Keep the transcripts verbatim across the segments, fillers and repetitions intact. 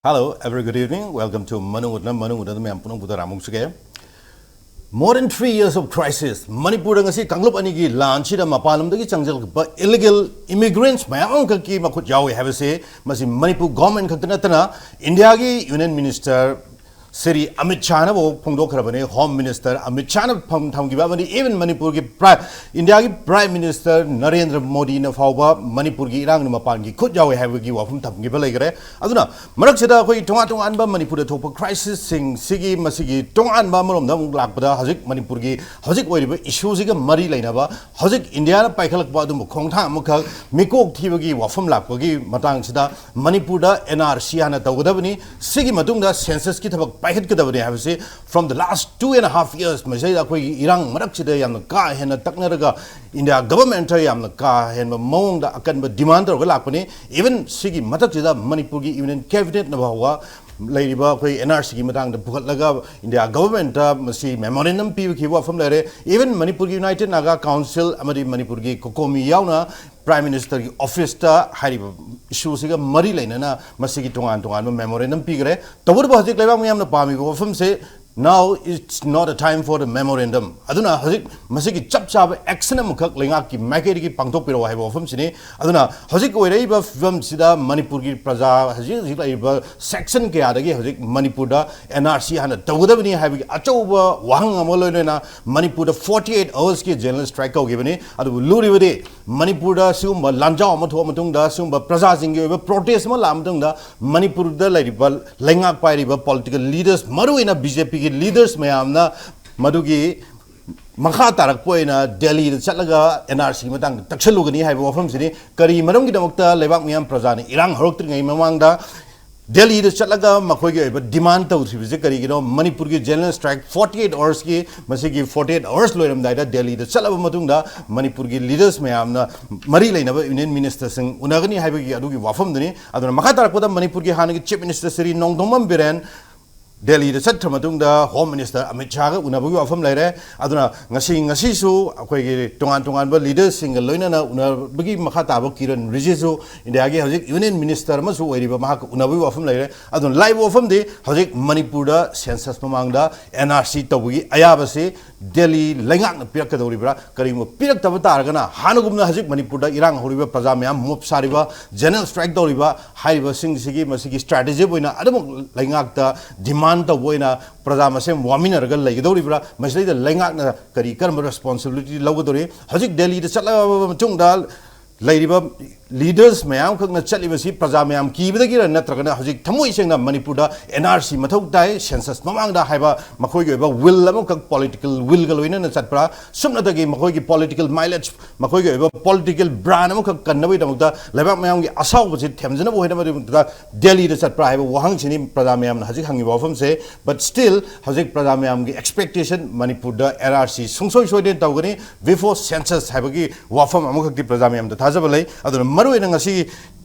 Hello, a very good evening. Welcome to Manung Utnam. Manung Utnam ꯃꯌꯥꯝ ꯄꯨꯝꯅꯃꯛꯄꯨꯗ ꯔꯥꯃꯨꯛꯆꯒꯦ꯫ More than three years of crisis. ꯃꯅꯤꯄꯨꯔꯗ ꯉꯁꯤ ꯀꯥꯡꯂꯨꯞ ꯑꯅꯤꯒꯤ ꯂꯥꯟꯁꯤꯗ ꯃꯄꯥꯟ ꯂꯝꯗꯒꯤ ꯆꯪꯁꯤꯜꯂꯛꯄ illegal immigrants ꯃꯌꯥꯝ ꯑꯃꯈꯛꯀꯤ ꯃꯈꯨꯠ ꯌꯥꯎꯏ ꯍꯥꯏꯕꯁꯦ ꯃꯁꯤ ꯃꯅꯤꯄꯨꯔ government ꯈꯛꯇ ꯅꯠꯇꯅ ꯏꯟꯗꯤꯌꯥꯒꯤ Union Minister Shri Amit ꯁꯥꯍꯅꯐꯥꯎ ꯐꯣꯡꯗꯣꯛꯈ꯭ꯔꯕꯅꯤ꯫ Home Minister Amit ꯁꯥꯍꯅ ꯐꯝ ꯊꯝꯈꯤꯕ ꯑꯃꯗꯤ even ꯃꯅꯤꯄꯨꯔꯒꯤ Prime, ꯏꯟꯗꯤꯌꯥꯒꯤ Prime Minister ꯅꯔꯦꯟꯗ꯭ꯔ ꯃꯣꯗꯤꯅ ꯐꯥꯎꯕ ꯃꯅꯤꯄꯨꯔꯒꯤ ꯏꯔꯥꯡꯅ ꯃꯄꯥꯟꯒꯤ ꯈꯨꯠ ꯌꯥꯎꯏ ꯍꯥꯏꯕꯒꯤ ꯋꯥꯐꯝ ꯊꯝꯈꯤꯕ ꯂꯩꯈ꯭ꯔꯦ꯫ ꯑꯗꯨꯅ ꯃꯔꯛꯁꯤꯗ ꯑꯩꯈꯣꯏꯒꯤ ꯇꯣꯉꯥꯟ ꯇꯣꯉꯥꯟꯕ ꯃꯅꯤꯄꯨꯔꯗ ꯊꯣꯛꯄ crisisꯁꯤꯡꯁꯤꯒꯤ ꯃꯁꯤꯒꯤ ꯇꯣꯉꯥꯟꯕ ꯑꯃꯔꯣꯝꯗ ꯑꯃꯨꯛ ꯂꯥꯛꯄꯗ ꯍꯧꯖꯤꯛ ꯃꯅꯤꯄꯨꯔꯒꯤ ꯍꯧꯖꯤꯛ ꯑꯣꯏꯔꯤꯕ issueꯁꯤꯒ ꯃꯔꯤ ꯂꯩꯅꯕ ꯍꯧꯖꯤꯛ ꯏꯟꯗꯤꯌꯥꯅ ꯄꯥꯏꯈꯠꯂꯛꯄ ꯑꯗꯨꯝꯕ ꯈꯣꯡꯊꯥꯡ ꯑꯃꯈꯛ ꯃꯤꯀꯣꯛ ꯊꯤꯕꯒꯤ ꯋꯥꯐꯝ ꯂꯥꯛꯄꯒꯤ ꯃꯇꯥꯡꯁꯤꯗ ꯃꯅꯤꯄꯨꯔꯗ N R C ꯍꯥꯟꯅ ꯇꯧꯒꯗꯕꯅꯤ, ꯁꯤꯒꯤ ꯃꯇꯨꯡꯗ censusꯀꯤ ꯊꯕꯛ ꯄꯥꯏꯈꯠꯀꯗꯕꯅꯤ ꯍꯥꯏꯕꯁꯤ from the last two and a half years ꯃꯁꯤꯗ ꯑꯩꯈꯣꯏꯒꯤ ꯏꯔꯥꯡ ꯃꯔꯛꯁꯤꯗ ꯌꯥꯝꯅ ꯀꯥ ꯍꯦꯟꯅ ꯇꯛꯅꯔꯒ ꯏꯟꯗꯤꯌꯥ governmentꯇ ꯌꯥꯝꯅ ꯀꯥ ꯍꯦꯟꯕ ꯃꯑꯣꯡꯗ ꯑꯀꯟꯕ demand ꯇꯧꯔꯒ ꯂꯥꯛꯄꯅꯤ꯫ Even ꯁꯤꯒꯤ ꯃꯊꯛꯁꯤꯗ ꯃꯅꯤꯄꯨꯔꯒꯤ Union Cabinetꯅ ꯐꯥꯎꯕ ꯂꯩꯔꯤꯕ ꯑꯩꯈꯣꯏ N R Cꯒꯤ ꯃꯇꯥꯡꯗ ꯄꯨꯈꯠꯂꯒ ꯏꯟꯗꯤꯌꯥ governmentꯇ ꯃꯁꯤ memorandum ꯄꯤꯈꯤꯕ ꯋꯥꯐꯝ ꯂꯩꯔꯦ꯫ Even ꯃꯅꯤꯄꯨꯔꯒꯤ United Naga Council ꯑꯃꯗꯤ ꯃꯅꯤꯄꯨꯔꯒꯤ COCOMI ꯌꯥꯎꯅ Prime Ministerꯒꯤ officeꯇ ꯍꯥꯏꯔꯤꯕ issueꯁꯤꯒ ꯃꯔꯤ ꯂꯩꯅꯅ ꯃꯁꯤꯒꯤ ꯇꯣꯉꯥꯟ ꯇꯣꯉꯥꯟꯕ memorandum ꯄꯤꯈ꯭ꯔꯦ꯫ ꯇꯧꯕꯇꯕꯨ ꯍꯧꯖꯤꯛ ꯂꯩꯕꯥꯛ ꯃꯤꯌꯥꯝꯅ ꯄꯥꯝꯃꯤꯕ ꯋꯥꯐꯝꯁꯦ, now it's not a time for the memorandum꯫ ꯑꯗꯨꯅ ꯍꯧꯖꯤꯛ ꯃꯁꯤꯒꯤ ꯆꯞ ꯆꯥꯕ action ꯑꯃꯈꯛ ꯂꯩꯉꯥꯛꯀꯤ ꯃꯥꯏꯀꯩꯗꯒꯤ ꯄꯥꯡꯊꯣꯛꯄꯤꯔꯛꯑꯣ ꯍꯥꯏꯕ ꯋꯥꯐꯝꯁꯤꯅꯤ꯫ ꯑꯗꯨꯅ ꯍꯧꯖꯤꯛ ꯑꯣꯏꯔꯛꯏꯕ ꯐꯤꯕꯝꯁꯤꯗ ꯃꯅꯤꯄꯨꯔꯒꯤ ꯄ꯭ꯔꯖꯥ ꯍꯧꯖꯤꯛ ꯍꯧꯖꯤꯛ ꯂꯩꯔꯤꯕ section ꯀꯌꯥꯗꯒꯤ ꯍꯧꯖꯤꯛ ꯃꯅꯤꯄꯨꯔꯗ N R C ꯍꯥꯟꯅ ꯇꯧꯒꯗꯕꯅꯤ ꯍꯥꯏꯕꯒꯤ ꯑꯆꯧꯕ ꯋꯥꯍꯪ ꯑꯃ ꯂꯣꯏꯅꯅ ꯃꯅꯤꯄꯨꯔꯗ forty eight hoursꯀꯤ general strike ꯀꯧꯈꯤꯕꯅꯤ꯫ ꯑꯗꯨꯕꯨ ꯂꯨꯔꯤꯕꯗꯤ ꯃꯅꯤꯄꯨꯔꯗ ꯁꯤꯒꯨꯝꯕ ꯂꯥꯟꯖꯥꯎ ꯑꯃ ꯊꯣꯛꯑ ꯃꯇꯨꯡꯗ, ꯁꯤꯒꯨꯝꯕ ꯄ꯭ꯔꯖꯥꯁꯤꯡꯒꯤ ꯑꯣꯏꯕ protest ꯑꯃ ꯂꯥꯛꯑ ꯃꯇꯨꯡꯗ, ꯃꯅꯤꯄꯨꯔꯗ ꯂꯩꯔꯤꯕ ꯂꯩꯉꯥꯛ ꯄꯥꯏꯔꯤꯕ political leaders, ꯃꯔꯨꯑꯣꯏꯅ BJPꯒꯤ leaders ꯃꯌꯥꯝꯅ ꯃꯗꯨꯒꯤ ꯃꯈꯥ ꯇꯥꯔꯛꯄ ꯑꯣꯏꯅ ꯗꯦꯜꯂꯤꯗ ꯆꯠꯂꯒ N R Cꯒꯤ ꯃꯇꯥꯡꯗ ꯇꯛꯁꯜꯂꯨꯒꯅꯤ ꯍꯥꯏꯕ ꯋꯥꯐꯝꯁꯤꯅꯤ꯫ ꯀꯔꯤ ꯃꯔꯝꯒꯤꯗꯃꯛꯇ ꯂꯩꯕꯥꯛ ꯃꯤꯌꯥꯝ ꯄ꯭ꯔꯖꯥꯅ ꯏꯔꯥꯡ ꯍꯧꯔꯛꯇ꯭ꯔꯤꯉꯩ ꯃꯃꯥꯡꯗ ꯗꯦꯜꯂꯤꯗ ꯆꯠꯂꯒ ꯃꯈꯣꯏꯒꯤ ꯑꯣꯏꯕ demand ꯇꯧꯗ꯭ꯔꯤꯕꯁꯦ ꯀꯔꯤꯒꯤꯅꯣ? ꯃꯅꯤꯄꯨꯔꯒꯤ general strike forty eight hoursꯀꯤ, ꯃꯁꯤꯒꯤ forty eight hours ꯂꯣꯏꯔꯝꯗꯥꯏꯗ ꯗꯦꯜꯂꯤꯗ ꯆꯠꯂꯕ ꯃꯇꯨꯡꯗ ꯃꯅꯤꯄꯨꯔꯒꯤ leaders ꯃꯌꯥꯝꯅ ꯃꯔꯤ ꯂꯩꯅꯕ Union Ministerꯁꯤꯡ ꯎꯅꯒꯅꯤ ꯍꯥꯏꯕꯒꯤ ꯑꯗꯨꯒꯤ ꯋꯥꯐꯝꯗꯨꯅꯤ꯫ ꯑꯗꯨꯅ ꯃꯈꯥ ꯇꯥꯔꯛꯄꯗ ꯃꯅꯤꯄꯨꯔꯒꯤ ꯍꯥꯟꯅꯒꯤ Chief Minister ꯁ꯭ꯔꯤ ꯅꯣꯡꯊꯣꯝꯕꯝ ꯕꯤꯔꯦꯟ ꯗꯦꯜꯂꯤꯗ ꯆꯠꯈ꯭ꯔ ꯃꯇꯨꯡꯗ ꯍꯣꯝ ꯃꯤꯅꯤꯁꯇꯔ ꯑꯃꯤꯠ ꯁꯥꯍꯒ ꯎꯅꯕꯒꯤ ꯋꯥꯐꯝ ꯂꯩꯔꯦ꯫ ꯑꯗꯨꯅ ꯉꯁꯤ, ꯉꯁꯤꯁꯨ ꯑꯩꯈꯣꯏꯒꯤ ꯇꯣꯉꯥꯟ ꯇꯣꯉꯥꯟꯕ ꯂꯤꯗꯔꯁꯤꯡꯒ ꯂꯣꯏꯅꯅ ꯎꯅꯕꯒꯤ ꯃꯈꯥ ꯇꯥꯕ ꯀꯤꯔꯟ ꯔꯤꯖꯤꯖꯨ, ꯏꯟꯗꯤꯌꯥꯒꯤ ꯍꯧꯖꯤꯛ ꯌꯨꯅꯤꯌꯟ ꯃꯤꯅꯤꯁꯇꯔ ꯑꯃꯁꯨ ꯑꯣꯏꯔꯤꯕ, ꯃꯍꯥꯛꯀ ꯎꯅꯕꯒꯤ ꯋꯥꯐꯝ ꯂꯩꯔꯦ꯫ ꯑꯗꯨꯅ ꯂꯥꯛꯏꯕ ꯋꯥꯐꯝꯗꯤ ꯍꯧꯖꯤꯛ ꯃꯅꯤꯄꯨꯔꯗ ꯁꯦꯟꯁꯁ ꯃꯃꯥꯡꯗ ꯑꯦꯟ ꯑꯥꯔ ꯁꯤ ꯇꯧꯕꯒꯤ ꯑꯌꯥꯕꯁꯤ ꯗꯦꯜꯂꯤ ꯂꯩꯉꯥꯛꯅ ꯄꯤꯔꯛꯀꯗꯧꯔꯤꯕ꯭ꯔꯥ? ꯀꯔꯤꯒꯨꯝꯕ ꯄꯤꯔꯛꯇꯕ ꯇꯥꯔꯒꯅ, ꯍꯥꯟꯅꯒꯨꯝꯅ ꯍꯧꯖꯤꯛ ꯃꯅꯤꯄꯨꯔꯗ ꯏꯔꯥꯡ ꯍꯧꯔꯤꯕ, ꯄ꯭ꯔꯖꯥ ꯃꯌꯥꯝ ꯃꯣꯞ ꯁꯥꯔꯤꯕ, ꯖꯦꯅꯔꯦꯜ ꯁ꯭ꯇ꯭ꯔꯥꯏꯛ ꯇꯧꯔꯤꯕ ꯍꯥꯏꯔꯤꯕꯁꯤꯡꯁꯤꯒꯤ, ꯃꯁꯤꯒꯤ ꯁ꯭ꯇ꯭ꯔꯦꯇꯦꯖꯤ ꯑꯣꯏꯅ ꯑꯗꯨꯃꯛ ꯂꯩꯉꯥꯛꯇ ꯗꯤꯃꯥꯟ ꯇꯧꯕ ꯑꯣꯏꯅ ꯄ꯭ꯔꯖꯥ ꯃꯁꯦꯟ ꯋꯥꯃꯤꯟꯅꯔꯒ ꯂꯩꯒꯗꯧꯔꯤꯕ꯭ꯔꯥ? ꯃꯁꯤꯗꯩꯗ ꯂꯩꯉꯥꯛꯅ ꯀꯔꯤ, ꯀꯔꯝꯕ ꯔꯦꯁꯄꯣꯟꯁꯤꯕꯤꯂꯤꯇꯤ ꯂꯧꯒꯗꯧꯔꯤ? ꯍꯧꯖꯤꯛ ꯗꯦꯜꯂꯤꯗ ꯆꯠꯂꯕ ꯃꯇꯨꯡꯗ ꯂꯩꯔꯤꯕ ꯂꯤꯗꯔꯁ ꯃꯌꯥꯝꯈꯛꯅ ꯆꯠꯂꯤꯕꯁꯤ ꯄ꯭ꯔꯖꯥ ꯃꯌꯥꯝ ꯀꯤꯕꯗꯒꯤꯔ, ꯅꯠꯇ꯭ꯔꯒꯅ ꯍꯧꯖꯤꯛ ꯊꯃꯣꯏ ꯁꯦꯡꯅ ꯃꯅꯤꯄꯨꯔꯗ ꯑꯦꯟ ꯑꯥꯔ ꯁꯤ ꯃꯊꯧ ꯇꯥꯏ, ꯁꯦꯟꯁꯁ ꯃꯃꯥꯡꯗ ꯍꯥꯏꯕ ꯃꯈꯣꯏꯒꯤ ꯑꯣꯏꯕ ꯋꯤꯜ ꯑꯃꯈꯛ, ꯄꯣꯂꯤꯇꯤꯀꯦꯜ ꯋꯤꯜꯒ ꯂꯣꯏꯅꯅ ꯆꯠꯄ꯭ꯔꯥ? ꯁꯨꯞꯅꯇꯒꯤ ꯃꯈꯣꯏꯒꯤ ꯄꯣꯂꯤꯇꯤꯀꯦꯜ ꯃꯥꯏꯂꯦꯖ, ꯃꯈꯣꯏꯒꯤ ꯑꯣꯏꯕ ꯄꯣꯂꯤꯇꯤꯀꯦꯜ ꯕ꯭ꯔꯥꯟ ꯑꯃꯈꯛ ꯀꯟꯅꯕꯒꯤꯗꯃꯛꯇ, ꯂꯩꯕꯥꯛ ꯃꯌꯥꯝꯒꯤ ꯑꯁꯥꯎꯕꯁꯤ ꯊꯦꯝꯖꯅꯕ ꯍꯣꯠꯅꯕꯒꯤꯗꯃꯛꯇ ꯗꯦꯜꯂꯤꯗ ꯆꯠꯄ꯭ꯔꯥ ꯍꯥꯏꯕ ꯋꯥꯍꯪꯁꯤꯅꯤ ꯄ꯭ꯔꯖꯥ ꯃꯌꯥꯝꯅ ꯍꯧꯖꯤꯛ ꯍꯪꯉꯤꯕ ꯋꯥꯐꯝꯁꯦ꯫ But still, ꯍꯧꯖꯤꯛ ꯄ꯭ꯔꯖꯥ ꯃꯌꯥꯝꯒꯤ ꯑꯦꯛꯁꯄꯦꯛꯇꯦꯁꯟ, ꯃꯅꯤꯄꯨꯔꯗ ꯑꯦꯟ ꯑꯥꯔ ꯁꯤ ꯁꯨꯡꯁꯣꯏ ꯁꯣꯏꯗꯅ ꯇꯧꯒꯅꯤ, before census ꯍꯥꯏꯕꯒꯤ ꯋꯥꯐꯝ ꯑꯃꯈꯛꯇꯤ ꯄ꯭ꯔꯖꯥ ꯃꯌꯥꯝꯗ ꯊꯥꯖꯕ ꯂꯩ꯫ ꯑꯗꯨꯅ ꯃꯔꯨꯑꯣꯏꯅ ꯉꯁꯤ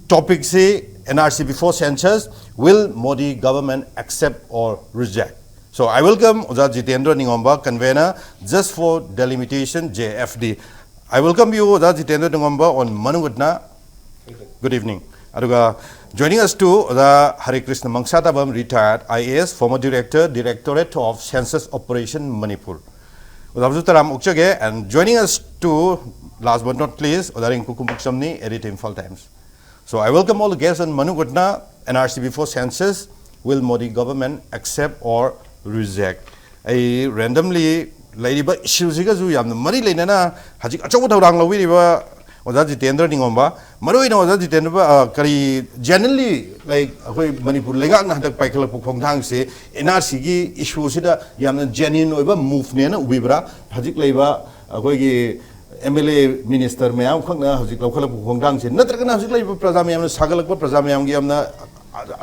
ꯇꯣꯄꯤꯛꯁꯤ, "N R C before census, will Modi government accept or reject?" So I welcome ꯑꯣꯖꯥ Jitendra ꯅꯤꯡꯉꯣꯝꯕ, convener, Just for Delimitation, J F D. I welcome you, ꯑꯣꯖꯥ ꯖꯤꯇꯦꯟꯗ꯭ꯔ ꯅꯤꯡꯉꯣꯝꯕ, on ꯃꯅꯨꯡ ꯍꯨꯠꯅ꯫ Good evening. ꯑꯗꯨꯒ joining us too, ꯑꯣꯖꯥ ꯍꯔꯦ Krishna ꯃꯪꯁꯥꯇꯥꯕꯝ, retired I A S, former director, Directorate of Census Operation, Manipur. ꯑꯣꯖꯥꯕꯨꯁꯨ ꯇꯔꯥꯝ ꯑꯣꯛꯆꯒꯦ꯫ And joining us too, last but not least, ꯑꯣꯖꯥ ꯔꯤꯡꯀꯨ ꯀꯨꯝꯕꯨꯛꯆꯝꯅꯤ, editor, Imphal Times. So I welcome all the guests on ꯃꯅꯨꯡ ꯍꯨꯠꯅ꯫ "N R C before census, will Modi government accept or reject?" ꯑꯩ randomly ꯂꯩꯔꯤꯕ ꯏꯁꯨꯁꯤꯒꯁꯨ ꯌꯥꯝꯅ ꯃꯔꯤ ꯂꯩꯅꯅ ꯍꯧꯖꯤꯛ ꯑꯆꯧꯕ ꯊꯧꯗꯥꯡ ꯂꯧꯕꯤꯔꯤꯕ ꯑꯣꯖꯥ ꯖꯤꯇꯦꯟꯗ꯭ꯔ ꯅꯤꯡꯉꯣꯝꯕ, ꯃꯔꯨꯑꯣꯏꯅ ꯑꯣꯖꯥ ꯖꯤꯇꯦꯟꯗ꯭ꯔ, ꯑ, ꯀꯔꯤ, genuinely, like, ꯑꯩꯈꯣꯏ ꯃꯅꯤꯄꯨꯔ ꯂꯩꯉꯥꯛꯅ ꯍꯟꯗꯛ ꯄꯥꯏꯈꯠꯂꯛꯄ ꯈꯣꯡꯊꯥꯡꯁꯦ, ꯑꯦꯟ ꯑꯥꯔ ꯁꯤꯒꯤ ꯏꯁꯨꯁꯤꯗ ꯌꯥꯝꯅ genuine ꯑꯣꯏꯕ ꯃꯨꯚꯅꯦꯅ ꯎꯕꯤꯕ꯭ꯔꯥ? ꯍꯧꯖꯤꯛ ꯂꯩꯕ ꯑꯩꯈꯣꯏꯒꯤ ꯑꯦꯝ ꯑꯦꯜ ꯑꯦ, ꯃꯤꯅꯤꯁꯇꯔ ꯃꯌꯥꯝꯈꯛꯅ ꯍꯧꯖꯤꯛ ꯂꯧꯈꯠꯂꯛꯄ ꯈꯣꯡꯊꯥꯡꯁꯦ, ꯅꯠꯇ꯭ꯔꯒꯅ ꯍꯧꯖꯤꯛ ꯂꯩꯔꯤꯕ ꯄ꯭ꯔꯖꯥ ꯃꯌꯥꯝꯅ ꯁꯥꯒꯠꯂꯛꯄ, ꯄ꯭ꯔꯖꯥ ꯃꯌꯥꯝꯒꯤ ꯌꯥꯝꯅ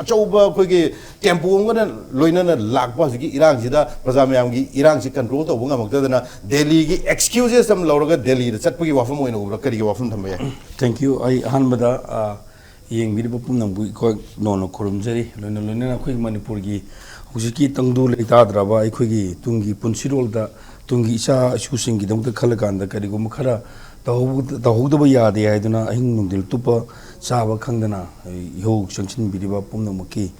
ꯑꯆꯧꯕ ꯑꯩꯈꯣꯏꯒꯤ ꯇꯦꯝꯄꯣ ꯑꯃꯒ ꯂꯣꯏꯅꯅ ꯂꯥꯛꯄ ꯍꯧꯖꯤꯛꯀꯤ ꯏꯔꯥꯡꯁꯤꯗ ꯄ꯭ꯔꯖꯥ ꯃꯌꯥꯝꯒꯤ ꯏꯔꯥꯡꯁꯤ ꯀꯟꯇ꯭ꯔꯣꯜ ꯇꯧꯕ ꯉꯝꯃꯛꯇꯗꯅ ꯗꯦꯜꯂꯤꯒꯤ ꯑꯦꯛꯁꯀ꯭ꯌꯨꯖꯦꯁ ꯑꯃ ꯂꯧꯔꯒ ꯗꯦꯜꯂꯤꯗ ꯆꯠꯄꯒꯤ ꯋꯥꯐꯝ ꯑꯣꯏꯅ ꯎꯕ꯭ꯔꯥ? ꯀꯔꯤꯒꯤ ꯋꯥꯐꯝ ꯊꯝꯕ ꯌꯥꯏ? Thank you. ꯑꯩ ꯑꯍꯥꯟꯕꯗ, ꯑ, ꯌꯦꯡꯕꯤꯔꯤꯕ ꯄꯨꯝꯅꯃꯛꯄꯨ ꯑꯩꯈꯣꯏ ꯅꯧꯅ ꯈꯨꯔꯨꯝꯖꯔꯤ꯫ ꯂꯣꯏꯅ ꯂꯣꯏꯅꯅ ꯑꯩꯈꯣꯏꯒꯤ ꯃꯅꯤꯄꯨꯔꯒꯤ ꯍꯧꯖꯤꯛꯀꯤ ꯇꯪꯗꯨ ꯂꯩꯇꯥꯗ꯭ꯔꯕ ꯑꯩꯈꯣꯏꯒꯤ ꯇꯨꯡꯒꯤ ꯄꯨꯟꯁꯤꯔꯣꯜꯗ, ꯇꯨꯡꯒꯤ ꯏꯆꯥ ꯏꯁꯨꯁꯤꯡꯒꯤꯗꯃꯛꯇ ꯈꯜꯂꯀꯥꯟꯗ ꯀꯔꯤꯒꯨꯝꯕ ꯈꯔ ꯇꯧꯍꯧ-, ꯇꯧꯍꯧꯗꯕ ꯌꯥꯗꯦ ꯍꯥꯏꯗꯨꯅ ꯑꯍꯤꯡ ꯅꯨꯡꯊꯤꯜ ꯇꯨꯞꯄ ꯆꯥꯕ ꯈꯪꯗꯅ ꯏꯍꯧ ꯆꯪꯁꯤꯟꯕꯤꯔꯤꯕ ꯄꯨꯝꯅꯃꯛꯀꯤ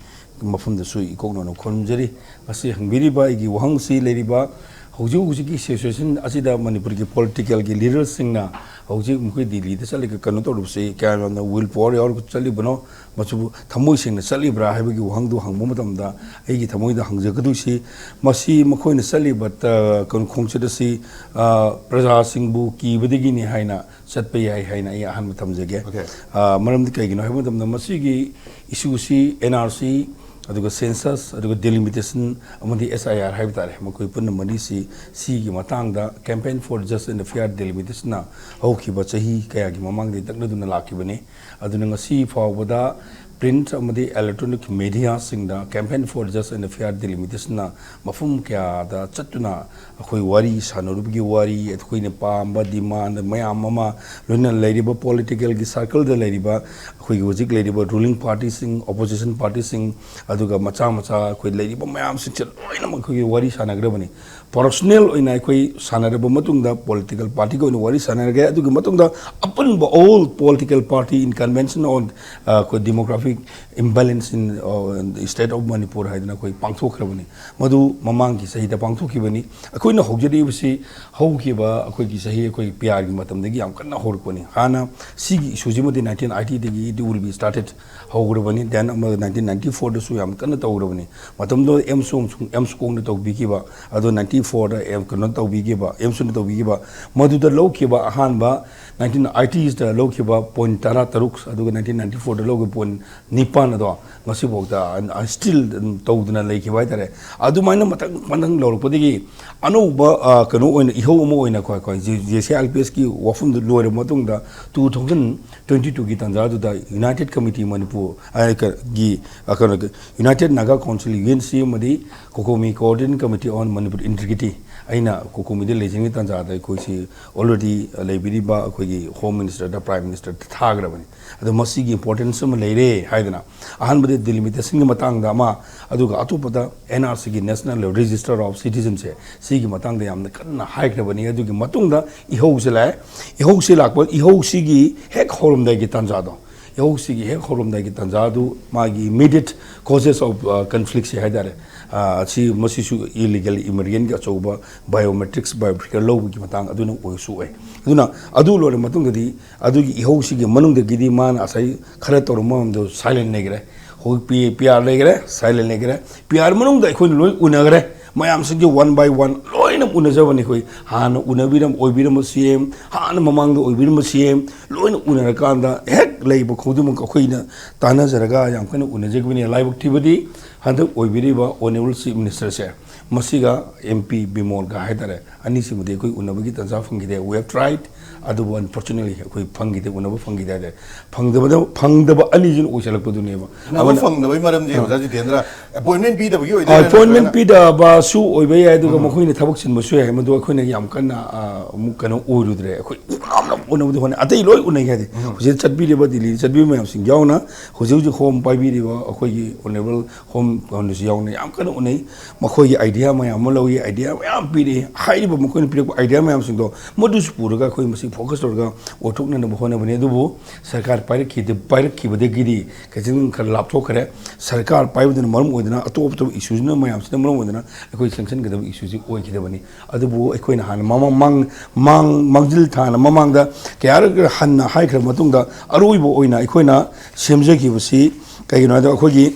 ꯃꯐꯝꯗꯁꯨ ꯏꯀꯣꯛꯅꯅ ꯈꯨꯔꯨꯝꯖꯔꯤ꯫ ꯉꯁꯤ ꯍꯪꯕꯤꯔꯤꯕ ꯑꯩꯒꯤ ꯋꯥꯍꯪꯁꯤ ꯂꯩꯔꯤꯕ ꯍꯧꯖꯤꯛ ꯍꯧꯖꯤꯛꯀꯤ situation ꯑꯁꯤꯗ ꯃꯅꯤꯄꯨꯔꯒꯤ political ꯒꯤ leader ꯁꯤꯡꯅ ꯍꯧꯖꯤꯛ ꯃꯈꯣꯏ ꯗꯤꯜꯂꯤꯗ ꯆꯠꯂꯒ ꯀꯩꯅꯣ ꯇꯧꯔꯤꯕꯁꯤ ꯀꯌꯥꯝ ꯌꯥꯝꯅ will power ꯌꯥꯎꯔꯒ ꯆꯠꯂꯤꯕꯅꯣ, ꯃꯁꯤꯕꯨ ꯊꯃꯣꯏ ꯁꯦꯡꯅ ꯆꯠꯂꯤꯕ꯭ꯔꯥ ꯍꯥꯏꯕꯒꯤ ꯋꯥꯍꯪꯗꯨ ꯍꯪꯕ ꯃꯇꯝꯗ ꯑꯩꯒꯤ ꯊꯃꯣꯏꯗ ꯍꯪꯖꯒꯗꯣꯏꯁꯤ, ꯃꯁꯤ ꯃꯈꯣꯏꯅ ꯆꯠꯂꯤꯕ ꯇ-, ꯀꯩꯅꯣ ꯈꯣꯡꯆꯠ ꯑꯁꯤ, ꯑ, ꯄ꯭ꯔꯖꯥꯁꯤꯡꯕꯨ ꯀꯤꯕꯗꯒꯤꯅꯤ ꯍꯥꯏꯅ ꯆꯠꯄ ꯌꯥꯏ ꯍꯥꯏꯅ ꯑꯩ ꯑꯍꯥꯟꯕ ꯊꯝꯖꯒꯦ꯫ Okay. ꯑ, ꯃꯔꯝꯗꯤ ꯀꯩꯒꯤꯅꯣ ꯍꯥꯏꯕ ꯃꯇꯝꯗ ꯃꯁꯤꯒꯤ issue ꯁꯤ N R C, ꯑꯗꯨꯒ census, ꯑꯗꯨꯒ delimitation ꯑꯃꯗꯤ S I R ꯍꯥꯏꯕ ꯇꯥꯔꯦ, ꯃꯈꯣꯏ ꯄꯨꯟꯅ ꯃꯔꯤꯁꯤ, ꯁꯤꯒꯤ ꯃꯇꯥꯡꯗ Campaign for Just and Fair Delimitation ꯅ ꯍꯧꯈꯤꯕ ꯆꯍꯤ ꯀꯌꯥꯒꯤ ꯃꯃꯥꯡꯗꯒꯤ ꯇꯛꯅꯗꯨꯅ ꯂꯥꯛꯈꯤꯕꯅꯤ꯫ ꯑꯗꯨꯅ ꯉꯁꯤ ꯐꯥꯎꯕꯗ print ꯑꯃꯗꯤ electronic media ꯁꯤꯡꯗ Campaign for Just and Fair Delimitation ꯅ ꯃꯐꯝ ꯀꯌꯥꯗ ꯆꯠꯇꯨꯅ ꯑꯩꯈꯣꯏ ꯋꯥꯔꯤ ꯁꯥꯟꯅꯔꯨꯕꯒꯤ ꯋꯥꯔꯤ, ꯑꯩꯈꯣꯏꯅ ꯄꯥꯝꯕ demand ꯃꯌꯥꯝ ꯑꯃ, ꯂꯣꯏꯅ ꯂꯩꯔꯤꯕ political ꯒꯤ circle ꯗ ꯂꯩꯔꯤꯕ ꯑꯩꯈꯣꯏꯒꯤ ꯍꯧꯖꯤꯛ ꯂꯩꯔꯤꯕ ruling party ꯁꯤꯡ, opposition party ꯁꯤꯡ, ꯑꯗꯨꯒ ꯃꯆꯥ ꯃꯆꯥ ꯑꯩꯈꯣꯏ ꯂꯩꯔꯤꯕ ꯃꯌꯥꯝꯁꯤꯡꯁꯦ ꯂꯣꯏꯅꯃꯛ ꯑꯩꯈꯣꯏꯒꯤ ꯋꯥꯔꯤ ꯁꯥꯟꯅꯈ꯭ꯔꯕꯅꯤ꯫ Personal ꯑꯣꯏꯅ ꯑꯩꯈꯣꯏ ꯁꯥꯟꯅꯔꯕ ꯃꯇꯨꯡꯗ, political party ꯒꯤ ꯑꯣꯏꯅ ꯋꯥꯔꯤ ꯁꯥꯟꯅꯔꯒꯦ, ꯑꯗꯨꯒꯤ ꯃꯇꯨꯡꯗ ꯑꯄꯨꯟꯕ all political party in convention on, ꯑ, ꯑꯩꯈꯣꯏ demographic imbalance in, ꯑ, state of Manipur ꯍꯥꯏꯗꯅ ꯑꯩꯈꯣꯏ ꯄꯥꯡꯊꯣꯛꯈ꯭ꯔꯕꯅꯤ꯫ ꯃꯗꯨ ꯃꯃꯥꯡꯒꯤ ꯆꯍꯤꯗ ꯄꯥꯡꯊꯣꯛꯈꯤꯕꯅꯤ꯫ ꯑꯩꯈꯣꯏꯅ ꯍꯧꯖꯔꯛꯏꯕꯁꯤ ꯍꯧꯈꯤꯕ ꯑꯩꯈꯣꯏꯒꯤ ꯆꯍꯤ, ꯑꯩꯈꯣꯏ P R ꯒꯤ ꯃꯇꯝꯗꯒꯤ ꯌꯥꯝ ꯀꯟꯅ ꯍꯧꯔꯛꯄꯅꯤ꯫ ꯍꯥꯟꯅ ꯁꯤꯒꯤ issue ꯁꯤꯃꯗꯤ nineteen eighty ꯗꯒꯤ it will be started ꯍꯧꯈ꯭ꯔꯕꯅꯤ, then ꯑꯃ nineteen ninety four ꯗꯁꯨ ꯌꯥꯝ ꯀꯟꯅ ꯇꯧꯈ꯭ꯔꯕꯅꯤ꯫ ꯃꯇꯝꯗꯨꯗ AIIMS ꯁꯨ, AIIMS ꯀꯣꯡꯅ ꯇꯧꯕꯤꯈꯤꯕ, ꯑꯗꯣ ninety four ꯗ ꯑꯦꯝ-, ꯀꯩꯅꯣ ꯇꯧꯕꯤꯈꯤꯕ, AIIMS ꯅ ꯇꯧꯕꯤꯈꯤꯕ, ꯃꯗꯨꯗ ꯂꯧꯈꯤꯕ ꯑꯍꯥꯟꯕ nineteen eighties ꯗ ꯂꯧꯈꯤꯕ point ꯇꯔꯥ ꯇꯔꯨꯛ, ꯑꯗꯨꯒ nineteen ninety four ꯗ ꯂꯧꯈꯤꯕ point ꯅꯤꯄꯥꯟ ꯑꯗꯣ ꯉꯁꯤꯐꯥꯎꯗ still ꯇꯧꯗꯨꯅ ꯂꯩꯈꯤꯕ ꯍꯥꯏꯇꯥꯔꯦ꯫ ꯑꯗꯨꯃꯥꯏꯅ ꯃꯊꯪ ꯃꯊꯪ ꯂꯧꯔꯛꯄꯗꯒꯤ ꯑꯅꯧꯕ, ꯑ, ꯀꯩꯅꯣ ꯑꯣꯏꯅ, ꯏꯍꯧ ꯑꯃ ꯑꯣꯏꯅ ꯑꯩꯈꯣꯏ, ꯑꯩꯈꯣꯏ J-, JCRLPS ꯀꯤ ꯋꯥꯐꯝꯗꯨ ꯂꯣꯏꯔꯕ ꯃꯇꯨꯡꯗ two thousand twenty two ꯒꯤ ꯇꯥꯟꯖꯥꯗꯨꯗ United Committee Manipur, ꯑ, ꯀ-, ꯒꯤ, ꯑ, ꯀꯩꯅꯣ, United Naga Council, U N C, ꯑꯃꯗꯤ COCOMI Coordinating Committee on Manipur Integrity, ꯑꯩꯅ COCOMI ꯗ ꯂꯩꯖꯔꯤꯉꯩ ꯇꯥꯟꯖꯥꯗ ꯑꯩꯈꯣꯏꯁꯤ already ꯂꯩꯕꯤꯔꯤꯕ ꯑꯩꯈꯣꯏꯒꯤ Home Minister ꯗ, Prime Minister ꯗ ꯊꯥꯈ꯭ꯔꯕꯅꯤ꯫ ꯑꯗꯣ ꯃꯁꯤꯒꯤ importance ꯑꯃ ꯂꯩꯔꯦ ꯍꯥꯏꯗꯅ꯫ ꯑꯍꯥꯟꯕꯗꯤ ꯗꯤꯂꯤꯃꯤꯇꯦꯁꯟꯒꯤ ꯃꯇꯥꯡꯗ ꯑꯃ, ꯑꯗꯨꯒ ꯑꯇꯣꯞꯄꯗ ꯑꯦꯟ ꯑꯥꯔ ꯁꯤꯒꯤ, ꯅꯦꯁꯅꯦꯜ ꯔꯦꯖꯤꯁꯇꯔ ꯑꯣꯐ ꯁꯤꯇꯤꯖꯟꯁꯦ, ꯁꯤꯒꯤ ꯃꯇꯥꯡꯗ ꯌꯥꯝꯅ ꯀꯟꯅ ꯍꯥꯏꯈ꯭ꯔꯕꯅꯤ꯫ ꯑꯗꯨꯒꯤ ꯃꯇꯨꯡꯗ ꯏꯍꯧꯁꯦ ꯂꯥꯛꯑꯦ꯫ ꯏꯍꯧꯁꯦ ꯂꯥꯛꯄ, ꯏꯍꯧꯁꯤꯒꯤ ꯍꯦꯛ ꯍꯧꯔꯝꯗꯥꯏꯒꯤ ꯇꯥꯟꯖꯥꯗꯣ, ꯏꯍꯧꯁꯤꯒꯤ ꯍꯦꯛ ꯍꯧꯔꯝꯗꯥꯏꯒꯤ ꯇꯥꯟꯖꯥꯗꯨ, ꯃꯥꯒꯤ ꯏꯃꯤꯗꯤꯌꯦꯠ ꯀꯣꯖꯦꯁ ꯑꯣꯐ ꯀꯟꯐ꯭ꯂꯤꯛꯁꯦ ꯍꯥꯏꯇꯥꯔꯦ, ꯑ, ꯁꯤ, ꯃꯁꯤꯁꯨ ꯏꯂꯤꯒꯦꯜ ꯏꯃꯤꯒ꯭ꯔꯦꯟꯒꯤ ꯑꯆꯧꯕ ꯕꯥꯏꯑꯣꯃꯦꯇ꯭ꯔꯤꯛꯁ, ꯕꯥꯏꯑꯣꯃꯦꯇ꯭ꯔꯤꯛ ꯂꯧꯕꯒꯤ ꯃꯇꯥꯡ ꯑꯗꯨꯅ ꯑꯣꯏꯁꯨ ꯑꯣꯏ꯫ ꯑꯗꯨꯅ ꯑꯗꯨ ꯂꯣꯏꯔ ꯃꯇꯨꯡꯗꯗꯤ, ꯑꯗꯨꯒꯤ ꯏꯍꯧꯁꯤꯒꯤ ꯃꯅꯨꯡꯗꯒꯤꯗꯤ ꯃꯥꯅ ꯉꯁꯥꯏ ꯈꯔ ꯇꯧꯔꯝꯕ ꯃꯌꯥꯝꯗꯣ ꯁꯥꯏꯂꯦꯟ ꯂꯩꯈ꯭ꯔꯦ꯫ ꯍꯧꯖꯤꯛ ꯄꯤ, ꯄꯤ ꯑꯥꯔ ꯂꯩꯈ꯭ꯔꯦ, ꯁꯥꯏꯂꯦꯟ ꯂꯩꯈ꯭ꯔꯦ꯫ ꯄꯤ ꯑꯥꯔ ꯃꯅꯨꯡꯗ ꯑꯩꯈꯣꯏꯅ ꯂꯣꯏ ꯎꯅꯈ꯭ꯔꯦ꯫ ꯃꯌꯥꯝꯁꯤꯡꯁꯦ ꯋꯥꯟ ꯕꯥꯏ ꯋꯥꯟ ꯂꯣꯏꯅ ꯎꯅꯖꯕꯅꯤ ꯑꯩꯈꯣꯏ꯫ ꯍꯥꯟꯅ ꯎꯅꯕꯤꯔꯝ-, ꯑꯣꯏꯕꯤꯔꯝꯕ ꯁꯤ ꯑꯦꯝ, ꯍꯥꯟꯅ ꯃꯃꯥꯡꯗ ꯑꯣꯏꯕꯤꯔꯝꯕ ꯁꯤ ꯑꯦꯝ, ꯂꯣꯏꯅ ꯎꯅꯔꯀꯥꯟꯗ ꯍꯦꯛ ꯂꯩꯕ ꯈꯨꯗꯤꯡꯃꯛ ꯑꯩꯈꯣꯏꯅ ꯇꯥꯟꯅꯖꯔꯒ ꯌꯥꯝ ꯀꯟꯅ ꯎꯅꯖꯈꯤꯕꯅꯤ꯫ ꯂꯥꯏꯕꯛ ꯊꯤꯕꯗꯤ ꯍꯟꯗꯛ ꯑꯣꯏꯕꯤꯔꯤꯕ ꯑꯣꯅꯔꯦꯕꯜ ꯆꯤꯐ ꯃꯤꯅꯤꯁꯇꯔꯁꯦ, ꯃꯁꯤꯒ ꯑꯦꯝ ꯄꯤ ꯕꯤꯃꯣꯜꯒ ꯍꯥꯏꯇꯥꯔꯦ, ꯑꯅꯤꯁꯤꯃꯗꯤ ꯑꯩꯈꯣꯏ ꯎꯅꯕꯒꯤ ꯇꯥꯟꯖꯥ ꯐꯪꯈꯤꯗꯦ꯫ We have tried, ꯑꯗꯨꯕꯨ unfortunately ꯑꯩꯈꯣꯏ ꯐꯪꯈꯤꯗꯦ, ꯎꯅꯕ ꯐꯪꯈꯤꯗꯦ ꯍꯥꯏꯇꯥꯔꯦ꯫ ꯐꯪꯗꯕꯗ, ꯐꯪꯗꯕ ꯑꯅꯤꯁꯤꯅ ꯑꯣꯏꯁꯜꯂꯛꯄꯗꯨꯅꯦꯕ꯫ ꯎꯅꯕ ꯑꯃꯅ ꯐꯪꯗꯕꯒꯤ ꯃꯔꯝꯗꯤ ꯑꯥ꯫ ꯑꯣꯖꯥ ꯖꯤꯇꯦꯟꯗ꯭ꯔ, ꯑꯦꯄꯣꯏꯟꯃꯦꯟ ꯄꯤꯗꯕꯒꯤ ꯑꯣꯏꯗꯣꯏꯔꯥ, ꯑꯦꯄꯣꯏꯟꯃꯦꯟ ꯅꯠꯇ꯭ꯔꯒꯅ? ꯄꯤꯗꯕꯁꯨ ꯑꯣꯏꯕ ꯌꯥꯏ, ꯑꯗꯨꯒ ꯎꯝ꯫ ꯃꯈꯣꯏꯅ ꯊꯕꯛ ꯆꯤꯟꯕꯁꯨ ꯌꯥꯏ꯫ ꯃꯗꯨ ꯑꯩꯈꯣꯏꯅ ꯌꯥꯝ ꯀꯟꯅ, ꯑ, ꯑꯃꯨꯛ ꯀꯩꯅꯣ ꯑꯣꯏꯔꯨꯗ꯭ꯔꯦ꯫ ꯑꯩꯈꯣꯏ ꯌꯥꯝꯅ ꯎꯅꯕꯗꯤ ꯍꯣꯠꯅꯩ, ꯑꯇꯩ ꯂꯣꯏ ꯎꯅꯩ ꯍꯥꯏꯗꯤ꯫ ꯎꯝ꯫ ꯍꯧꯖꯤꯛ ꯆꯠꯄꯤꯔꯤꯕ, ꯗꯤꯜꯂꯤꯗ ꯆꯠꯄꯤꯕ ꯃꯌꯥꯝꯁꯤꯡ ꯌꯥꯎꯅ, ꯍꯧꯖꯤꯛ ꯍꯧꯖꯤꯛ ꯍꯣꯝ ꯄꯥꯏꯕꯤꯔꯤꯕ ꯑꯩꯈꯣꯏꯒꯤ ꯑꯣꯅꯔꯦꯕꯜ ꯍꯣꯝ ꯀꯩꯅꯣꯁꯤ ꯌꯥꯎꯅ ꯌꯥꯝ ꯀꯟꯅ ꯎꯅꯩ꯫ ꯃꯈꯣꯏꯒꯤ ꯑꯥꯏꯗꯤꯌꯥ ꯃꯌꯥꯝ ꯑꯃ ꯂꯧꯏ, ꯑꯥꯏꯗꯤꯌꯥ ꯃꯌꯥꯝ ꯄꯤꯔꯛꯏ꯫ ꯍꯥꯏꯔꯤꯕ ꯃꯈꯣꯏꯅ ꯄꯤꯔꯛꯄ ꯑꯥꯏꯗꯤꯌꯥ ꯃꯌꯥꯝꯁꯤꯡꯗꯣ ꯃꯗꯨꯁꯨ ꯄꯨꯔꯒ ꯑꯩꯈꯣꯏ ꯃꯁꯤ ꯐꯣꯀꯁ ꯇꯧꯔꯒ ꯑꯣꯟꯊꯣꯛꯅꯅꯕ ꯍꯣꯠꯅꯕꯅꯤ꯫ ꯑꯗꯨꯕꯨ ꯁꯔꯀꯥꯔ ꯄꯥꯏꯔꯛꯈꯤꯗ-, ꯄꯥꯏꯔꯛꯈꯤꯕꯗꯒꯤꯗꯤ ꯀꯩꯁꯨ ꯈꯔ ꯂꯥꯞꯊꯣꯛꯈ꯭ꯔꯦ꯫ ꯁꯔꯀꯥꯔ ꯄꯥꯏꯕꯗꯨꯅ ꯃꯔꯝ ꯑꯣꯏꯗꯅ, ꯑꯇꯣꯞ ꯑꯇꯣꯞꯄ ꯏꯁꯨꯁꯤꯅ ꯃꯌꯥꯝꯁꯤꯅ ꯃꯔꯝ ꯑꯣꯏꯗꯅ ꯑꯩꯈꯣꯏ ꯆꯪꯁꯤꯟꯒꯗꯕ ꯏꯁꯨꯁꯤ ꯑꯣꯏꯈꯤꯗꯕꯅꯤ꯫ ꯑꯗꯨꯕꯨ ꯑꯩꯈꯣꯏꯅ ꯍꯥꯟꯅ ꯃꯃꯥꯡ, ꯃꯥꯡ-, ꯃꯥꯡ-, ꯃꯥꯡꯖꯤꯜ ꯊꯥꯅ ꯃꯃꯥꯡꯗ ꯀꯌꯥꯔꯛ ꯍꯟꯅ ꯍꯥꯏꯈ꯭ꯔꯕ ꯃꯇꯨꯡꯗ, ꯑꯔꯣꯏꯕ ꯑꯣꯏꯅ ꯑꯩꯈꯣꯏꯅ ꯁꯦꯝꯖꯈꯤꯕꯁꯤ ꯀꯩꯒꯤꯅꯣ ꯍꯥꯏꯗ, ꯑꯩꯈꯣꯏꯒꯤ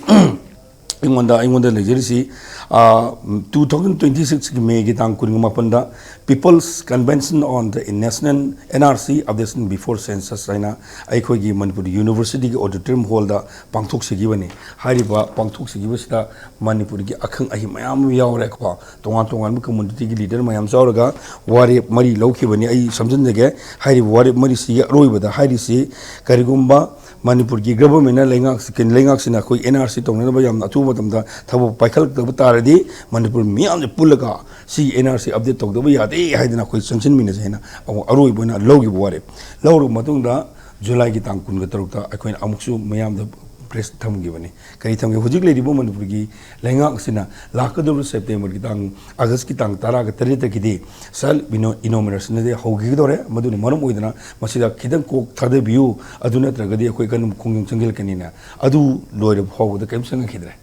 ꯑꯩꯉꯣꯟꯗ, ꯑꯩꯉꯣꯟꯗ ꯂꯩꯖꯔꯤꯁꯤ, ꯑ, two thousand twenty-six ꯀꯤ ꯃꯦꯒꯤ ꯇꯥꯡ ꯀꯨꯟꯃꯥꯄꯟꯗ People's Convention on the National N R C Updation Before Census ꯍꯥꯏꯅ ꯑꯩꯈꯣꯏꯒꯤ ꯃꯅꯤꯄꯨꯔ ꯌꯨꯅꯤꯚꯔꯁꯤꯇꯤꯒꯤ ꯑꯣꯗꯤꯇꯣꯔꯤꯌꯝ ꯍꯣꯜꯗ ꯄꯥꯡꯊꯣꯛꯆꯈꯤꯕꯅꯤ꯫ ꯍꯥꯏꯔꯤꯕ ꯄꯥꯡꯊꯣꯛꯆꯈꯤꯕꯁꯤꯗ ꯃꯅꯤꯄꯨꯔꯒꯤ ꯑꯈꯪ ꯑꯍꯩ ꯃꯌꯥꯝ ꯑꯃ ꯌꯥꯎꯔꯦꯀꯣ, ꯇꯣꯉꯥꯟ ꯇꯣꯉꯥꯟꯕ ꯀꯝꯃꯨꯅꯤꯇꯤꯒꯤ ꯂꯤꯗꯔ ꯃꯌꯥꯝ ꯌꯥꯎꯔꯒ ꯋꯥꯔꯦꯞ ꯃꯔꯤ ꯂꯧꯈꯤꯕꯅꯤ꯫ ꯑꯩ ꯁꯝꯖꯤꯟꯖꯒꯦ꯫ ꯍꯥꯏꯔꯤꯕ ꯋꯥꯔꯦꯞ ꯃꯔꯤꯁꯤꯒꯤ ꯑꯔꯣꯏꯕꯗ ꯍꯥꯏꯔꯤꯁꯤ, ꯀꯔꯤꯒꯨꯝꯕ ꯃꯅꯤꯄꯨꯔꯒꯤ ꯒꯚꯔꯟꯃꯦꯟꯅ ꯂꯩꯉꯥꯛ-, ꯂꯩꯉꯥꯛꯁꯤꯅ ꯑꯩꯈꯣꯏ N R C ꯇꯧꯅꯅꯕ ꯌꯥꯝꯅ ꯑꯊꯨꯕ ꯃꯇꯝꯗ ꯊꯕꯛ ꯄꯥꯏꯈꯠꯂꯛꯇꯕ ꯇꯥꯔꯗꯤ, ꯃꯅꯤꯄꯨꯔ ꯃꯤꯌꯥꯝꯁꯦ ꯄꯨꯜꯂꯒ ꯁꯤ N R C ꯑꯞꯗꯦꯠ ꯇꯧꯗꯕ ꯌꯥꯗꯦ ꯍꯥꯏꯗꯅ ꯑꯩꯈꯣꯏ ꯆꯪꯁꯤꯟꯃꯤꯟꯅꯁꯦ ꯍꯥꯏꯅ ꯑꯃꯨꯛ ꯑꯔꯣꯏꯕ ꯑꯣꯏꯅ ꯂꯧꯈꯤꯕ ꯋꯥꯔꯦꯞ꯫ ꯂꯧꯔꯕ ꯃꯇꯨꯡꯗ ꯖꯨꯂꯥꯏꯒꯤ ꯇꯥꯡ ꯀꯨꯟꯒ ꯇꯔꯨꯛꯇ ꯑꯩꯈꯣꯏꯅ ꯑꯃꯨꯛꯁꯨ ꯃꯤꯌꯥꯝꯗ ꯄ꯭ꯔꯦꯁ ꯊꯝꯈꯤꯕꯅꯤ꯫ ꯀꯔꯤ ꯊꯝꯒꯦ? ꯍꯧꯖꯤꯛ ꯂꯩꯔꯤꯕ ꯃꯅꯤꯄꯨꯔꯒꯤ ꯂꯩꯉꯥꯛ ꯑꯁꯤꯅ ꯂꯥꯛꯀꯗꯧꯔꯤꯕ ꯁꯦꯞꯇꯦꯝꯕꯔꯒꯤ ꯇꯥꯡ, ꯑꯥꯒꯁꯀꯤ ꯇꯥꯡ ꯇꯔꯥꯒ ꯇꯔꯦꯠꯇꯒꯤꯗꯤ ꯁꯦꯜꯐ ꯏꯅꯣ-, ꯏꯅꯣꯃꯤꯅꯦꯁꯟꯗꯤ ꯍꯧꯈꯤꯒꯗꯧꯔꯦ꯫ ꯃꯗꯨꯅ ꯃꯔꯝ ꯑꯣꯏꯗꯅ ꯃꯁꯤꯗ ꯈꯤꯇꯪ ꯀꯣꯛ ꯊꯥꯗꯕꯤꯌꯨ, ꯑꯗꯨ ꯅꯠꯇ꯭ꯔꯒꯗꯤ ꯑꯩꯈꯣꯏ ꯀꯟꯅ ꯈꯣꯡꯖꯪ ꯆꯪꯁꯤꯜꯂꯛꯀꯅꯤꯅ꯫ ꯑꯗꯨ ꯂꯣꯏꯔꯕ ꯐꯥꯎꯕꯗ ꯀꯔꯤꯝ ꯆꯪꯉꯛꯈꯤꯗ꯭ꯔꯦ꯫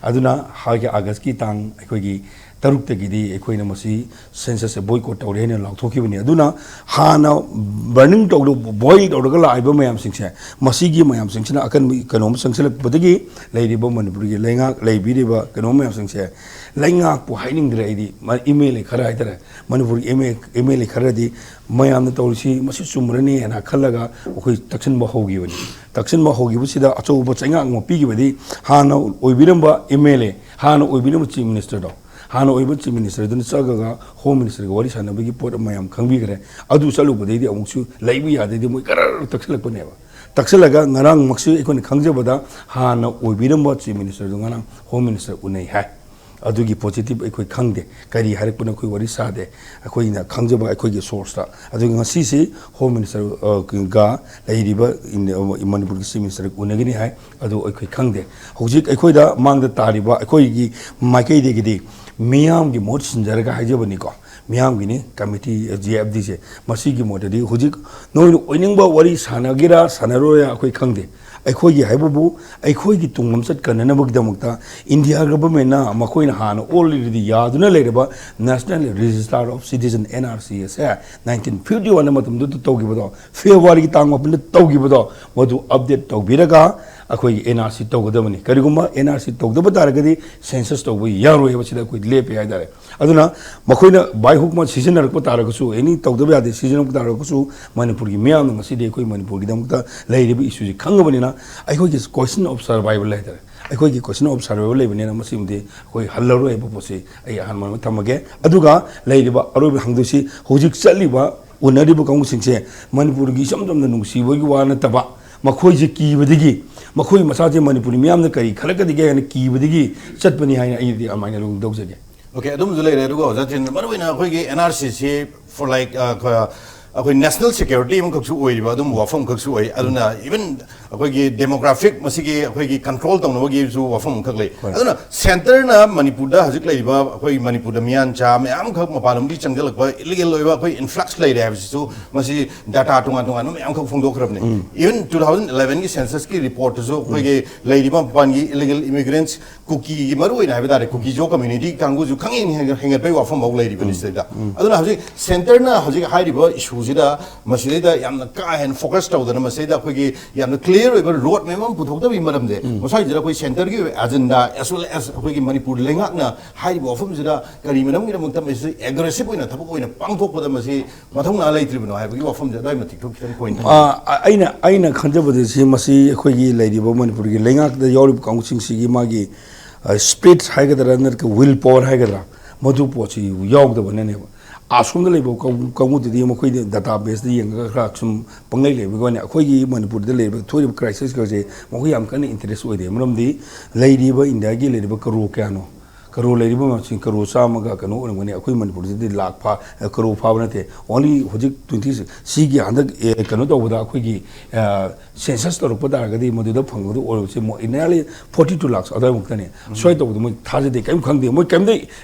ꯑꯗꯨꯅ ꯍꯥꯏꯒꯤ ꯑꯥꯒꯁꯀꯤ ꯇꯥꯡ ꯑꯩꯈꯣꯏꯒꯤ ꯇꯔꯨꯛꯇꯒꯤꯗꯤ ꯑꯩꯈꯣꯏꯅ ꯃꯁꯤ ꯁꯦꯟꯁꯁꯁꯦ ꯕꯣꯏꯀꯣꯠ ꯇꯧꯔꯦ ꯍꯥꯏꯅ ꯂꯥꯎꯊꯣꯛꯈꯤꯕꯅꯤ꯫ ꯑꯗꯨꯅ ꯍꯥꯟꯅ ꯕꯔꯅꯤꯡ ꯇꯧꯗ, ꯕꯣꯏꯜ ꯇꯧꯔꯒ ꯂꯥꯛꯏꯕ ꯃꯌꯥꯝꯁꯤꯡꯁꯦ, ꯃꯁꯤꯒꯤ ꯃꯌꯥꯝꯁꯤꯡꯁꯤꯅ ꯑꯀꯟꯕ ꯀꯩꯅꯣꯝ ꯆꯪꯁꯤꯜꯂꯛꯄꯗꯒꯤ ꯂꯩꯔꯤꯕ ꯃꯅꯤꯄꯨꯔꯒꯤ ꯂꯩꯉꯥꯛ, ꯂꯩꯕꯤꯔꯤꯕ ꯀꯩꯅꯣ ꯃꯌꯥꯝꯁꯤꯡꯁꯦ, ꯂꯩꯉꯥꯛꯄꯨ ꯍꯥꯏꯅꯤꯡꯗ꯭ꯔꯦ ꯑꯩꯗꯤ꯫ ꯃ-, ꯑꯦꯝ ꯑꯦꯜ ꯑꯦ ꯈꯔ ꯍꯥꯏꯇꯥꯔꯦ, ꯃꯅꯤꯄꯨꯔꯒꯤ M L A, M L A ꯈꯔꯗꯤ ꯃꯌꯥꯝꯅ ꯇꯧꯔꯤꯁꯤ ꯃꯁꯤ ꯆꯨꯝꯕ꯭ꯔꯅꯦꯅ ꯈꯜꯂꯒ ꯑꯩꯈꯣꯏ ꯇꯛꯁꯤꯟꯕ ꯍꯧꯈꯤꯕꯅꯤ꯫ ꯇꯛꯁꯤꯟꯕ ꯍꯧꯈꯤꯕꯁꯤꯗ ꯑꯆꯧꯕ ꯆꯩꯉꯥꯛ ꯑꯃ ꯄꯤꯈꯤꯕꯗꯤ ꯍꯥꯟꯅ ꯑꯣꯏꯕꯤꯔꯝꯕ ꯑꯦꯝ ꯑꯦꯜ ꯑꯦ, ꯍꯥꯟꯅ ꯑꯣꯏꯕꯤꯔꯝꯕ ꯆꯤꯐ ꯃꯤꯅꯤꯁꯇꯔꯗꯣ, ꯍꯥꯟꯅ ꯑꯣꯏꯕ ꯆꯤꯐ ꯃꯤꯅꯤꯁꯇꯔꯗꯨꯅ ꯆꯠꯂꯒ ꯍꯣꯝ ꯃꯤꯅꯤꯁꯇꯔꯒ ꯋꯥꯔꯤ ꯁꯥꯟꯅꯕꯒꯤ ꯄꯣꯠ ꯃꯌꯥꯝ ꯈꯪꯕꯤꯈ꯭ꯔꯦ꯫ ꯑꯗꯨ ꯆꯠꯂꯨꯕꯗꯩꯗꯤ ꯑꯃꯨꯛꯁꯨ ꯂꯩꯕ ꯌꯥꯗꯩꯗꯤ ꯃꯣꯏ ꯈꯔ ꯇꯛꯁꯤꯜꯂꯛꯄꯅꯦꯕ꯫ ꯇꯛꯁꯤꯜꯂꯒ ꯉꯔꯥꯡꯃꯛꯁꯨ ꯑꯩꯈꯣꯏꯅ ꯈꯪꯖꯕꯗ ꯍꯥꯟꯅ ꯑꯣꯏꯕꯤꯔꯝꯕ ꯆꯤꯐ ꯃꯤꯅꯤꯁꯇꯔꯗꯨ ꯉꯔꯥꯡ ꯍꯣꯝ ꯃꯤꯅꯤꯁꯇꯔ ꯎꯅꯩ ꯍꯥꯏ꯫ ꯑꯗꯨꯒꯤ ꯄꯣꯖꯤꯇꯤꯚ ꯑꯩꯈꯣꯏ ꯈꯪꯗꯦ꯫ ꯀꯔꯤ ꯍꯥꯏꯔꯛꯄꯅꯣ ꯑꯩꯈꯣꯏ ꯋꯥꯔꯤ ꯁꯥꯗꯦ꯫ ꯑꯩꯈꯣꯏꯅ ꯈꯪꯖꯕ ꯑꯩꯈꯣꯏꯒꯤ ꯁꯣꯔꯁꯇ꯫ ꯑꯗꯨꯒ ꯉꯁꯤꯁꯤ ꯍꯣꯝ ꯃꯤꯅꯤꯁꯇꯔ, ꯑ, ꯒ ꯂꯩꯔꯤꯕ ꯏꯟ-, ꯑ, ꯃꯅꯤꯄꯨꯔꯒꯤ ꯆꯤꯐ ꯃꯤꯅꯤꯁꯇꯔ ꯎꯅꯒꯅꯤ ꯍꯥꯏ꯫ ꯑꯗꯨ ꯑꯩꯈꯣꯏ ꯈꯪꯗꯦ꯫ ꯍꯧꯖꯤꯛ ꯑꯩꯈꯣꯏꯗ ꯃꯥꯡꯗ ꯇꯥꯔꯤꯕ ꯑꯩꯈꯣꯏꯒꯤ ꯃꯥꯏꯀꯩꯗꯒꯤꯗꯤ ꯃꯤꯌꯥꯝꯒꯤ ꯃꯍꯨꯠ ꯁꯤꯟꯖꯔꯒ ꯍꯥꯏꯖꯕꯅꯤꯀꯣ꯫ ꯃꯤꯌꯥꯝꯒꯤꯅꯤ ꯀꯃꯤꯇꯤ, ꯖꯦ ꯑꯦꯐ ꯗꯤꯁꯦ꯫ ꯃꯁꯤꯒꯤ ꯃꯣꯠꯇꯗꯤ ꯍꯧꯖꯤꯛ ꯅꯣꯏꯅ ꯑꯣꯏꯅꯤꯡꯕ ꯋꯥꯔꯤ ꯁꯥꯟꯅꯒꯦꯔꯥ ꯁꯥꯟꯅꯔꯣꯏꯔꯥ ꯑꯩꯈꯣꯏ ꯈꯪꯗꯦ꯫ ꯑꯩꯈꯣꯏꯒꯤ ꯍꯥꯏꯕꯕꯨ ꯑꯩꯈꯣꯏꯒꯤ ꯇꯨꯡ ꯂꯝꯆꯠ ꯀꯟꯅꯅꯕꯒꯤꯗꯃꯛꯇ ꯏꯟꯗꯤꯌꯥ ꯒꯚꯔꯟꯃꯦꯟꯠꯅ ꯃꯈꯣꯏꯅ ꯍꯥꯟꯅ already ꯌꯥꯗꯨꯅ ꯂꯩꯔꯕ National Register of Citizen, N R C, ꯑꯁꯦ nineteen fifty one ꯃꯇꯝꯗꯨꯗ ꯇꯧꯈꯤꯕꯗꯣ, ꯐꯦꯕ꯭ꯔꯨꯋꯥꯔꯤꯒꯤ ꯇꯥꯡ ꯃꯥꯄꯟꯗ ꯇꯧꯈꯤꯕꯗꯣ, ꯃꯗꯨ update ꯇꯧꯕꯤꯔꯒ ꯑꯩꯈꯣꯏꯒꯤ N R C ꯇꯧꯒꯗꯕꯅꯤ꯫ ꯀꯔꯤꯒꯨꯝꯕ N R C ꯇꯧꯗꯕ ꯇꯥꯔꯒꯗꯤ census ꯇꯧꯕ ꯌꯥꯔꯣꯏ ꯍꯥꯏꯕꯁꯤꯗ ꯑꯩꯈꯣꯏ ꯂꯦꯞꯄꯦ ꯍꯥꯏꯇꯥꯔꯦ꯫ ꯑꯗꯨꯅ ꯃꯈꯣꯏꯅ by hook ꯃ ꯁꯤꯖꯤꯟꯅꯔꯛꯄ ꯇꯥꯔꯒꯁꯨ, any ꯇꯧꯗꯕ ꯌꯥꯗꯦ ꯁꯤꯖꯤꯟꯅꯔꯛꯄ ꯇꯥꯔꯒꯁꯨ, ꯃꯅꯤꯄꯨꯔꯒꯤ ꯃꯤꯌꯥꯝꯅ ꯉꯁꯤꯗꯤ ꯑꯩꯈꯣꯏ ꯃꯅꯤꯄꯨꯔꯒꯤꯗꯃꯛꯇ ꯂꯩꯔꯤꯕ ꯏꯁꯨꯁꯤ ꯈꯪꯉꯕꯅꯤꯅ ꯑꯩꯈꯣꯏꯒꯤ question of survival ꯍꯥꯏꯇꯥꯔꯦ, ꯑꯩꯈꯣꯏꯒꯤ question of survival ꯂꯩꯕꯅꯤꯅ ꯃꯁꯤꯃꯗꯤ ꯑꯩꯈꯣꯏ ꯍꯜꯂꯔꯣꯏ ꯍꯥꯏꯕ ꯄꯣꯠꯁꯤ ꯑꯩ ꯑꯍꯥꯟꯕ ꯑꯃ ꯊꯝꯃꯒꯦ꯫ ꯑꯗꯨꯒ ꯂꯩꯔꯤꯕ ꯑꯔꯣꯏꯕ ꯍꯪꯗꯣꯏꯁꯤ, ꯍꯧꯖꯤꯛ ꯆꯠꯂꯤꯕ ꯎꯅꯔꯤꯕ ꯀꯥꯡꯕꯨꯁꯤꯡꯁꯦ ꯃꯅꯤꯄꯨꯔꯒꯤ ꯏꯆꯝ ꯆꯝꯅ ꯅꯨꯡꯁꯤꯕꯒꯤ ꯋꯥ ꯅꯠꯇꯕ, ꯃꯈꯣꯏꯁꯦ ꯀꯤꯕꯗꯒꯤ, ꯃꯈꯣꯏ ꯃꯁꯥꯁꯦ ꯃꯅꯤꯄꯨꯔꯤ ꯃꯤꯌꯥꯝꯅ ꯀꯔꯤ ꯈꯜꯂꯛꯀꯗꯒꯦ ꯍꯥꯏꯅ ꯀꯤꯕꯗꯒꯤ ꯆꯠꯄꯅꯤ ꯍꯥꯏꯅ ꯑꯩꯗꯤ ꯑꯗꯨꯃꯥꯏꯅ ꯑꯗꯨꯝ ꯂꯧꯖꯒꯦ꯫ Okay, ꯑꯗꯨꯝꯁꯨ ꯂꯩꯔꯦ꯫ ꯑꯗꯨꯒ ꯑꯣꯖꯥ ꯇꯤꯟ, ꯃꯔꯨꯑꯣꯏꯅ ꯑꯩꯈꯣꯏꯒꯤ N R C ꯁꯤ for like, ꯑ, ꯈ-, ꯑꯩꯈꯣꯏ ꯅꯦꯁꯅꯦꯜ ꯁꯦꯀ꯭ꯌꯨꯔꯤꯇꯤ ꯑꯃꯈꯛꯁꯨ ꯑꯣꯏꯔꯤꯕ ꯑꯗꯨꯝ ꯋꯥꯐꯝ ꯑꯃꯈꯛꯁꯨ ꯑꯣꯏ꯫ ꯑꯗꯨꯅ ꯏꯚꯟ ꯑꯩꯈꯣꯏꯒꯤ ꯗꯦꯃꯣꯒ꯭ꯔꯥꯐꯤꯛ ꯃꯁꯤꯒꯤ ꯑꯩꯈꯣꯏꯒꯤ ꯀꯟꯇ꯭ꯔꯣꯜ ꯇꯧꯅꯕꯒꯤꯁꯨ ꯋꯥꯐꯝ ꯑꯃꯈꯛ ꯂꯩ꯫ ꯑꯗꯨꯅ ꯁꯦꯟꯇꯔꯅ ꯃꯅꯤꯄꯨꯔꯗ ꯍꯧꯖꯤꯛ ꯂꯩꯔꯤꯕ ꯑꯩꯈꯣꯏ ꯃꯅꯤꯄꯨꯔꯗ ꯃꯤꯌꯥꯟꯆꯥ ꯃꯌꯥꯝ ꯑꯃꯈꯛ ꯃꯄꯥꯟ ꯂꯝꯗꯒꯤ ꯆꯪꯁꯤꯜꯂꯛꯄ ꯏꯂꯤꯒꯦꯜ ꯑꯣꯏꯕ ꯑꯩꯈꯣꯏ ꯏꯟꯐ꯭ꯂꯛꯁ ꯂꯩꯔꯦ ꯍꯥꯏꯕꯁꯤꯁꯨ ꯃꯁꯤ ꯗꯥꯇꯥ ꯇꯣꯉꯥꯟ ꯇꯣꯉꯥꯟꯕ ꯃꯌꯥꯝ ꯑꯃꯈꯛ ꯐꯣꯡꯗꯣꯛꯈ꯭ꯔꯕꯅꯤ꯫ ꯏꯚꯟ ꯇꯨ ꯊꯥꯎꯖꯟ ꯏꯂꯦꯚꯦꯟꯒꯤ ꯁꯦꯟꯁꯁꯀꯤ ꯔꯤꯄꯣꯔꯠꯇꯁꯨ ꯑꯩꯈꯣꯏꯒꯤ ꯂꯩꯔꯤꯕ ꯃꯄꯥꯟꯒꯤ ꯏꯂꯤꯒꯦꯜ ꯏꯃꯤꯒ꯭ꯔꯦꯟꯠꯁ ꯀꯨꯀꯤꯒꯤ ꯃꯔꯨꯑꯣꯏꯅ ꯍꯥꯏꯕ ꯇꯥꯔꯦ, ꯀꯨꯀꯤ ꯖꯣ ꯀꯝꯃ꯭ꯌꯨꯅꯤꯇꯤ ꯀꯥꯡꯕꯨꯁꯨ ꯈꯪꯍꯦꯟ ꯍꯦꯟꯒꯠ-, ꯍꯦꯟꯒꯠꯄꯒꯤ ꯋꯥꯐꯝ ꯑꯃ ꯂꯩꯔꯤꯕꯅꯤ ꯁꯤꯗꯩꯗ꯫ ꯑꯗꯨꯅ ꯍꯧꯖꯤꯛ ꯁꯦꯟꯇꯔꯅ ꯍꯧꯖꯤꯛ ꯍꯥꯏꯔꯤꯕ ꯏꯁꯨꯁꯤꯗ ꯃꯁꯤꯗꯩꯗ ꯌꯥꯝꯅ ꯀꯥ ꯍꯦꯟꯅ ꯐꯣꯀꯁ ꯇꯧꯗꯅ ꯃꯁꯤꯗꯩꯗ ꯑꯩꯈꯣꯏꯒꯤ ꯌꯥꯝꯅ ꯀ꯭ꯂꯤꯌꯥꯔ ꯑꯣꯏꯕ ꯔꯣꯗ ꯃꯦꯞ ꯑꯃ ꯄꯨꯊꯣꯛꯇꯕꯒꯤ ꯃꯔꯝꯁꯦ, ꯃꯁꯥꯏꯁꯤꯗ ꯑꯩꯈꯣꯏ ꯁꯦꯟꯇꯔꯒꯤ ꯑꯣꯏꯕ ꯑꯦꯖꯦꯟꯗꯥ ꯑꯦꯁ ꯋꯦꯜ ꯑꯦꯁ ꯑꯩꯈꯣꯏꯒꯤ ꯃꯅꯤꯄꯨꯔ ꯂꯩꯉꯥꯛꯅ ꯍꯥꯏꯔꯤꯕ ꯋꯥꯐꯝꯁꯤꯗ ꯀꯔꯤ ꯃꯔꯝꯒꯤꯗꯃꯛꯇ ꯃꯁꯤ ꯑꯦꯒ꯭ꯔꯦꯁꯤꯞ ꯑꯣꯏꯅ ꯊꯕꯛ ꯑꯣꯏꯅ ꯄꯥꯡꯊꯣꯛꯄꯗ ꯃꯁꯤ ꯃꯊꯧꯅꯥ ꯂꯩꯇ꯭ꯔꯤꯕꯅꯣ ꯍꯥꯏꯕꯒꯤ ꯋꯥꯐꯝꯁꯦ ꯑꯗꯨꯋꯥꯏ ꯃꯇꯤꯛꯇꯣ ꯈꯤꯇꯪ ꯄꯣꯏꯟꯠ ꯊꯝꯕꯤꯌꯨ꯫ ꯑ, ꯑꯩꯅ ꯑꯩꯅ ꯈꯟꯖꯕꯗ ꯁꯤ ꯃꯁꯤ ꯑꯩꯈꯣꯏꯒꯤ ꯂꯩꯔꯤꯕ ꯃꯅꯤꯄꯨꯔꯒꯤ ꯂꯩꯉꯥꯛꯇ ꯌꯥꯎꯔꯤꯕ ꯀꯥꯡꯕꯨꯁꯤꯡꯁꯤꯒꯤ ꯃꯥꯒꯤ ꯁ꯭ꯄꯤꯔꯤꯠ ꯍꯥꯏꯒꯗ꯭ꯔꯥ ꯅꯠꯇ꯭ꯔꯒ ꯋꯤꯜ ꯄꯋꯥꯔ ꯍꯥꯏꯒꯗ꯭ꯔꯥ, ꯃꯗꯨ ꯄꯣꯠꯁꯤ ꯌꯥꯎꯗꯕꯅꯅꯦꯕ꯫ ꯑꯁꯣꯝꯗ ꯂꯩꯕ ꯀꯥꯡꯕꯨ- ꯀꯥꯡꯕꯨꯗꯨꯗꯤ ꯃꯈꯣꯏꯗꯤ ꯗꯥꯇꯥ ꯕꯦꯁꯇ ꯌꯦꯡꯉꯒ ꯈꯔ ꯁꯨꯝ ꯄꯪꯂꯩ ꯂꯩꯕꯒꯤ ꯋꯥꯅꯤ꯫ ꯑꯩꯈꯣꯏꯒꯤ ꯃꯅꯤꯄꯨꯔꯗ ꯂꯩꯔꯤꯕ ꯊꯣꯛꯏꯕ ꯀ꯭ꯔꯥꯏꯁꯤꯁꯀꯁꯦ ꯃꯈꯣꯏ ꯌꯥꯝ ꯀꯟꯅ ꯏꯟꯇꯔꯦꯁ ꯑꯣꯏꯗꯦ꯫ ꯃꯔꯝꯗꯤ ꯂꯩꯔꯤꯕ ꯏꯟꯗꯤꯌꯥꯒꯤ ꯂꯩꯔꯤꯕ ꯀꯔꯣꯔ ꯀꯌꯥꯅꯣ, ꯀꯔꯣꯔ ꯂꯩꯔꯤꯕ ꯃꯁꯤꯡ ꯀꯔꯣꯔ ꯆꯥꯝꯃꯒ ꯀꯩꯅꯣ ꯑꯣꯏꯔꯝꯒꯅꯤ꯫ ꯑꯩꯈꯣꯏ ꯃꯅꯤꯄꯨꯔꯗꯗꯤ ꯂꯥꯛ ꯐꯥ ꯀꯔꯣꯔ ꯐꯥꯕ ꯅꯠꯇꯦ꯫ ꯑꯣꯟꯂꯤ ꯍꯧꯖꯤꯛ ꯇ꯭ꯋꯦꯟꯇꯤ ꯁꯤꯒꯤ ꯍꯟꯗꯛ ꯑꯦ, ꯀꯩꯅꯣ ꯇꯧꯕꯗ ꯑꯩꯈꯣꯏꯒꯤ ꯁꯦꯟꯁꯁ ꯇꯧꯔꯛꯄ ꯇꯥꯔꯒꯗꯤ ꯃꯗꯨꯗ ꯐꯪꯕꯗ ꯑꯣꯏꯔꯕꯁꯦ ꯃꯣꯏ ꯏꯟꯗꯤꯌꯥꯂꯤ ꯐꯣꯔꯇꯤ ꯇꯨ ꯂꯥꯛꯁ ꯑꯗꯨꯋꯥꯏꯃꯨꯛꯇꯅꯦ꯫ ꯁ꯭ꯋꯥꯏ ꯇꯧꯕꯗ ꯃꯣꯏ ꯊꯥꯖꯗꯦ, ꯀꯔꯤꯝ ꯈꯪꯗꯦ, ꯃꯣꯏ ꯀꯔꯤꯝꯇ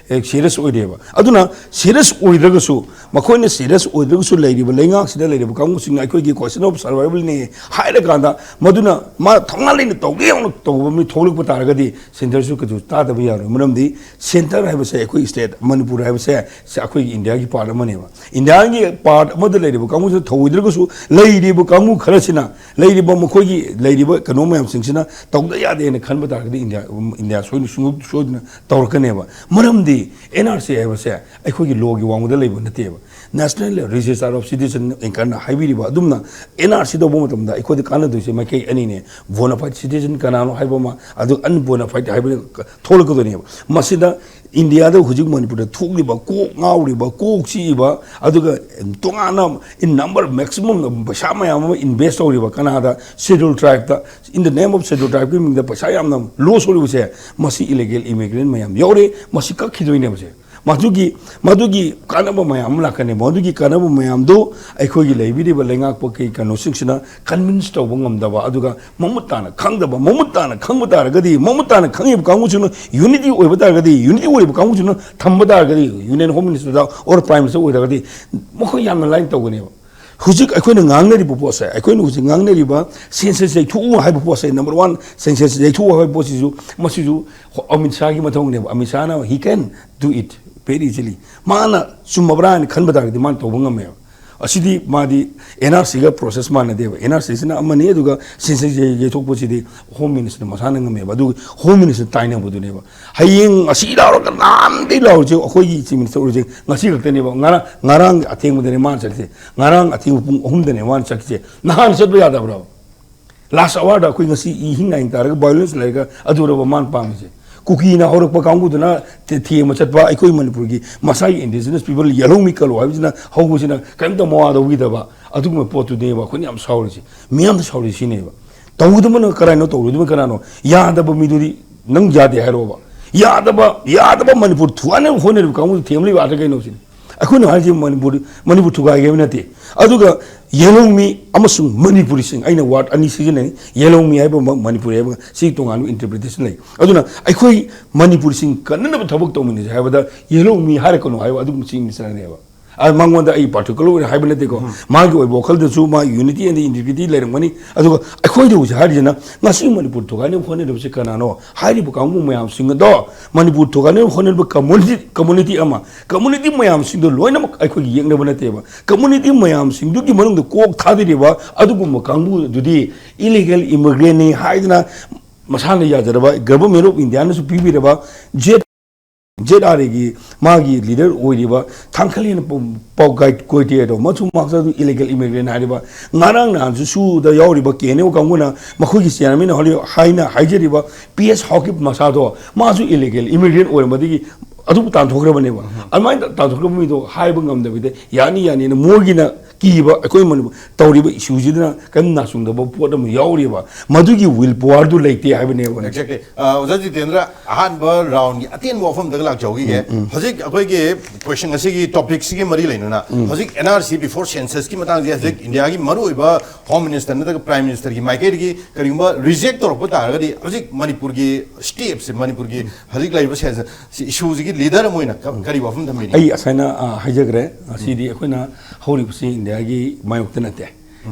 ꯁꯤꯔꯤꯌꯁ ꯑꯣꯏꯗꯦꯕ꯫ ꯑꯗꯨꯅ ꯁꯤꯔꯤꯌꯁ ꯑꯣꯏꯗ꯭ꯔꯒꯁꯨ, ꯃꯈꯣꯏꯅ ꯁꯤꯔꯤꯌꯁ ꯑꯣꯏꯗ꯭ꯔꯒꯁꯨ ꯂꯩꯔꯤꯕ ꯂꯩꯉꯥꯛꯁꯤꯗ ꯂꯩꯔꯤꯕ ꯀꯥꯡꯕꯨꯁꯤꯡꯅ ꯑꯩꯈꯣꯏꯒꯤ ꯀꯣꯏꯁꯟ ꯑꯣꯐ ꯁꯔꯚꯥꯏꯕꯜꯅꯤ ꯍꯥꯏꯔꯀꯥꯟꯗ ꯃꯗꯨꯅ ꯃꯥ ꯊꯧꯅꯥ ꯂꯩꯅ ꯇꯧꯒꯦ ꯌꯥꯎꯅ ꯇꯧꯕ ꯃꯤ ꯊꯣꯛꯂꯛꯄ ꯇꯥꯔꯒꯗꯤ ꯁꯦꯟꯇꯔꯁꯨ ꯀꯩꯁꯨ ꯇꯥꯗꯕ ꯌꯥꯔꯣꯏ꯫ ꯃꯔꯝꯗꯤ ꯁꯦꯟꯇꯔ ꯍꯥꯏꯕꯁꯦ ꯑꯩꯈꯣꯏ ꯁ꯭ꯇꯦꯠ ꯃꯅꯤꯄꯨꯔ ꯍꯥꯏꯕꯁꯦ ꯁꯤ ꯑꯩꯈꯣꯏꯒꯤ ꯏꯟꯗꯤꯌꯥꯒꯤ ꯄꯥꯔꯠ ꯑꯃꯅꯦꯕ꯫ ꯏꯟꯗꯤꯌꯥꯒꯤ ꯄꯥꯔꯠ ꯑꯃꯗ ꯂꯩꯔꯤꯕ ꯀꯥꯡꯕꯨꯁꯤꯅ ꯊꯧꯑꯣꯏꯗ꯭ꯔꯒꯁꯨ ꯂꯩꯔꯤꯕ ꯀꯥꯡꯕꯨ ꯈꯔꯁꯤꯅ ꯂꯩꯔꯤꯕ ꯃꯈꯣꯏꯒꯤ ꯂꯩꯔꯤꯕ ꯀꯩꯅꯣ ꯃꯌꯥꯝꯁꯤꯡꯁꯤꯅ ꯇꯧꯗ ꯌꯥꯗꯦꯅ ꯈꯟꯕ ꯇꯥꯔꯒꯗꯤ ꯏꯟꯗꯤꯌꯥ ꯏꯟꯗꯤꯌꯥ ꯁꯣꯏꯅ ꯁꯨꯡ- ꯁꯣꯏꯗꯅ ꯇꯧꯔꯛꯀꯅꯦꯕ꯫ ꯃꯔꯝꯗꯤ ꯑꯦꯟ ꯑꯥꯔ ꯁꯤ ꯍꯥꯏꯕꯁꯦ ꯑꯩꯈꯣꯏꯒꯤ ꯂꯣꯒꯤ ꯋꯥꯡꯃꯗ ꯂꯩꯕ ꯅꯠꯇꯦꯕ꯫ ꯅꯦꯁꯅꯦꯜ ꯔꯦꯖꯤꯁꯇꯥꯔ ꯑꯣꯐ ꯁꯤꯇꯤꯖꯟ ꯑꯦꯡꯀꯔꯅ ꯍꯥꯏꯕꯤꯔꯤꯕ ꯑꯗꯨꯝꯅ ꯑꯦꯟ ꯑꯥꯔ ꯁꯤ ꯇꯧꯕ ꯃꯇꯝꯗ ꯑꯩꯈꯣꯏꯗ ꯀꯥꯟꯅꯗꯣꯏꯁꯦ ꯃꯥꯏꯀꯩ ꯑꯅꯤꯅꯦ꯫ ꯕꯣꯅꯥꯐꯥꯏꯠ ꯁꯤꯇꯤꯖꯟ ꯀꯅꯥꯅꯣ ꯍꯥꯏꯕ ꯑꯃ, ꯑꯗꯨ ꯑꯟꯕꯣꯅꯥꯐꯥꯏꯠ ꯍꯥꯏꯕ ꯊꯣꯛꯂꯛꯀꯗꯣꯏꯅꯦꯕ꯫ ꯃꯁꯤꯗ ꯏꯟꯗꯤꯌꯥꯗ ꯍꯧꯖꯤꯛ ꯃꯅꯤꯄꯨꯔꯗ ꯊꯣꯛꯂꯤꯕ ꯀꯣꯛ ꯉꯥꯎꯔꯤꯕ, ꯀꯣꯛ ꯆꯤꯛꯏꯕ, ꯑꯗꯨꯒ ꯇꯣꯉꯥꯟꯅ in number maximum ꯄꯩꯁꯥ ꯃꯌꯥꯝ ꯑꯃ ꯏꯟꯚꯦꯁ ꯇꯧꯔꯤꯕ ꯀꯅꯥꯗ ꯁꯦꯗ꯭ꯌꯨꯜ ꯇ꯭ꯔꯥꯏꯕꯇ, in the name of schedule ꯇ꯭ꯔꯥꯏꯕꯀꯤ ꯃꯤꯡꯗ ꯄꯩꯁꯥ ꯌꯥꯝꯅ ꯂꯣꯁ ꯑꯣꯏꯔꯤꯕꯁꯦ, ꯃꯁꯤ ꯏꯂꯤꯒꯦꯜ ꯏꯃꯤꯒ꯭ꯔꯦꯟ ꯃꯌꯥꯝ ꯌꯥꯎꯔꯦ꯫ ꯃꯁꯤ ꯀꯛꯈꯤꯗꯣꯏꯅꯦꯕꯁꯦ꯫ ꯃꯗꯨꯒꯤ ꯃꯗꯨꯒꯤ ꯀꯥꯟꯅꯕ ꯃꯌꯥꯝ ꯑꯃ ꯂꯥꯛꯀꯅꯤ꯫ ꯃꯗꯨꯒꯤ ꯀꯥꯟꯅꯕ ꯃꯌꯥꯝꯗꯨ ꯑꯩꯈꯣꯏꯒꯤ ꯂꯩꯕꯤꯔꯤꯕ ꯂꯩꯉꯥꯛꯄ ꯀꯩ ꯀꯩꯅꯣꯁꯤꯡꯁꯤꯅ ꯀꯟꯚꯤꯟꯁ ꯇꯧꯕ ꯉꯝꯗꯕ, ꯑꯗꯨꯒ ꯃꯃꯨꯠ ꯇꯥꯅ ꯈꯪꯗꯕ, ꯃꯃꯨꯠ ꯇꯥꯅ ꯈꯪꯕ ꯇꯥꯔꯒꯗꯤ, ꯃꯃꯨꯠ ꯇꯥꯅ ꯈꯪꯉꯤꯕ ꯀꯥꯡꯕꯨꯁꯤꯡꯅ ꯌꯨꯅꯤꯇꯤ ꯑꯣꯏꯕ ꯇꯥꯔꯒꯗꯤ, ꯌꯨꯅꯤꯇꯤ ꯑꯣꯏꯔꯤꯕ ꯀꯥꯡꯕꯨꯁꯤꯡꯅ ꯊꯝꯕ ꯇꯥꯔꯒꯗꯤ, ꯌꯨꯅꯤꯌꯟ ꯍꯣꯝ ꯃꯤꯅꯤꯁꯇꯔꯗ ꯑꯣꯔ ꯄ꯭ꯔꯥꯏꯝ ꯃꯤꯅꯤꯁꯇꯔ ꯑꯣꯏꯔꯒꯗꯤ ꯃꯈꯣꯏ ꯌꯥꯝꯅ ꯂꯥꯏꯅ ꯇꯧꯒꯅꯦꯕ꯫ ꯍꯧꯖꯤꯛ ꯑꯩꯈꯣꯏꯅ ꯉꯥꯡꯅꯔꯤꯕ ꯄꯣꯠꯁꯦ, ꯑꯩꯈꯣꯏꯅ ꯍꯧꯖꯤꯛ ꯉꯥꯡꯅꯔꯤꯕ ꯁꯦꯟꯁꯁ ꯌꯩꯊꯣꯛꯎ ꯍꯥꯏꯕ ꯄꯣꯠꯁꯦ, ꯅꯝꯕꯔ ꯋꯥꯟ, ꯁꯦꯟꯁꯁ ꯌꯩꯊꯣꯛꯎ ꯍꯥꯏꯕ ꯄꯣꯠꯁꯤꯁꯨ, ꯃꯁꯤꯁꯨ Amit ꯁꯥꯍꯒꯤ ꯃꯊꯧꯅꯦꯕ꯫ Amit ꯁꯥꯍꯅ he can do it very easily꯫ ꯃꯥꯅ ꯆꯨꯝꯃꯕ꯭ꯔꯥ ꯍꯥꯏꯅ ꯈꯟꯕ ꯇꯥꯔꯒꯗꯤ ꯃꯥꯅ ꯇꯧꯕ ꯉꯝꯃꯦꯕ꯫ ꯑꯁꯤꯗꯤ ꯃꯥꯗꯤ ꯑꯦꯟ ꯑꯥꯔ ꯁꯤꯒ ꯄ꯭ꯔꯣꯁꯦꯁ ꯃꯥꯟꯅꯗꯦꯕ꯫ ꯑꯦꯟ ꯑꯥꯔ ꯁꯤꯁꯤꯅ ꯑꯃꯅꯤ, ꯑꯗꯨꯒ ꯁꯦꯟꯁꯁ ꯌꯩꯊꯣꯛꯄꯁꯤꯗꯤ ꯍꯣꯝ ꯃꯤꯅꯤꯁꯇꯔ ꯃꯁꯥꯅ ꯉꯝꯃꯦꯕ꯫ ꯑꯗꯨꯒ ꯍꯣꯝ ꯃꯤꯅꯤꯁꯇꯔ ꯇꯥꯏꯅꯕꯗꯨꯅꯦꯕ꯫ ꯍꯌꯦꯡ ꯑꯁꯤ ꯂꯥꯎꯔꯒ ꯅꯍꯥꯟꯗꯩ ꯂꯥꯎꯔꯤꯁꯦ ꯑꯩꯈꯣꯏꯒꯤ ꯆꯤꯐ ꯃꯤꯅꯤꯁꯇꯔ ꯑꯣꯏꯔꯤꯁꯦ ꯉꯁꯤ ꯈꯛꯇꯅꯦꯕ꯫ ꯉꯔꯥꯡ, ꯉꯔꯥꯡ ꯑꯊꯦꯡꯕꯗꯅꯦ ꯃꯥꯅ ꯆꯠꯂꯤꯁꯦ꯫ ꯉꯔꯥꯡ ꯑꯊꯦꯡꯕ ꯄꯨꯡ ꯑꯍꯨꯝꯗꯅꯦ ꯃꯥꯅ ꯆꯠꯈꯤꯁꯦ꯫ ꯅꯍꯥꯟ ꯆꯠꯄ ꯌꯥꯗꯕ꯭ꯔꯣ? ꯂꯥꯁ ꯑꯋꯥꯔꯗ ꯑꯩꯈꯣꯏ ꯉꯁꯤ ꯏ ꯍꯤꯡ ꯅꯥꯏ ꯇꯥꯔꯒ ꯚꯥꯏꯑꯣꯂꯦꯟꯁ ꯂꯩꯔꯒ ꯑꯗꯨꯔꯕ ꯃꯥꯅ ꯄꯥꯝꯃꯤꯁꯦ? ꯀꯨꯀꯤꯅ ꯍꯧꯔꯛꯄ ꯀꯥꯡꯕꯨꯗꯨꯅ ꯊꯦ-, ꯊꯦꯝꯕ ꯆꯠꯄ ꯑꯩꯈꯣꯏ ꯃꯅꯤꯄꯨꯔꯒꯤ ꯃꯁꯥꯒꯤ ꯏꯟꯗꯤꯖꯤꯅꯁ ꯄꯤꯄꯜ ꯌꯦꯜꯍꯧꯃꯤ ꯀꯜꯂꯣ ꯍꯥꯏꯕꯁꯤꯅ ꯍꯧꯕꯁꯤꯅ ꯀꯔꯤꯝꯇ ꯃꯋꯥ ꯂꯧꯕꯤꯗꯕ ꯑꯗꯨꯒꯨꯝꯕ ꯄꯣꯠꯇꯨꯅꯦꯕ ꯑꯩꯈꯣꯏꯅ ꯌꯥꯝ ꯁꯥꯎꯔꯤꯁꯤ꯫ ꯃꯤꯌꯥꯝꯅ ꯁꯥꯎꯔꯤꯁꯤ ꯁꯤꯅꯦꯕ꯫ ꯇꯧꯒꯗꯕꯅ ꯀꯔꯥꯏꯅꯣ, ꯇꯧꯔꯣꯏꯗꯕꯅ ꯀꯅꯥꯅꯣ? ꯌꯥꯗꯕ ꯃꯤꯗꯨꯗꯤ ꯅꯪ ꯌꯥꯗꯦ ꯍꯥꯏꯔꯛꯑꯣꯕ꯫ ꯌꯥꯗꯕ, ꯌꯥꯗꯕ ꯃꯅꯤꯄꯨꯔ ꯊꯨꯒꯥꯏꯅꯕ ꯍꯣꯠꯅꯔꯤꯕ ꯀꯥꯡꯕꯨꯗꯨ ꯊꯦꯝꯂꯤꯕ ꯑꯥꯔꯊ ꯀꯩꯅꯣ ꯁꯤꯅꯤ꯫ ꯑꯩꯈꯣꯏꯅ ꯍꯥꯏꯔꯤꯁꯤ ꯃꯅꯤꯄꯨꯔ, ꯃꯅꯤꯄꯨꯔ ꯊꯨꯒꯥꯏꯒꯦ ꯍꯥꯏꯕ ꯅꯠꯇꯦ꯫ ꯑꯗꯨꯒ ꯌꯦꯜꯍꯧꯃꯤ ꯑꯃꯁꯨꯡ ꯃꯅꯤꯄꯨꯔꯤꯁꯤꯡ, ꯑꯩꯅ ꯋꯥꯔꯗ ꯑꯅꯤ ꯁꯤꯖꯤꯟꯅꯩ, ꯌꯦꯜꯍꯧꯃꯤ ꯍꯥꯏꯕ ꯑꯃ, ꯃꯅꯤꯄꯨꯔꯤ ꯍꯥꯏꯕ ꯑꯃ, ꯁꯤ ꯇꯣꯉꯥꯟꯕ ꯏꯟꯇꯔꯄ꯭ꯔꯤꯇꯦꯁꯟ ꯂꯩ꯫ ꯑꯗꯨꯅ ꯑꯩꯈꯣꯏ ꯃꯅꯤꯄꯨꯔꯤꯁꯤꯡ ꯀꯟꯅꯅꯕ ꯊꯕꯛ ꯇꯧꯃꯤꯟꯅꯁꯦ ꯍꯥꯏꯕꯗ ꯌꯦꯜꯍꯧꯃꯤ ꯍꯥꯏꯔꯛꯀꯅꯨ ꯍꯥꯏꯕ ꯑꯗꯨꯒꯨꯝꯕ ꯆꯤꯡ ꯃꯤꯁꯅꯔꯅꯦꯕ꯫ ꯑ, ꯃꯉꯣꯟꯗ ꯑꯩ ꯄꯥꯔꯇꯤꯀꯨꯂꯔ ꯑꯣꯏꯅ ꯍꯥꯏꯕ ꯅꯠꯇꯦꯀꯣ꯫ ꯃꯥꯒꯤ ꯑꯣꯏꯕ ꯋꯥꯈꯜꯗꯁꯨ ꯃꯥ ꯌꯨꯅꯤꯇꯤ ꯑꯦꯟ ꯏꯟꯇꯤꯒ꯭ꯔꯤꯇꯤ ꯂꯩꯔꯝꯒꯅꯤ꯫ ꯑꯗꯨꯒ ꯑꯩꯈꯣꯏꯗ ꯍꯧꯖꯤꯛ ꯍꯥꯏꯔꯤꯁꯤꯅ ꯉꯁꯤ ꯃꯅꯤꯄꯨꯔ ꯊꯨꯒꯥꯏꯅꯕ ꯍꯣꯠꯅꯔꯤꯕꯁꯤ ꯀꯅꯥꯅꯣ? ꯍꯥꯏꯔꯤꯕ ꯀꯥꯡꯕꯨ ꯃꯌꯥꯝꯁꯤꯡ ꯑꯗꯣ ꯃꯅꯤꯄꯨꯔ ꯊꯨꯒꯥꯏꯅꯕ ꯍꯣꯠꯅꯔꯤꯕ ꯀꯝꯃꯨꯅꯤꯇꯤ, ꯀꯝꯃꯨꯅꯤꯇꯤ ꯑꯃ, ꯀꯝꯃꯨꯅꯤꯇꯤ ꯃꯌꯥꯝꯁꯤꯡꯗꯣ ꯂꯣꯏꯅꯃꯛ ꯑꯩꯈꯣꯏꯒꯤ ꯌꯦꯛꯅꯕ ꯅꯠꯇꯦꯕ꯫ ꯀꯝꯃꯨꯅꯤꯇꯤ ꯃꯌꯥꯝꯁꯤꯡꯗꯨꯒꯤ ꯃꯅꯨꯡꯗ ꯀꯣꯛ ꯊꯥꯗꯔꯤꯕ ꯑꯗꯨꯒꯨꯝꯕ ꯀꯥꯡꯕꯨ ꯑꯗꯨꯗꯤ ꯏꯂꯤꯒꯦꯜ ꯏꯃꯤꯒ꯭ꯔꯦꯟꯅꯤ ꯍꯥꯏꯗꯅ ꯃꯁꯥꯅ ꯌꯥꯖꯔꯕ ꯒꯚꯔꯟꯃꯦꯟ ꯑꯣꯐ ꯏꯟꯗꯤꯌꯥꯅꯁꯨ ꯄꯤꯕꯤꯔꯕ ꯖꯦꯠ ꯖꯦꯠ ꯑꯥꯔ ꯑꯦꯒꯤ ꯃꯥꯒꯤ ꯂꯤꯗꯔ ꯑꯣꯏꯔꯤꯕ ꯊꯥꯡꯈꯂꯦꯟ ꯄꯥꯎ-, ꯄꯥꯎꯒꯥꯏ ꯀꯣꯏꯇꯦ ꯑꯗꯣ ꯃꯆꯨ ꯃꯥꯛꯆꯗꯨ ꯏꯂꯤꯒꯦꯜ ꯏꯃꯤꯒ꯭ꯔꯦꯟ ꯍꯥꯏꯔꯤꯕ ꯉꯔꯥꯡ ꯅꯍꯥꯟꯁꯨ ꯁꯨꯗ ꯌꯥꯎꯔꯤꯕ ꯀꯦ ꯑꯦꯟ ꯑꯦꯜ ꯀꯥꯡꯕꯨꯅ ꯃꯈꯣꯏꯒꯤ ꯆꯤꯌꯥꯔꯃꯦꯟ ꯍꯣꯏ ꯍꯥꯏꯅ ꯍꯥꯏꯖꯔꯤꯕ ꯄꯤ ꯑꯦꯁ ꯍꯥꯎꯀꯤꯞ ꯃꯁꯥꯗꯣ ꯃꯥꯁꯨ ꯏꯂꯤꯒꯦꯜ ꯏꯃꯤꯒ꯭ꯔꯦꯟ ꯑꯣꯏꯔꯝꯕꯗꯒꯤ ꯑꯗꯨꯕꯨ ꯇꯥꯟꯊꯣꯛꯈ꯭ꯔꯕꯅꯦꯕ꯫ ꯑꯗꯨꯃꯥꯏꯅ ꯇꯥꯟꯊꯣꯛꯈ꯭ꯔꯕ ꯃꯤꯗꯣ ꯍꯥꯏꯕ ꯉꯝꯗꯕꯤꯗ ꯌꯥꯅꯤ ꯌꯥꯅꯤꯅ ꯃꯣꯏꯒꯤꯅ ꯀꯤꯕ, ꯑꯩꯈꯣꯏ ꯃꯅꯤꯄꯨꯔ ꯇꯧꯔꯤꯕ ꯏꯁꯨꯁꯤꯗꯅ ꯀꯔꯤꯝ ꯅꯥꯆꯨꯡꯗꯕ ꯄꯣꯠ ꯑꯃ ꯌꯥꯎꯔꯤꯕ, ꯃꯗꯨꯒꯤ ꯋꯤꯜ ꯄꯋꯥꯔꯗꯨ ꯂꯩꯇꯦ ꯍꯥꯏꯕꯅꯦꯕ꯫ ꯑꯦꯛꯖꯦꯛꯂꯤ꯫ ꯑꯣꯖꯥ ꯖꯤꯇꯦꯟꯗ꯭ꯔ, ꯑꯍꯥꯟꯕ ꯔꯥꯎꯟꯒꯤ ꯑꯇꯦꯟꯕ ꯋꯥꯐꯝꯗꯒ ꯂꯥꯛꯆꯍꯧꯈꯤꯒꯦ꯫ ꯍꯧꯖꯤꯛ ꯑꯩꯈꯣꯏꯒꯤ ꯀꯣꯏꯁꯟ ꯑꯁꯤꯒꯤ ꯇꯣꯄꯤꯛꯁꯤꯒꯤ ꯃꯔꯤ ꯂꯩꯅꯅ, ꯍꯧꯖꯤꯛ ꯑꯦꯟ ꯑꯥꯔ ꯁꯤ ꯕꯤꯐꯣꯔ ꯁꯦꯟꯁꯁꯀꯤ ꯃꯇꯥꯡꯁꯦ ꯍꯧꯖꯤꯛ ꯏꯟꯗꯤꯌꯥꯒꯤ ꯃꯔꯨꯑꯣꯏꯕ ꯍꯣꯝ ꯃꯤꯅꯤꯁꯇꯔ ꯅꯠꯇ꯭ꯔꯒ ꯄ꯭ꯔꯥꯏꯝ ꯃꯤꯅꯤꯁꯇꯔꯒꯤ ꯃꯥꯏꯀꯩꯗꯒꯤ ꯀꯔꯤꯒꯨꯝꯕ ꯔꯤꯖꯦꯛ ꯇꯧꯔꯛꯄ ꯇꯥꯔꯒꯗꯤ, ꯍꯧꯖꯤꯛ ꯃꯅꯤꯄꯨꯔꯒꯤ ꯁ꯭ꯇꯦꯞꯁꯦ, ꯃꯅꯤꯄꯨꯔꯒꯤ ꯍꯧꯖꯤꯛ ꯂꯩꯔꯤꯕ ꯁꯦꯟꯁꯁ ꯏꯁꯨꯁꯤꯒꯤ ꯂꯤꯗꯔ ꯑꯃ ꯑꯣꯏꯅ ꯀ- ꯀꯔꯤ ꯋꯥꯐꯝ ꯊꯝꯕꯤꯅꯤ? ꯑꯩ ꯑꯁꯥꯏꯅ ꯑ, ꯍꯥꯏꯖꯈ꯭ꯔꯦ꯫ ꯉꯁꯤꯗꯤ ꯑꯩꯈꯣꯏꯅ ꯍꯧꯔꯤꯕꯁꯤ ꯏꯟꯗꯤꯌꯥꯒꯤ ꯃꯥꯌꯣꯛꯇ ꯅꯠꯇꯦ,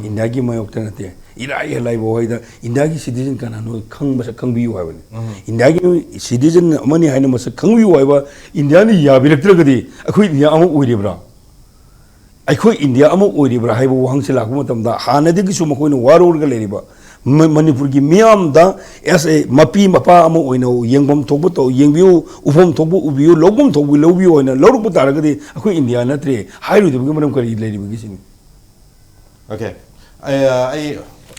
ꯏꯟꯗꯤꯌꯥꯒꯤ ꯃꯥꯌꯣꯛꯇ ꯅꯠꯇꯦ꯫ ꯏꯔꯥꯏ ꯂꯥꯏꯕ ꯋꯥꯍꯩꯗ, ꯏꯟꯗꯤꯌꯥꯒꯤ ꯁꯤꯇꯤꯖꯟ ꯀꯅꯥꯅꯣ ꯈꯪ ꯃꯁꯛ ꯈꯪꯕꯤꯌꯨ ꯍꯥꯏꯕꯅꯤ꯫ ꯏꯟꯗꯤꯌꯥꯒꯤ ꯁꯤꯇꯤꯖꯟ ꯑꯃꯅꯤ ꯍꯥꯏꯅ ꯃꯁꯛ ꯈꯪꯕꯤꯌꯨ ꯍꯥꯏꯕ ꯏꯟꯗꯤꯌꯥꯅ ꯌꯥꯕꯤꯔꯛꯇ꯭ꯔꯒꯗꯤ, ꯑꯩꯈꯣꯏ ꯏꯟꯗꯤꯌꯥ ꯑꯃ ꯑꯣꯏꯔꯤꯕ꯭ꯔꯥ? ꯑꯩꯈꯣꯏ ꯏꯟꯗꯤꯌꯥ ꯑꯃ ꯑꯣꯏꯔꯤꯕ꯭ꯔꯥ ꯍꯥꯏꯕ ꯋꯥꯍꯪꯁꯤ ꯂꯥꯛꯄ ꯃꯇꯝꯗ, ꯍꯥꯟꯅꯗꯒꯤꯁꯨ ꯃꯈꯣꯏꯅ ꯋꯥꯔꯧꯔꯒ ꯂꯩꯔꯤꯕ ꯃ- ꯃꯅꯤꯄꯨꯔꯒꯤ ꯃꯤꯌꯥꯝꯗ ꯑꯦꯁ ꯑꯦ ꯃꯄꯤ ꯃꯄꯥ ꯑꯃ ꯑꯣꯏꯅ ꯌꯦꯡꯐꯝ ꯊꯣꯛꯄ ꯇꯧ, ꯌꯦꯡꯕꯤꯌꯨ, ꯎꯐꯝ ꯊꯣꯛꯄ ꯎꯕꯤꯌꯨ, ꯂꯧꯐꯝ ꯊꯣꯛꯄ ꯂꯧꯕꯤꯌꯨ ꯍꯥꯏꯅ ꯂꯧꯔꯛꯄ ꯇꯥꯔꯒꯗꯤ, ꯑꯩꯈꯣꯏ ꯏꯟꯗꯤꯌꯥ ꯅꯠꯇ꯭ꯔꯦ ꯍꯥꯏꯔꯣꯏꯗꯕꯒꯤ ꯃꯔꯝ ꯀꯔꯤ ꯂꯩꯔꯤꯕꯒꯦ ꯁꯤꯅꯤ꯫ ꯑꯣꯀꯦ꯫ ꯑꯩ, ꯑꯩ,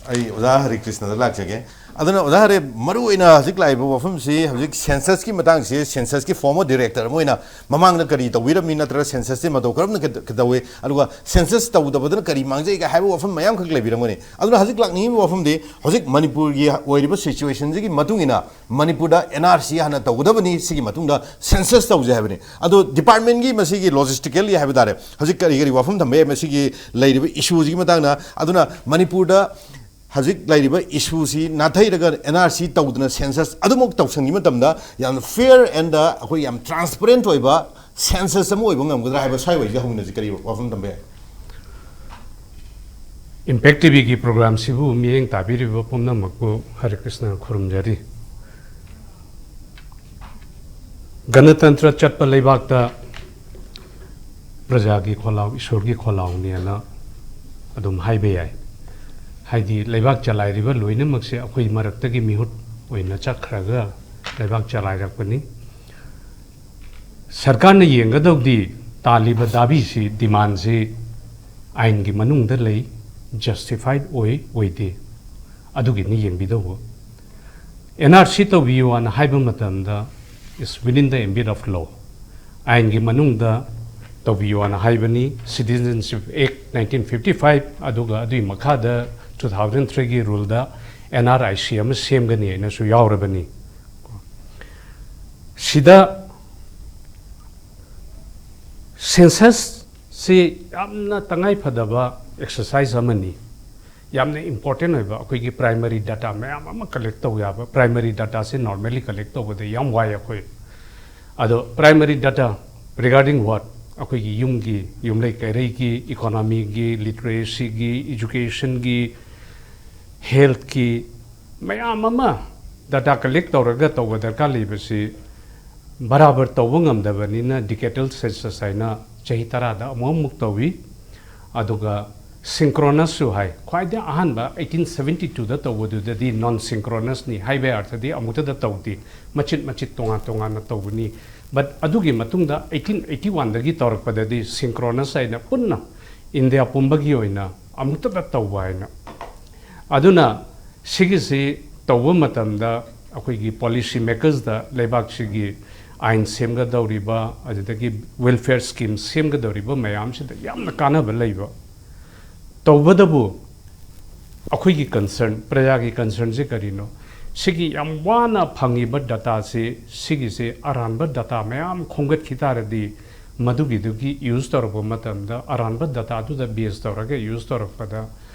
ꯑꯩ ꯑꯣꯖꯥ ꯍꯔꯤ ꯀ꯭ꯔꯤꯁꯅꯗ ꯂꯥꯛꯆꯒꯦ꯫ ꯑꯗꯨꯅ ꯑꯣꯖꯥ ꯍꯔꯤ, ꯃꯔꯨ ꯑꯣꯏꯅ ꯍꯧꯖꯤꯛ ꯂꯥꯛꯏꯕ ꯋꯥꯐꯝꯁꯤ, ꯍꯧꯖꯤꯛ ꯁꯦꯟꯁꯁꯀꯤ ꯃꯇꯥꯡꯁꯤ, ꯁꯦꯟꯁꯁꯀꯤ ꯐꯣꯔꯃꯔ ꯗꯤꯔꯦꯛꯇꯔ ꯑꯃ ꯑꯣꯏꯅ, ꯃꯃꯥꯡꯗ ꯀꯔꯤ ꯇꯧꯕꯤꯔꯝꯃꯤ, ꯅꯠꯇ꯭ꯔꯒ ꯁꯦꯟꯁꯁꯁꯤ ꯃꯇꯧ ꯀꯔꯝꯅ ꯀꯩ-, ꯀꯩꯗꯧꯏ, ꯑꯗꯨꯒ ꯁꯦꯟꯁꯁ ꯇꯧꯗꯕꯗꯅ ꯀꯔꯤ ꯃꯥꯡꯖꯩꯒ ꯍꯥꯏꯕ ꯋꯥꯐꯝ ꯃꯌꯥꯝꯈꯛ ꯂꯩꯕꯤꯔꯝꯒꯅꯤ꯫ ꯑꯗꯨꯅ ꯍꯧꯖꯤꯛ ꯂꯥꯛꯅꯤꯡꯉꯤꯕ ꯋꯥꯐꯝꯗꯤ, ꯍꯧꯖꯤꯛ ꯃꯅꯤꯄꯨꯔꯒꯤ ꯑꯣꯏꯔꯤꯕ ꯁꯤꯆꯨꯋꯦꯁꯟꯁꯤꯒꯤ ꯃꯇꯨꯡ ꯏꯟꯅ ꯃꯅꯤꯄꯨꯔꯗ ꯑꯦꯟ ꯑꯥꯔ ꯁꯤ ꯍꯥꯟꯅ ꯇꯧꯒꯗꯕꯅꯤ, ꯁꯤꯒꯤ ꯃꯇꯨꯡꯗ ꯁꯦꯟꯁꯁ ꯇꯧꯁꯦ ꯍꯥꯏꯕꯅꯤ꯫ ꯑꯗꯣ ꯗꯤꯄꯥꯔꯠꯃꯦꯟꯒꯤ ꯃꯁꯤꯒꯤ ꯂꯣꯖꯤꯁꯇꯤꯀꯦꯜꯒꯤ ꯍꯥꯏꯕ ꯇꯥꯔꯦ, ꯍꯧꯖꯤꯛ ꯀꯔꯤ ꯀꯔꯤ ꯋꯥꯐꯝ ꯊꯝꯕ ꯌꯥꯏ, ꯃꯁꯤꯒꯤ ꯂꯩꯔꯤꯕ ꯏꯁꯨꯁꯤꯒꯤ ꯃꯇꯥꯡꯗ? ꯑꯗꯨꯅ ꯃꯅꯤꯄꯨꯔꯗ ꯍꯧꯖꯤꯛ ꯂꯩꯔꯤꯕ ꯏꯁꯨꯁꯤ ꯅꯥꯊꯩꯔꯒ ꯑꯦꯟ ꯑꯥꯔ ꯁꯤ ꯇꯧꯗꯅ ꯁꯦꯟꯁꯁ ꯑꯗꯨꯃꯛ ꯇꯧꯁꯟꯈꯤꯕ ꯃꯇꯝꯗ ꯌꯥꯝꯅ ꯐꯤꯌꯔ ꯑꯦꯟꯗ ꯑꯩꯈꯣꯏ ꯌꯥꯝ ꯇ꯭ꯔꯥꯟꯁꯄꯔꯦꯟꯠ ꯑꯣꯏꯕ ꯁꯦꯟꯁꯁ ꯑꯃ ꯑꯣꯏꯕ ꯉꯝꯒꯗ꯭ꯔꯥ ꯍꯥꯏꯕ ꯁ꯭ꯋꯥꯏꯋꯥꯏꯁꯤꯗ ꯍꯧꯅꯁꯤ, ꯀꯔꯤ ꯋꯥꯐꯝ ꯊꯝꯕ ꯌꯥꯏ? ꯏꯝꯄꯦꯛ ꯇꯤꯚꯤꯒꯤ ꯄ꯭ꯔꯣꯒ꯭ꯔꯥꯝꯁꯤꯕꯨ ꯃꯤꯠꯌꯦꯡ ꯇꯥꯕꯤꯔꯤꯕ ꯄꯨꯝꯅꯃꯛꯄꯨ ꯍꯔꯦ ꯀ꯭ꯔꯤꯁꯅ ꯈꯨꯔꯨꯝꯖꯔꯤ꯫ ꯒꯅꯇꯟꯇ꯭ꯔ ꯆꯠꯄ ꯂꯩꯕꯥꯛꯇ ꯄ꯭ꯔꯖꯥꯒꯤ ꯈꯣꯜꯂꯥꯎ ꯏꯁꯣꯔꯒꯤ ꯈꯣꯜꯂꯥꯎꯅꯦꯅ ꯑꯗꯨꯝ ꯍꯥꯏꯕ ꯌꯥꯏ꯫ ꯍꯥꯏꯗꯤ, ꯂꯩꯕꯥꯛ ꯆꯂꯥꯏꯔꯤꯕ ꯂꯣꯏꯅꯃꯛꯁꯦ ꯑꯩꯈꯣꯏ ꯃꯔꯛꯇꯒꯤ ꯃꯤꯍꯨꯠ ꯑꯣꯏꯅ ꯆꯠꯈ꯭ꯔꯒ ꯂꯩꯕꯥꯛ ꯆꯂꯥꯏꯔꯛꯄꯅꯤ꯫ ꯁꯔꯀꯥꯔꯅ ꯌꯦꯡꯒꯗꯧꯗꯤ ꯇꯥꯜꯂꯤꯕ ꯗꯥꯕꯤꯁꯤ, ꯗꯤꯃꯥꯟꯁꯤ ꯑꯥꯏꯟꯒꯤ ꯃꯅꯨꯡꯗ ꯂꯩ, ꯖꯁꯇꯤꯐꯥꯏꯗ ꯑꯣꯏ ꯑꯣꯏꯗꯦ, ꯑꯗꯨꯒꯤꯅꯤ ꯌꯦꯡꯕꯤꯗꯧꯕ꯫ ꯑꯦꯟ ꯑꯥꯔ ꯁꯤ ꯇꯧꯕꯤꯌꯨ ꯍꯥꯏꯅ ꯍꯥꯏꯕ ꯃꯇꯝꯗ, is within the ambit of law, ꯑꯥꯏꯟꯒꯤ ꯃꯅꯨꯡꯗ ꯇꯧꯕꯤꯌꯣꯅ ꯍꯥꯏꯕꯅꯤ꯫ Citizenship Act nineteen fifty five, ꯑꯗꯨꯒ ꯑꯗꯨꯒꯤ ꯃꯈꯥꯗ two thousand three ꯒꯤ ꯔꯨꯜꯗ N R I C ꯑꯃ ꯁꯦꯝꯒꯅꯤ ꯍꯥꯏꯅꯁꯨ ꯌꯥꯎꯔꯕꯅꯤ꯫ ꯁꯤꯗ ꯁꯦꯟꯁꯁꯁꯤ ꯌꯥꯝꯅ ꯇꯉꯥꯏ ꯐꯗꯕ ꯑꯦꯛꯁꯔꯁꯥꯏꯁ ꯑꯃꯅꯤ꯫ ꯌꯥꯝꯅ ꯏꯝꯄꯣꯔꯇꯦꯟ ꯑꯣꯏꯕ ꯑꯩꯈꯣꯏꯒꯤ ꯄ꯭ꯔꯥꯏꯃꯔꯤ ꯗꯥꯇꯥ ꯃꯌꯥꯝ ꯑꯃ ꯀꯂꯦꯛ ꯇꯧ ꯌꯥꯕ꯫ ꯄ꯭ꯔꯥꯏꯃꯔꯤ ꯗꯥꯇꯥꯁꯤ ꯅꯣꯔꯃꯦꯂꯤ ꯀꯂꯦꯛ ꯇꯧꯕꯗ ꯌꯥꯝ ꯋꯥꯏ ꯑꯩꯈꯣꯏ꯫ ꯑꯗꯣ ꯄ꯭ꯔꯥꯏꯃꯔꯤ ꯗꯥꯇꯥ regarding what? ꯑꯩꯈꯣꯏꯒꯤ ꯌꯨꯝꯒꯤ, ꯌꯨꯝꯂꯩ ꯀꯩꯔꯩꯒꯤ, ꯏꯀꯣꯅꯣꯃꯤꯒꯤ, ꯂꯤꯇꯔꯦꯁꯤꯒꯤ, ꯏꯖꯨꯀꯦꯁꯟꯒꯤ, ꯍꯦꯜꯠꯀꯤ ꯃꯌꯥꯝ ꯑꯃ ꯗꯥꯇꯥ ꯀꯂꯦꯛ ꯇꯧꯔꯒ ꯇꯧꯕ ꯗꯔꯀꯥꯔ ꯂꯩꯕꯁꯤ ꯕꯔꯥꯕꯔ ꯇꯧꯕ ꯉꯝꯗꯕꯅꯤꯅ ꯗꯤꯀꯦꯗꯦꯜ ꯁꯦꯟꯁꯁ ꯍꯥꯏꯅ ꯆꯍꯤ ꯇꯔꯥꯗ ꯑꯃꯨꯛ ꯑꯃꯨꯛ ꯇꯧꯏ꯫ ꯑꯗꯨꯒ ꯁꯤꯡꯀ꯭ꯔꯣꯅꯁꯁꯨ ꯍꯥꯏ꯫ ꯈ꯭ꯋꯥꯏꯗꯒꯤ ꯑꯍꯥꯟꯕ eighteen seventy two ꯗ ꯇꯧꯕꯗꯨꯗꯗꯤ ꯅꯣꯟ ꯁꯤꯡꯀ꯭ꯔꯣꯅꯁꯅꯤ, ꯍꯥꯏꯕ ꯑꯔꯊꯗꯤ ꯑꯃꯨꯛꯇꯗ ꯇꯧꯗꯦ, ꯃꯆꯤꯠ ꯃꯆꯤꯠ ꯇꯣꯉꯥꯟ ꯇꯣꯉꯥꯟꯅ ꯇꯧꯕꯅꯤ꯫ But ꯑꯗꯨꯒꯤ ꯃꯇꯨꯡꯗ eighteen eighty one ꯗꯒꯤ ꯇꯧꯔꯛꯄꯗꯗꯤ ꯁꯤꯡꯀ꯭ꯔꯣꯅꯁ ꯍꯥꯏꯅ ꯄꯨꯟꯅ ꯏꯟꯗꯤꯌꯥ ꯄꯨꯝꯕꯒꯤ ꯑꯣꯏꯅ ꯑꯃꯨꯛꯇꯗ ꯇꯧꯕ ꯍꯥꯏꯅ꯫ ꯑꯗꯨꯅ ꯁꯤꯒꯤꯁꯤ ꯇꯧꯕ ꯃꯇꯝꯗ ꯑꯩꯈꯣꯏꯒꯤ ꯄꯣꯂꯤꯁꯤ ꯃꯦꯀꯔꯁꯇ, ꯂꯩꯕꯥꯛꯁꯤꯒꯤ ꯑꯥꯏꯟ ꯁꯦꯝꯒꯗꯧꯔꯤꯕ, ꯑꯗꯨꯗꯒꯤ ꯋꯦꯜꯐꯤꯌꯔ ꯁ꯭ꯀꯤꯝ ꯁꯦꯝꯒꯗꯧꯔꯤꯕ ꯃꯌꯥꯝꯁꯤꯗ ꯌꯥꯝꯅ ꯀꯥꯟꯅꯕ ꯂꯩꯕ꯫ ꯇꯧꯕꯇꯕꯨ ꯑꯩꯈꯣꯏꯒꯤ ꯀꯟꯁꯔꯟ, ꯄ꯭ꯔꯖꯥꯒꯤ ꯀꯟꯁꯔꯟꯁꯤ ꯀꯔꯤꯅꯣ? ꯁꯤꯒꯤ ꯌꯥꯝ ꯋꯥꯅ ꯐꯪꯉꯤꯕ ꯗꯇꯥꯁꯤ, ꯁꯤꯒꯤꯁꯤ ꯑꯔꯥꯟꯕ ꯗꯇꯥ ꯃꯌꯥꯝ ꯈꯣꯝꯒꯠꯈꯤ ꯇꯥꯔꯗꯤ, ꯃꯗꯨꯒꯤꯗꯨꯒꯤ ꯌꯨꯁ ꯇꯧꯔꯛꯄ ꯃꯇꯝꯗ, ꯑꯔꯥꯟꯕ ꯗꯇꯥꯗꯨꯗ ꯕꯦꯖ ꯇꯧꯔꯒ ꯌꯨꯁ ꯇꯧꯔꯛꯄꯗ,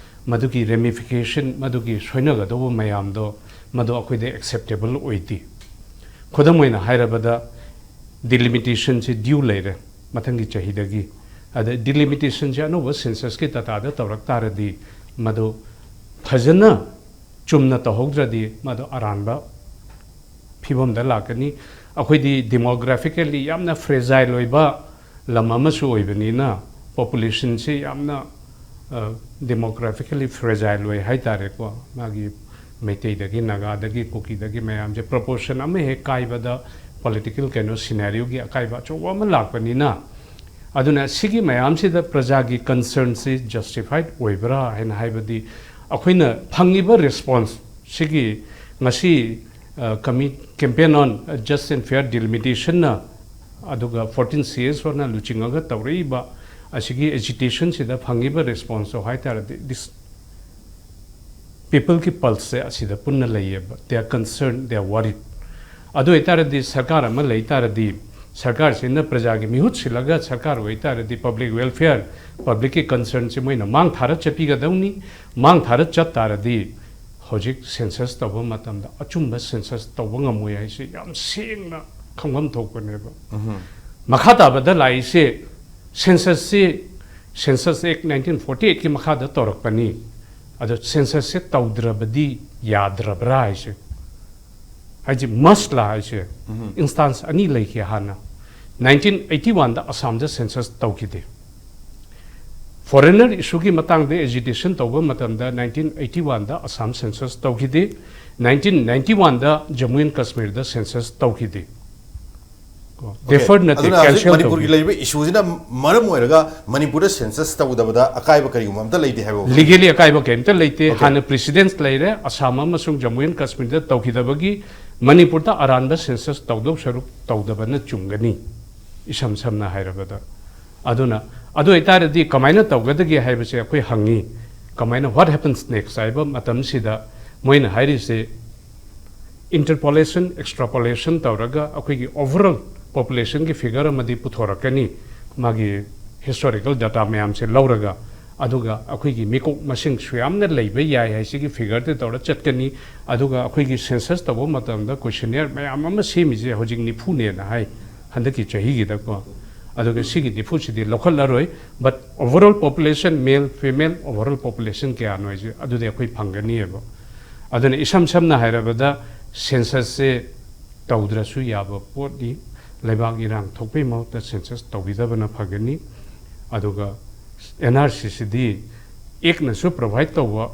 ꯃꯗꯨꯒꯤ ꯔꯦꯃꯤꯐꯤꯀꯦꯁꯟ, ꯃꯗꯨꯒꯤ ꯁꯣꯏꯅꯒꯗꯧꯕ ꯃꯌꯥꯝꯗꯣ, ꯃꯗꯨ ꯑꯩꯈꯣꯏꯗ ꯑꯦꯛꯁꯦꯞꯇꯦꯕꯜ ꯑꯣꯏꯗꯦ꯫ ꯈꯨꯗꯝ ꯑꯣꯏꯅ ꯍꯥꯏꯔꯕꯗ, ꯗꯤꯂꯤꯃꯤꯇꯦꯁꯟꯁꯤ ꯗ꯭ꯌꯨ ꯂꯩꯔꯦ ꯃꯊꯪꯒꯤ ꯆꯍꯤꯗꯒꯤ꯫ ꯑꯗ ꯗꯤꯂꯤꯃꯤꯇꯦꯁꯟꯁꯤ ꯑꯅꯧꯕ ꯁꯦꯟꯁꯁꯀꯤ ꯗꯇꯥꯗ ꯇꯧꯔꯛ ꯇꯥꯔꯗꯤ, ꯃꯗꯨ ꯐꯖꯅ ꯆꯨꯝꯅ ꯇꯧꯍꯧꯗ꯭ꯔꯗꯤ, ꯃꯗꯨ ꯑꯔꯥꯟꯕ ꯐꯤꯕꯝꯗ ꯂꯥꯛꯀꯅꯤ꯫ ꯑꯩꯈꯣꯏꯗꯤ ꯗꯤꯃꯣꯒ꯭ꯔꯥꯐꯤꯀꯦꯜꯂꯤ ꯌꯥꯝꯅ ꯐ꯭ꯔꯦꯖꯥꯏꯜ ꯑꯣꯏꯕ ꯂꯝ ꯑꯃꯁꯨ ꯑꯣꯏꯕꯅꯤꯅ, ꯄꯣꯄꯨꯂꯦꯁꯟꯁꯤ ꯌꯥꯝꯅ, ꯑ, ꯗꯤꯃꯣꯒ꯭ꯔꯥꯐꯤꯀꯦꯜꯂꯤ ꯐ꯭ꯔꯦꯖꯥꯏꯜ ꯑꯣꯏ ꯍꯥꯏ ꯇꯥꯔꯦꯀꯣ꯫ ꯃꯥꯒꯤ ꯃꯩꯇꯩꯗꯒꯤ, ꯅꯥꯒꯥꯗꯒꯤ, ꯀꯨꯀꯤꯗꯒꯤ ꯃꯌꯥꯝꯁꯦ ꯄ꯭ꯔꯣꯄꯣꯔꯁꯟ ꯑꯃ ꯍꯦꯛ ꯀꯥꯏꯕꯗ ꯄꯣꯂꯤꯇꯤꯀꯦꯜ ꯀꯩꯅꯣ ꯁꯤꯅꯥꯔꯤꯑꯣꯒꯤ ꯑꯀꯥꯏꯕ ꯑꯆꯧꯕ ꯑꯃ ꯂꯥꯛꯄꯅꯤꯅ, ꯑꯗꯨꯅ ꯁꯤꯒꯤ ꯃꯌꯥꯝꯁꯤꯗ ꯄ꯭ꯔꯖꯥꯒꯤ ꯀꯟꯁꯔꯟꯁꯤ ꯖꯁꯇꯤꯐꯥꯏꯠ ꯑꯣꯏꯕ꯭ꯔꯥ ꯍꯥꯏꯅ ꯍꯥꯏꯕꯗꯤ, ꯑꯩꯈꯣꯏꯅ ꯐꯪꯉꯤꯕ ꯔꯦꯁꯄꯣꯟꯁ ꯁꯤꯒꯤ ꯉꯁꯤ, ꯑ, ꯀꯃꯤ-, Campaign on Just and Fair Delimitation ꯅ ꯑꯗꯨꯒ ꯐꯣꯔꯇꯤꯟ ꯁꯤ ꯑꯦꯁ ꯑꯣꯅ ꯂꯨꯆꯤꯡꯉꯒ ꯇꯧꯔꯛꯏꯕ ꯑꯁꯤꯒꯤ ꯑꯦꯖꯤꯇꯦꯁꯟꯁꯤꯗ ꯐꯪꯉꯤꯕ ꯔꯦꯁꯄꯣꯟꯁꯇꯣ ꯍꯥꯏ ꯇꯥꯔꯗꯤ, ꯗꯤꯁ ꯄꯤꯄꯜꯒꯤ ꯄꯜꯁꯁꯦ ꯑꯁꯤꯗ ꯄꯨꯟꯅ ꯂꯩꯌꯦꯕ꯫ They are concerned, they are worried. ꯑꯗꯨ ꯑꯣꯏꯇꯥꯔꯗꯤ ꯁꯔꯀꯥꯔ ꯑꯃ ꯂꯩ ꯇꯥꯔꯗꯤ, ꯁꯔꯀꯥꯔꯁꯤꯅ ꯄ꯭ꯔꯖꯥꯒꯤ ꯃꯤꯍꯨꯠ ꯁꯤꯜꯂꯒ ꯁꯔꯀꯥꯔ ꯑꯣꯏꯇꯥꯔꯗꯤ, ꯄꯕ꯭ꯂꯤꯛ ꯋꯦꯜꯐꯤꯌꯔ, ꯄꯕ꯭ꯂꯤꯛꯀꯤ ꯀꯟꯁꯔꯟꯁꯦ ꯃꯣꯏꯅ ꯃꯥꯡ ꯊꯥꯔ ꯆꯠꯄꯤꯒꯗꯧꯅꯤ꯫ ꯃꯥꯡ ꯊꯥꯔ ꯆꯠ ꯇꯥꯔꯗꯤ ꯍꯧꯖꯤꯛ ꯁꯦꯟꯁꯁ ꯇꯧꯕ ꯃꯇꯝꯗ ꯑꯆꯨꯝꯕ ꯁꯦꯟꯁꯁ ꯇꯧꯕ ꯉꯝꯃꯣꯏ ꯍꯥꯏꯁꯦ ꯌꯥꯝ ꯁꯦꯡꯅ ꯈꯪꯐꯝ ꯊꯣꯛꯄꯅꯦꯕ꯫ ꯃꯈꯥ ꯇꯥꯕꯗ ꯂꯥꯛꯏꯁꯦ, ꯁꯦꯟꯁꯁꯁꯤ, ꯁꯦꯟꯁꯁ ꯑꯦꯛ ꯅꯥꯏꯟꯇꯤꯟ ꯐꯣꯔꯇꯤ ꯑꯩꯠꯀꯤ ꯃꯈꯥꯗ ꯇꯧꯔꯛꯄꯅꯤ꯫ ꯑꯗꯣ ꯁꯦꯟꯁꯁꯁꯦ ꯇꯧꯗ꯭ꯔꯕꯗꯤ ꯌꯥꯗ꯭ꯔꯕ꯭ꯔꯥ ꯍꯥꯏꯁꯦ, ꯍꯥꯏꯗꯤ ꯃꯁꯂꯥ ꯍꯥꯏꯁꯦ, ꯏꯟꯁꯇꯥꯟꯁ ꯑꯅꯤ ꯂꯩꯈꯤ ꯍꯥꯟꯅ꯫ ꯅꯥꯏꯟꯇꯤꯟ ꯑꯩꯠꯇꯤ ꯋꯥꯟꯗ ꯑꯁꯥꯝꯗ ꯁꯦꯟꯁꯁ ꯇꯧꯈꯤꯗꯦ꯫ ꯐꯣꯔꯦꯅꯔ ꯏꯁꯨꯒꯤ ꯃꯇꯥꯡꯗ ꯑꯦꯖꯤꯇꯦꯁꯟ ꯇꯧꯕ ꯃꯇꯝꯗ ꯅꯥꯏꯟꯇꯤꯟ ꯑꯩꯠꯇꯤ ꯋꯥꯟꯗ ꯑꯁꯥꯝ ꯁꯦꯟꯁꯁ ꯇꯧꯈꯤꯗꯦ꯫ ꯅꯥꯏꯟꯇꯤꯟ ꯅꯥꯏꯟꯇꯤ ꯋꯥꯟꯗ ꯖꯃꯨ ꯑꯦꯟ ꯀꯥꯁꯃꯤꯔꯗ ꯁꯦꯟꯁꯁ ꯇꯧꯈꯤꯗꯦ꯫ ꯗꯦꯐꯔ ꯅꯠꯇꯦ, ꯑꯗꯨꯅ ꯍꯧꯖꯤꯛ ꯀꯦꯟꯁꯦꯜ ꯃꯅꯤꯄꯨꯔꯒꯤ ꯇꯧꯈꯤ꯫ ꯂꯩꯔꯤꯕ ꯏꯁꯨꯁꯤꯅ ꯃꯔꯝ ꯑꯣꯏꯔꯒ ꯃꯅꯤꯄꯨꯔꯗ ꯁꯦꯟꯁꯁ ꯇꯧꯗꯕꯗ ꯑꯀꯥꯏꯕ ꯀꯔꯤꯒꯨꯝꯕ ꯑꯝꯇ ꯂꯩꯇꯦ ꯍꯥꯏꯕ ꯋꯥꯐꯝ? ꯂꯤꯒꯦꯂꯤ ꯑꯀꯥꯏꯕ ꯀꯔꯤꯝꯇ ꯂꯩꯇꯦ꯫ Okay. ꯍꯥꯟꯅ ꯄ꯭ꯔꯤꯁꯤꯗꯦꯟꯁ ꯂꯩꯔꯦ, ꯑꯁꯥꯝ ꯑꯃꯁꯨꯡ ꯖꯃꯨ ꯑꯦꯟ ꯀꯥꯁꯃꯤꯔꯗ ꯇꯧꯈꯤꯗꯕꯒꯤ ꯃꯅꯤꯄꯨꯔꯗ ꯑꯔꯥꯟꯕ ꯁꯦꯟꯁꯁ ꯇꯧꯗꯧ ꯁꯔꯨꯛ ꯇꯧꯗꯕꯅ ꯆꯨꯝꯒꯅꯤ, ꯏꯁꯝ ꯁꯝꯅ ꯍꯥꯏꯔꯕꯗ꯫ ꯑꯗꯨꯅ ꯑꯗꯨ ꯑꯣꯏꯇꯥꯔꯗꯤ ꯀꯃꯥꯏꯅ ꯇꯧꯒꯗꯒꯦ ꯍꯥꯏꯕꯁꯦ ꯑꯩꯈꯣꯏ ꯍꯪꯉꯤ꯫ ꯀꯃꯥꯏꯅ, what happens next ꯍꯥꯏꯕ ꯃꯇꯝꯁꯤꯗ ꯃꯣꯏꯅ ꯍꯥꯏꯔꯤꯁꯦ, ꯏꯟꯇꯔꯄꯣꯂꯦꯁꯟ, ꯑꯦꯛꯁꯇ꯭ꯔꯥꯄꯣꯂꯦꯁꯟ ꯇꯧꯔꯒ ꯑꯩꯈꯣꯏꯒꯤ ꯑꯣꯚꯔꯑꯣꯜ ꯄꯣꯄꯨꯂꯦꯁꯟꯒꯤ ꯐꯤꯒꯔ ꯑꯃꯗꯤ ꯄꯨꯊꯣꯔꯛꯀꯅꯤ, ꯃꯥꯒꯤ ꯍꯤꯁꯇꯣꯔꯤꯀꯦꯜ ꯗꯥꯇꯥ ꯃꯌꯥꯝꯁꯦ ꯂꯧꯔꯒ꯫ ꯑꯗꯨꯒ ꯑꯩꯈꯣꯏꯒꯤ ꯃꯤꯀꯣꯛ ꯃꯁꯤꯡ ꯁꯨꯌꯥꯝꯅ ꯂꯩꯕ ꯌꯥꯏ ꯍꯥꯏꯁꯤꯒꯤ ꯐꯤꯒꯔꯗ ꯇꯧꯔ ꯆꯠꯀꯅꯤ꯫ ꯑꯗꯨꯒ ꯑꯩꯈꯣꯏꯒꯤ ꯁꯦꯟꯁꯁ ꯇꯧꯕ ꯃꯇꯝꯗ ꯀꯣꯏꯁꯟꯅꯤꯌꯔ ꯃꯌꯥꯝ ꯑꯃ ꯁꯦꯝꯃꯤꯁꯦ ꯍꯧꯖꯤꯛ ꯅꯤꯐꯨꯅꯦꯅ ꯍꯥꯏ, ꯍꯟꯗꯛꯀꯤ ꯆꯍꯤꯒꯤꯗꯀꯣ꯫ ꯑꯗꯨꯒ ꯁꯤꯒꯤ ꯅꯤꯐꯨꯁꯤꯗꯤ ꯂꯧꯈꯠꯂꯔꯣꯏ, but overall population, male, female, overall population ꯀꯌꯥꯅꯣ ꯍꯥꯏꯁꯦ ꯑꯗꯨꯗꯤ ꯑꯩꯈꯣꯏ ꯐꯪꯒꯅꯤꯑꯕ꯫ ꯑꯗꯨꯅ ꯏꯁꯝ ꯁꯝꯅ ꯍꯥꯏꯔꯕꯗ ꯁꯦꯟꯁꯁꯁꯦ ꯇꯧꯗ꯭ꯔꯁꯨ ꯌꯥꯕ ꯄꯣꯠꯅꯤ꯫ ꯂꯩꯕꯥꯛ ꯏꯔꯥꯡ ꯊꯣꯛꯄꯒꯤ ꯃꯍꯨꯠꯇ ꯁꯦꯟꯁꯁ ꯇꯧꯕꯤꯗꯕꯅ ꯐꯒꯅꯤ꯫ ꯑꯗꯨꯒ ꯑꯦꯟ ꯑꯥꯔ ꯁꯤꯁꯤꯗꯤ ꯑꯦꯛꯅꯁꯨ ꯄ꯭ꯔꯣꯚꯥꯏꯠ ꯇꯧꯕ,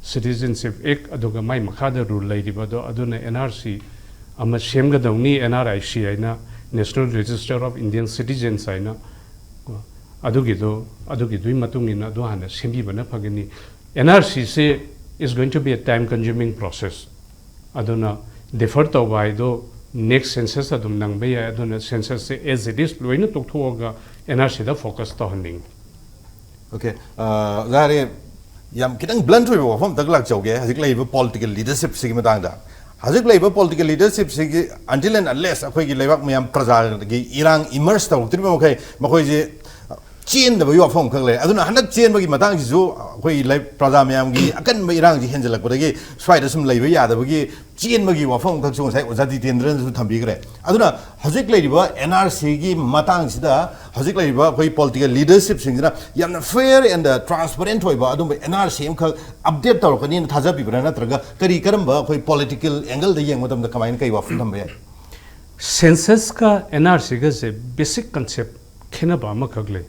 ꯁꯤꯇꯤꯖꯟꯁꯤꯞ ꯑꯦꯛ, ꯑꯗꯨꯒ ꯃꯥꯏ ꯃꯈꯥꯗ ꯔꯨꯜ ꯂꯩꯔꯤꯕꯗꯣ, ꯑꯗꯨꯅ ꯑꯦꯟ ꯑꯥꯔ ꯁꯤ ꯑꯃ ꯁꯦꯝꯒꯗꯧꯅꯤ, ꯑꯦꯟ ꯑꯥꯔ ꯑꯥꯏ ꯁꯤ ꯍꯥꯏꯅ, National Register of Indian Citizens ꯍꯥꯏꯅ꯫ ꯑꯗꯨꯒꯤꯗꯣ, ꯑꯗꯨꯒꯤꯗꯨꯒꯤ ꯃꯇꯨꯡ ꯏꯟꯅ ꯑꯗꯨ ꯍꯥꯟꯅ ꯁꯦꯝꯕꯤꯕꯅ ꯐꯒꯅꯤ꯫ ꯑꯦꯟ ꯑꯥꯔ ꯁꯤꯁꯦ is going to be a time consuming process꯫ ꯑꯗꯨꯅ ꯗꯤꯐꯔ ꯇꯧꯕ ꯍꯥꯏꯗꯣ Next census ꯑꯗꯨꯝ ꯅꯪꯕ ꯌꯥꯏ꯫ ꯑꯗꯨꯅ census say as it is ꯂꯣꯏꯅ ꯇꯣꯛꯊꯣꯛꯑꯒ N R C ꯗ focus ꯇꯧꯍꯟꯅꯤꯡꯉꯤ꯫ Okay, ꯑꯣꯖꯥ ꯍꯥꯏꯔꯦ, ꯌꯥꯝ ꯈꯤꯇꯪ blunt ꯑꯣꯏꯕ ꯋꯥꯐꯝ ꯑꯝꯇ ꯂꯥꯛꯆꯧꯒꯦ꯫ ꯍꯧꯖꯤꯛ ꯂꯩꯔꯤꯕ political leadership ꯁꯤꯒꯤ ꯃꯇꯥꯡꯗ, ꯍꯧꯖꯤꯛ ꯂꯩꯔꯤꯕ political leadership ꯁꯤꯒꯤ until and unless ꯑꯩꯈꯣꯏꯒꯤ ꯂꯩꯕꯥꯛ ꯃꯌꯥꯝ ꯄ꯭ꯔꯖꯥꯒꯤ ꯏꯔꯥꯡ emerge ꯇꯧꯔꯛꯇ꯭ꯔꯤꯕ ꯃꯈꯩ ꯃꯈꯣꯏꯁꯦ ꯆꯦꯟꯗꯕꯒꯤ ꯋꯥꯐꯝ ꯑꯃꯈꯛ ꯂꯩ꯫ ꯑꯗꯨꯅ ꯍꯟꯗꯛ ꯆꯦꯟꯕꯒꯤ ꯃꯇꯥꯡꯁꯤꯁꯨ ꯑꯩꯈꯣꯏꯒꯤ ꯂꯩ-, ꯄ꯭ꯔꯖꯥ ꯃꯌꯥꯝꯒꯤ ꯑꯀꯟꯕ ꯏꯔꯥꯡꯁꯤ ꯍꯦꯟꯖꯜꯂꯛꯄꯗꯒꯤ ꯁ꯭ꯋꯥꯏꯗ ꯁꯨꯝ ꯂꯩꯕ ꯌꯥꯗꯕꯒꯤ ꯆꯦꯟꯕꯒꯤ ꯋꯥꯐꯝ ꯑꯃꯈꯛꯁꯨ ꯉꯁꯥꯏ ꯑꯣꯖꯥ ꯖꯤꯇꯦꯟꯗ꯭ꯔꯅꯁꯨ ꯊꯝꯕꯤꯈ꯭ꯔꯦ꯫ ꯑꯗꯨꯅ ꯍꯧꯖꯤꯛ ꯂꯩꯔꯤꯕ N R C ꯒꯤ ꯃꯇꯥꯡꯁꯤꯗ ꯍꯧꯖꯤꯛ ꯂꯩꯔꯤꯕ ꯑꯩꯈꯣꯏ political leadership ꯁꯤꯡꯁꯤꯅ ꯌꯥꯝꯅ fair and transparent ꯑꯣꯏꯕ ꯑꯗꯨꯝꯕ N R C ꯑꯃꯈꯛ update ꯇꯧꯔꯛꯀꯅꯤꯅ ꯊꯥꯖꯕꯤꯕ꯭ꯔꯥ, ꯅꯠꯇ꯭ꯔꯒ ꯀꯔꯤ ꯀꯔꯝꯕ ꯑꯩꯈꯣꯏ political angle ꯗ ꯌꯦꯡꯕ ꯃꯇꯝꯗ ꯀꯃꯥꯏꯅ ꯀꯩ ꯋꯥꯐꯝ ꯊꯝꯕ ꯌꯥꯏ? Census ꯀ N R C ꯒꯁꯦ basic concept ꯈꯦꯠꯅꯕ ꯑꯃꯈꯛ ꯂꯩ꯫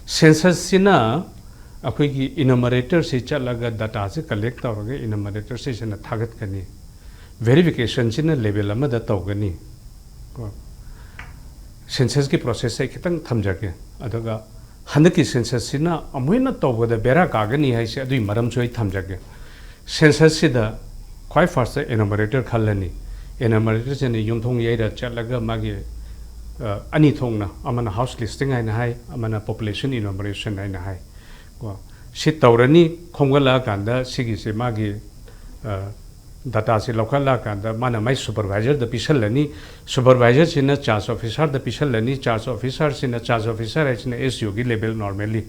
Census ꯁꯤꯅ ꯑꯩꯈꯣꯏꯒꯤ enumerator ꯁꯤ ꯆꯠꯂꯒ data ꯁꯤ collect ꯇꯧꯔꯒ enumerator ꯁꯤꯁꯤꯅ ꯊꯥꯒꯠꯀꯅꯤ꯫ Verification ꯁꯤꯅ level ꯑꯃꯗ ꯇꯧꯒꯅꯤ꯫ ꯀꯣ꯫ Census ꯀꯤ process ꯁꯦ ꯈꯤꯇꯪ ꯊꯝꯖꯒꯦ꯫ ꯑꯗꯨꯒ ꯍꯟꯗꯛꯀꯤ census ꯁꯤꯅ ꯑꯃꯨꯛ ꯍꯦꯟꯅ ꯇꯧꯕꯗ ꯕꯦꯔꯥ ꯀꯥꯒꯅꯤ ꯍꯥꯏꯁꯦ ꯑꯗꯨꯒꯤ ꯃꯔꯝꯁꯨ ꯑꯩ ꯊꯝꯖꯒꯦ꯫ Census ꯁꯤꯗ ꯈ꯭ꯋꯥꯏ first enumerator ꯈꯜꯂꯅꯤ꯫ Enumerator ꯁꯤꯅ ꯌꯨꯝꯊꯣꯡ ꯌꯩꯔ ꯆꯠꯂꯒ ꯃꯥꯒꯤ, ꯑ, ꯑꯅꯤ ꯊꯣꯛꯅ, ꯑꯃꯅ house listing ꯍꯥꯏꯅ ꯍꯥꯏ, ꯑꯃꯅ population enumeration ꯍꯥꯏꯅ ꯍꯥꯏ꯫ ꯀꯣ, ꯁꯤ ꯇꯧꯔꯅꯤ, ꯈꯣꯝꯒꯠꯂꯛꯑꯀꯥꯟꯗ ꯁꯤꯒꯤꯁꯦ ꯃꯥꯒꯤ, ꯑ, data ꯁꯤ ꯂꯧꯈꯠꯂꯛꯑꯀꯥꯟꯗ ꯃꯥꯅ ꯃꯥꯏ supervisor ꯗ ꯄꯤꯁꯜꯂꯅꯤ, supervisor ꯁꯤꯅ charge officer ꯗ ꯄꯤꯁꯜꯂꯅꯤ, charge officer ꯁꯤꯅ, charge officer ꯍꯥꯏꯁꯤꯅ S D O ꯒꯤ level normally,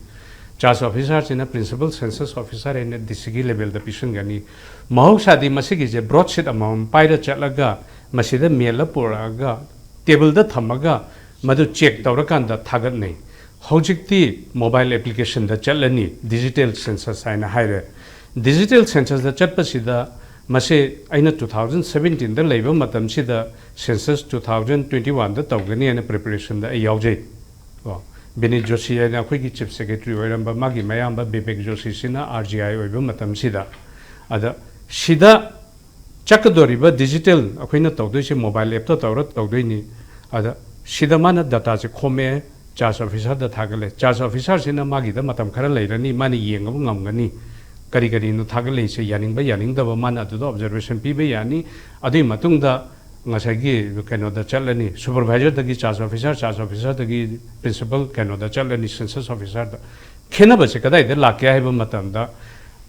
charge officer ꯁꯤꯅ principal census officer ꯍꯥꯏꯅ D C ꯒꯤ level ꯗ ꯄꯤꯁꯟꯒꯅꯤ꯫ ꯃꯍꯧꯁꯥꯗꯤ ꯃꯁꯤꯒꯤꯁꯦ broadsheet ꯑꯃꯃꯝ ꯄꯥꯏꯔ ꯆꯠꯂꯒ ꯃꯁꯤꯗ ꯃꯦꯜꯂ ꯄꯨꯔꯛꯑꯒ table ꯗ ꯊꯝꯃꯒ ꯃꯗꯨ check ꯇꯧꯔꯀꯥꯟꯗ ꯊꯥꯒꯠꯅꯩ꯫ ꯍꯧꯖꯤꯛꯇꯤ mobile application ꯗ ꯆꯠꯂꯅꯤ, digital census ꯍꯥꯏꯅ ꯍꯥꯏꯔꯦ꯫ Digital census ꯗ ꯆꯠꯄꯁꯤꯗ ꯃꯁꯤ ꯑꯩꯅ two thousand seventeen ꯗ ꯂꯩꯕ ꯃꯇꯝꯁꯤꯗ census two thousand twenty one ꯗ ꯇꯧꯒꯅꯤ ꯍꯥꯏꯅ preparation ꯗ ꯑꯩ ꯌꯥꯎꯖꯩ꯫ ꯀꯣ, ꯕꯤꯅꯤꯠ ꯖꯣꯁꯤ ꯍꯥꯏꯅ ꯑꯩꯈꯣꯏꯒꯤ chief secretary ꯑꯣꯏꯔꯝꯕ ꯃꯥꯒꯤ ꯃꯌꯥꯝꯕ ꯕꯤꯕꯦꯛ ꯖꯣꯁꯤꯁꯤꯅ R G I ꯑꯣꯏꯕ ꯃꯇꯝꯁꯤꯗ, ꯑꯗ ꯁꯤꯗ ꯆꯠꯀꯗꯧꯔꯤꯕ digital ꯑꯩꯈꯣꯏꯅ ꯇꯧꯗꯣꯏꯁꯦ mobile app ꯇ ꯇꯧꯔ ꯇꯧꯗꯣꯏꯅꯤ꯫ ꯑꯗ ꯁꯤꯗ ꯃꯥꯅ data ꯁꯦ ꯈꯣꯝꯃꯛꯑꯦ, charge officer ꯗ ꯊꯥꯒꯠꯂꯦ꯫ Charge officer ꯁꯤꯅ ꯃꯥꯒꯤꯗ ꯃꯇꯝ ꯈꯔ ꯂꯩꯔꯅꯤ, ꯃꯥꯅ ꯌꯦꯡꯉꯕ ꯉꯝꯒꯅꯤ꯫ ꯀꯔꯤ ꯀꯔꯤꯅꯣ ꯊꯥꯒꯠꯂꯛꯏꯁꯦ, ꯌꯥꯅꯤꯡꯕ ꯌꯥꯅꯤꯡꯗꯕ ꯃꯥꯅ ꯑꯗꯨꯗ observation ꯄꯤꯕ ꯌꯥꯅꯤ꯫ ꯑꯗꯨꯒꯤ ꯃꯇꯨꯡꯗ ꯉꯁꯥꯏꯒꯤ ꯀꯩꯅꯣꯗ ꯆꯠꯂꯅꯤ, supervisorꯗꯒꯤ charge officer, charge officerꯗꯒꯤ principal ꯀꯩꯅꯣꯗ ꯆꯠꯂꯅꯤ, census officerꯗ꯫ ꯈꯦꯠꯅꯕꯁꯦ ꯀꯗꯥꯏꯗ ꯂꯥꯛꯀꯦ ꯍꯥꯏꯕ ꯃꯇꯝꯗ,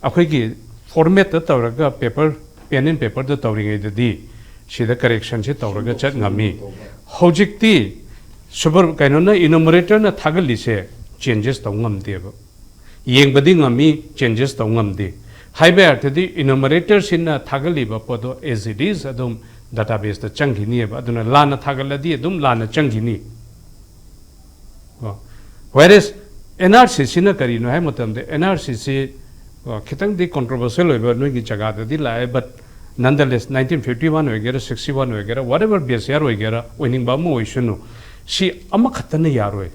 ꯑꯩꯈꯣꯏꯒꯤ formatꯇ ꯇꯧꯔꯒ paper, pen and paperꯗ ꯇꯧꯔꯤꯉꯩꯗꯗꯤ ꯁꯤꯗ correctionꯁꯦ ꯇꯧꯔꯒ ꯆꯠ ꯉꯝꯃꯤ꯫ ꯍꯧꯖꯤꯛꯇꯤ super, ꯀꯩꯅꯣꯅ, enumeratorꯅ ꯊꯥꯒꯠꯂꯤꯁꯦ changes ꯇꯧ ꯉꯝꯗꯦꯕ꯫ ꯌꯦꯡꯕꯗꯤ ꯉꯝꯃꯤ, changes ꯇꯧ ꯉꯝꯗꯦ꯫ ꯍꯥꯏꯕ ꯑꯔꯊꯗꯤ enumeratorꯁꯤꯅ ꯊꯥꯒꯠꯂꯤꯕ ꯄꯣꯠꯇꯣ as it is ꯑꯗꯨꯝ databaseꯇ ꯆꯪꯈꯤꯅꯤꯕ꯫ ꯑꯗꯨꯅ ꯂꯥꯟꯅ ꯊꯥꯒꯠꯂꯗꯤ ꯑꯗꯨꯝ ꯂꯥꯟꯅ ꯆꯪꯈꯤꯅꯤ꯫ ꯀꯣ꯫ Whereas NRCꯁꯤꯅ ꯀꯔꯤꯅꯣ ꯍꯥꯏꯕ ꯃꯇꯝꯗ, NRCꯁꯤ, ꯀꯣ, ꯈꯤꯇꯪꯗꯤ controversial ꯑꯣꯏꯕ ꯅꯣꯏꯒꯤ ꯖꯒꯥꯗꯗꯤ ꯂꯥꯛꯑꯦ, but nonetheless nineteen fifty one ꯑꯣꯏꯒꯦꯔꯥ, sixty one ꯑꯣꯏꯒꯦꯔꯥ, whatever base year ꯑꯣꯏꯒꯦꯔꯥ, ꯑꯣꯏꯅꯤꯡꯕ ꯑꯃ ꯑꯣꯏꯁꯅꯨ, ꯁꯤ ꯑꯃꯈꯛꯇꯅ ꯌꯥꯔꯣꯏ꯫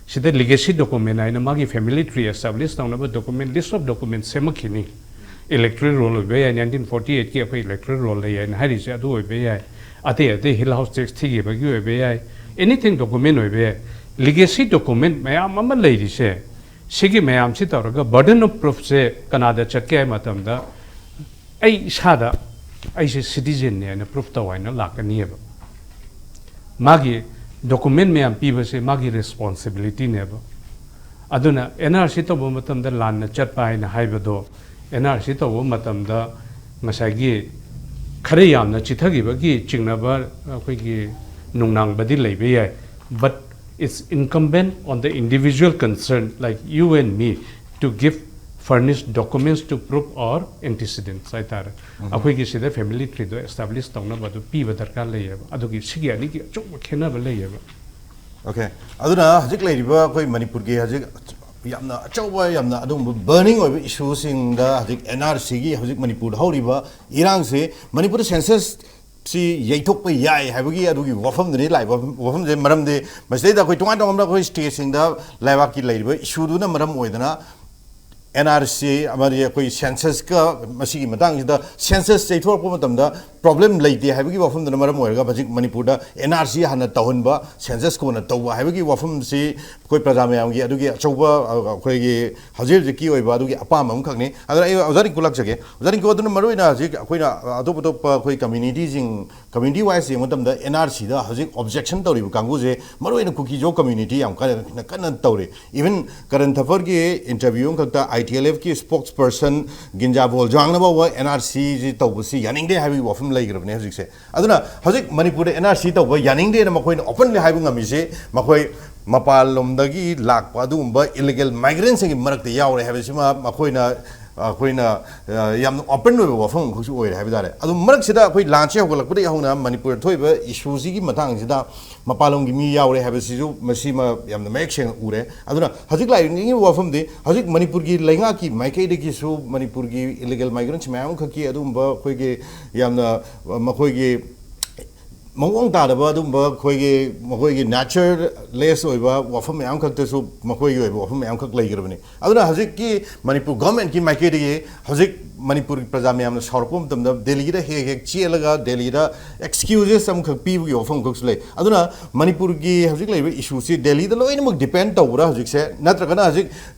ꯁꯤꯗ legacy document ꯍꯥꯏꯅ ꯃꯥꯒꯤ family tree establish ꯇꯧꯅꯕ document, list of documents ꯁꯦꯝꯃꯛꯈꯤꯅꯤ꯫ Electoral roll ꯑꯣꯏꯕ ꯌꯥꯏ, nineteen forty eightꯀꯤ ꯑꯩꯈꯣꯏ electoral roll ꯂꯩ ꯍꯥꯏꯅ ꯍꯥꯏꯔꯤꯁꯦ ꯑꯗꯨ ꯑꯣꯏꯕ ꯌꯥꯏ, ꯑꯇꯩ ꯑꯇꯩ hill house tax ꯊꯤꯈꯤꯕꯒꯤ ꯑꯣꯏꯕ ꯌꯥꯏ, anything document ꯑꯣꯏꯕ ꯌꯥꯏ꯫ Legacy document ꯃꯌꯥꯝ ꯑꯃ ꯂꯩꯔꯤꯁꯦ, ꯁꯤꯒꯤ ꯃꯌꯥꯝꯁꯤ ꯇꯧꯔꯒ burden of proofꯁꯦ ꯀꯅꯥꯗ ꯆꯠꯀꯦ ꯍꯥꯏꯕ ꯃꯇꯝꯗ, ꯑꯩ ꯏꯁꯥꯗ ꯑꯩꯁꯦ citizenꯅꯤ ꯍꯥꯏꯅ proof ꯇꯧ ꯍꯥꯏꯅ ꯂꯥꯛꯀꯅꯤꯕ꯫ ꯃꯥꯒꯤ document ꯃꯌꯥꯝ ꯄꯤꯕꯁꯦ ꯃꯥꯒꯤ responsibilityꯅꯦꯕ꯫ ꯑꯗꯨꯅ NRC ꯇꯧꯕ ꯃꯇꯝꯗ ꯂꯥꯟꯅ ꯆꯠꯄ ꯍꯥꯏꯅ ꯍꯥꯏꯕꯗꯣ, NRC ꯇꯧꯕ ꯃꯇꯝꯗ ꯉꯁꯥꯏꯒꯤ ꯈꯔ ꯌꯥꯝꯅ ꯆꯤꯊꯈꯤꯕꯒꯤ ꯆꯤꯡꯅꯕ, ꯑꯩꯈꯣꯏꯒꯤ ꯅꯨꯡꯅꯥꯡꯕꯗꯤ ꯂꯩꯕ ꯌꯥꯏ, but it's incumbent on the individual concerned, like you and me, to give furnished documents to prove our antecedents ꯍꯥꯏꯇꯥꯔꯦ꯫ ꯑꯩꯈꯣꯏꯒꯤ ꯁꯤꯗ family treeꯗꯣ establish ꯇꯧꯅꯕ ꯑꯗꯨ ꯄꯤꯕ ꯗꯔꯀꯥꯔ ꯂꯩꯌꯦꯕ꯫ ꯑꯗꯨꯒꯤ ꯁꯤꯒꯤ ꯑꯅꯤꯒꯤ ꯑꯆꯧꯕ ꯈꯦꯠꯅꯕ ꯂꯩꯌꯦꯕ꯫ Okay, ꯑꯗꯨꯅ ꯍꯧꯖꯤꯛ ꯂꯩꯔꯤꯕ ꯑꯩꯈꯣꯏ ꯃꯅꯤꯄꯨꯔꯒꯤ ꯍꯧꯖꯤꯛ ꯌꯥꯝꯅ ꯑꯆꯧꯕ, ꯌꯥꯝꯅ ꯑꯗꯨꯒꯨꯝꯕ burning ꯑꯣꯏꯕ issueꯁꯤꯡꯗ ꯍꯧꯖꯤꯛ NRCꯒꯤ ꯍꯧꯖꯤꯛ ꯃꯅꯤꯄꯨꯔꯗ ꯍꯧꯔꯤꯕ ꯏꯔꯥꯡꯁꯤ, ꯃꯅꯤꯄꯨꯔꯗ census ꯁꯤ ꯌꯩꯊꯣꯛꯄ ꯌꯥꯏ ꯍꯥꯏꯕꯒꯤ ꯑꯗꯨꯒꯤ ꯋꯥꯐꯝꯗꯨꯅꯤ ꯂꯥꯛꯏꯕ ꯋꯥꯐꯝ-, ꯋꯥꯐꯝꯁꯦ꯫ ꯃꯔꯝꯗꯤ ꯃꯁꯤꯗꯩꯗ ꯑꯩꯈꯣꯏ ꯇꯣꯉꯥꯟ ꯇꯣꯉꯥꯟꯕ ꯑꯩꯈꯣꯏ stateꯁꯤꯡꯗ ꯂꯩꯕꯥꯛꯀꯤ ꯂꯩꯔꯤꯕ issueꯗꯨꯅ ꯃꯔꯝ ꯑꯣꯏꯗꯅ NRC ꯑꯃꯗꯤ ꯑꯩꯈꯣꯏ censusꯀ ꯃꯁꯤꯒꯤ ꯃꯇꯥꯡꯁꯤꯗ, census ꯌꯩꯊꯣꯔꯛꯄ ꯃꯇꯝꯗ ꯄ꯭ꯔꯣꯕ꯭ꯂꯦꯝ ꯂꯩꯇꯦ ꯍꯥꯏꯕꯒꯤ ꯋꯥꯐꯝꯗꯨꯅ ꯃꯔꯝ ꯑꯣꯏꯔꯒ ꯍꯧꯖꯤꯛ ꯃꯅꯤꯄꯨꯔꯗ ꯑꯦꯟ ꯑꯥꯔ ꯁꯤ ꯍꯥꯟꯅ ꯇꯧꯍꯟꯕ, ꯁꯦꯟꯁꯁ ꯀꯣꯟꯅ ꯇꯧꯕ ꯍꯥꯏꯕꯒꯤ ꯋꯥꯐꯝꯁꯤ ꯑꯩꯈꯣꯏ ꯄ꯭ꯔꯖꯥ ꯃꯌꯥꯝꯒꯤ ꯑꯗꯨꯒꯤ ꯑꯆꯧꯕ, ꯑ, ꯑꯩꯈꯣꯏꯒꯤ ꯍꯧꯖꯤꯛ ꯍꯧꯖꯤꯛꯀꯤ ꯑꯣꯏꯕ ꯑꯗꯨꯒꯤ ꯑꯄꯥꯝꯕ ꯑꯃꯈꯛꯅꯤ꯫ ꯑꯗꯨꯅ ꯑꯩ ꯑꯣꯖꯥ ꯔꯤꯡꯀꯨ ꯂꯥꯛꯆꯒꯦ꯫ ꯑꯣꯖꯥ ꯔꯤꯡꯀꯨ, ꯑꯗꯨꯅ ꯃꯔꯨꯑꯣꯏꯅ ꯍꯧꯖꯤꯛ ꯑꯩꯈꯣꯏꯅ, ꯑ, ꯑꯇꯣꯞ ꯑꯇꯣꯞꯄ ꯑꯩꯈꯣꯏ ꯀꯝꯃ꯭ꯌꯨꯅꯤꯇꯤꯁꯤꯡ, ꯀꯝꯃ꯭ꯌꯨꯅꯤꯇꯤ ꯋꯥꯏꯁ ꯌꯦꯡꯕ ꯃꯇꯝꯗ ꯑꯦꯟ ꯑꯥꯔ ꯁꯤꯗ ꯍꯧꯖꯤꯛ ꯑꯣꯕꯖꯦꯛꯁꯟ ꯇꯧꯔꯤꯕ ꯀꯥꯡꯕꯨꯁꯦ ꯃꯔꯨꯑꯣꯏꯅ ꯀꯨꯀꯤꯖꯣ ꯀꯝꯃ꯭ꯌꯨꯅꯤꯇꯤ ꯌꯥꯝ ꯀꯟꯅ, ꯀꯟꯅ ꯇꯧꯔꯤ꯫ ꯏꯚꯟ ꯀꯔꯟ ꯊꯐꯔꯒꯤ ꯏꯟꯇꯔꯚ꯭ꯌꯨ ꯑꯃꯈꯛꯇ ꯑꯥꯏ ꯇꯤ ꯑꯦꯜ ꯑꯦꯐꯀꯤ ꯁ꯭ꯄꯣꯛꯁ ꯄꯔꯁꯟ ꯒꯤꯟꯖꯥ ꯕꯣꯜꯖꯥꯡꯅ ꯐꯥꯎꯕ ꯑꯦꯟ ꯑꯥꯔ ꯁꯤꯁꯤ ꯇꯧꯕꯁꯤ ꯌꯥꯅꯤꯡꯗꯦ ꯍꯥꯏꯕꯒꯤ ꯋꯥꯐꯝ ꯂꯩꯈ꯭ꯔꯕꯅꯦ ꯍꯧꯖꯤꯛꯁꯦ꯫ ꯑꯗꯨꯅ ꯍꯧꯖꯤꯛ ꯃꯅꯤꯄꯨꯔꯗ ꯑꯦꯟ ꯑꯥꯔ ꯁꯤ ꯇꯧꯕ ꯌꯥꯅꯤꯡꯗꯦꯅ ꯃꯈꯣꯏꯅ ꯑꯣꯄꯟꯂꯤ ꯍꯥꯏꯕ ꯉꯝꯃꯤꯁꯦ, ꯃꯈꯣꯏ ꯃꯄꯥꯟ ꯂꯣꯝꯗꯒꯤ ꯂꯥꯛꯄ ꯑꯗꯨꯒꯨꯝꯕ ꯏꯂꯤꯒꯦꯜ ꯃꯥꯏꯒ꯭ꯔꯦꯟꯁꯤꯡꯒꯤ ꯃꯔꯛꯇ ꯌꯥꯎꯔꯦ ꯍꯥꯏꯕꯁꯤꯃ ꯃꯈꯣꯏꯅ, ꯑꯩꯈꯣꯏꯅ, ꯑ, ꯌꯥꯝꯅ ꯑꯣꯄꯟ ꯑꯣꯏꯕ ꯋꯥꯐꯝ ꯑꯃꯈꯛꯁꯨ ꯑꯣꯏꯔꯦ ꯍꯥꯏꯕ ꯇꯥꯔꯦ꯫ ꯑꯗꯨ ꯃꯔꯛꯁꯤꯗ ꯑꯩꯈꯣꯏ ꯂꯥꯟꯁꯦ ꯍꯧꯒꯠꯂꯛꯄꯗꯒꯤ ꯍꯧꯅ ꯃꯅꯤꯄꯨꯔꯗ ꯊꯣꯛꯏꯕ ꯏꯁꯨꯁꯤꯒꯤ ꯃꯇꯥꯡꯁꯤꯗ ꯃꯄꯥꯟꯂꯣꯝꯒꯤ ꯃꯤ ꯌꯥꯎꯔꯦ ꯍꯥꯏꯕꯁꯤꯁꯨ ꯃꯁꯤꯃ ꯌꯥꯝꯅ ꯃꯌꯦꯛ ꯁꯦꯡꯅ ꯎꯔꯦ꯫ ꯑꯗꯨꯅ ꯍꯧꯖꯤꯛ ꯂꯥꯛꯅꯤꯡꯉꯤꯕ ꯋꯥꯐꯝꯗꯤ ꯍꯧꯖꯤꯛ ꯃꯅꯤꯄꯨꯔꯒꯤ ꯂꯩꯉꯥꯛꯀꯤ ꯃꯥꯏꯀꯩꯗꯒꯤꯁꯨ ꯃꯅꯤꯄꯨꯔꯒꯤ ꯏꯂꯤꯒꯦꯜ ꯃꯥꯏꯒ꯭ꯔꯦꯟꯁ ꯃꯌꯥꯝ ꯑꯃꯈꯛꯀꯤ ꯑꯗꯨꯒꯨꯝꯕ ꯑꯩꯈꯣꯏꯒꯤ ꯌꯥꯝꯅ, ꯑ, ꯃꯈꯣꯏꯒꯤ ꯃꯑꯣꯡ ꯇꯥꯗꯕ ꯑꯗꯨꯒꯨꯝꯕ ꯑꯩꯈꯣꯏꯒꯤ ꯃꯈꯣꯏꯒꯤ ꯅꯦꯆꯔꯂꯦꯁ ꯑꯣꯏꯕ ꯋꯥꯐꯝ ꯃꯌꯥꯝ ꯈꯛꯇꯁꯨ ꯃꯈꯣꯏꯒꯤ ꯑꯣꯏꯕ ꯋꯥꯐꯝ ꯃꯌꯥꯝ ꯈꯛ ꯂꯩꯈ꯭ꯔꯕꯅꯤ꯫ ꯑꯗꯨꯅ ꯍꯧꯖꯤꯛꯀꯤ ꯃꯅꯤꯄꯨꯔ ꯒꯚꯔꯟꯃꯦꯟꯠꯀꯤ ꯃꯥꯏꯀꯩꯗꯒꯤ ꯍꯧꯖꯤꯛ ꯃꯅꯤꯄꯨꯔꯒꯤ ꯄ꯭ꯔꯖꯥ ꯃꯌꯥꯝꯅ ꯁꯥꯎꯔꯛꯄ ꯃꯇꯝꯗ ꯗꯦꯜꯂꯤꯗ ꯍꯦꯛ ꯍꯦꯛ ꯆꯦꯜꯂꯒ ꯗꯦꯜꯂꯤꯗ ꯑꯦꯛꯁꯀ꯭ꯌꯨꯖꯦꯁ ꯑꯃꯈꯛ ꯄꯤꯕꯒꯤ ꯋꯥꯐꯝ ꯈꯛꯁꯨ ꯂꯩ꯫ ꯑꯗꯨꯅ ꯃꯅꯤꯄꯨꯔꯒꯤ ꯍꯧꯖꯤꯛ ꯂꯩꯔꯤꯕ ꯏꯁꯨꯁꯤ ꯗꯦꯜꯂꯤꯗ ꯂꯣꯏꯅꯃꯛ ꯗꯤꯄꯦꯟ ꯇꯧꯕ꯭ꯔꯥ ꯍꯧꯖꯤꯛꯁꯦ, ꯅꯠꯇ꯭ꯔꯒꯅ ꯍꯧꯖꯤꯛ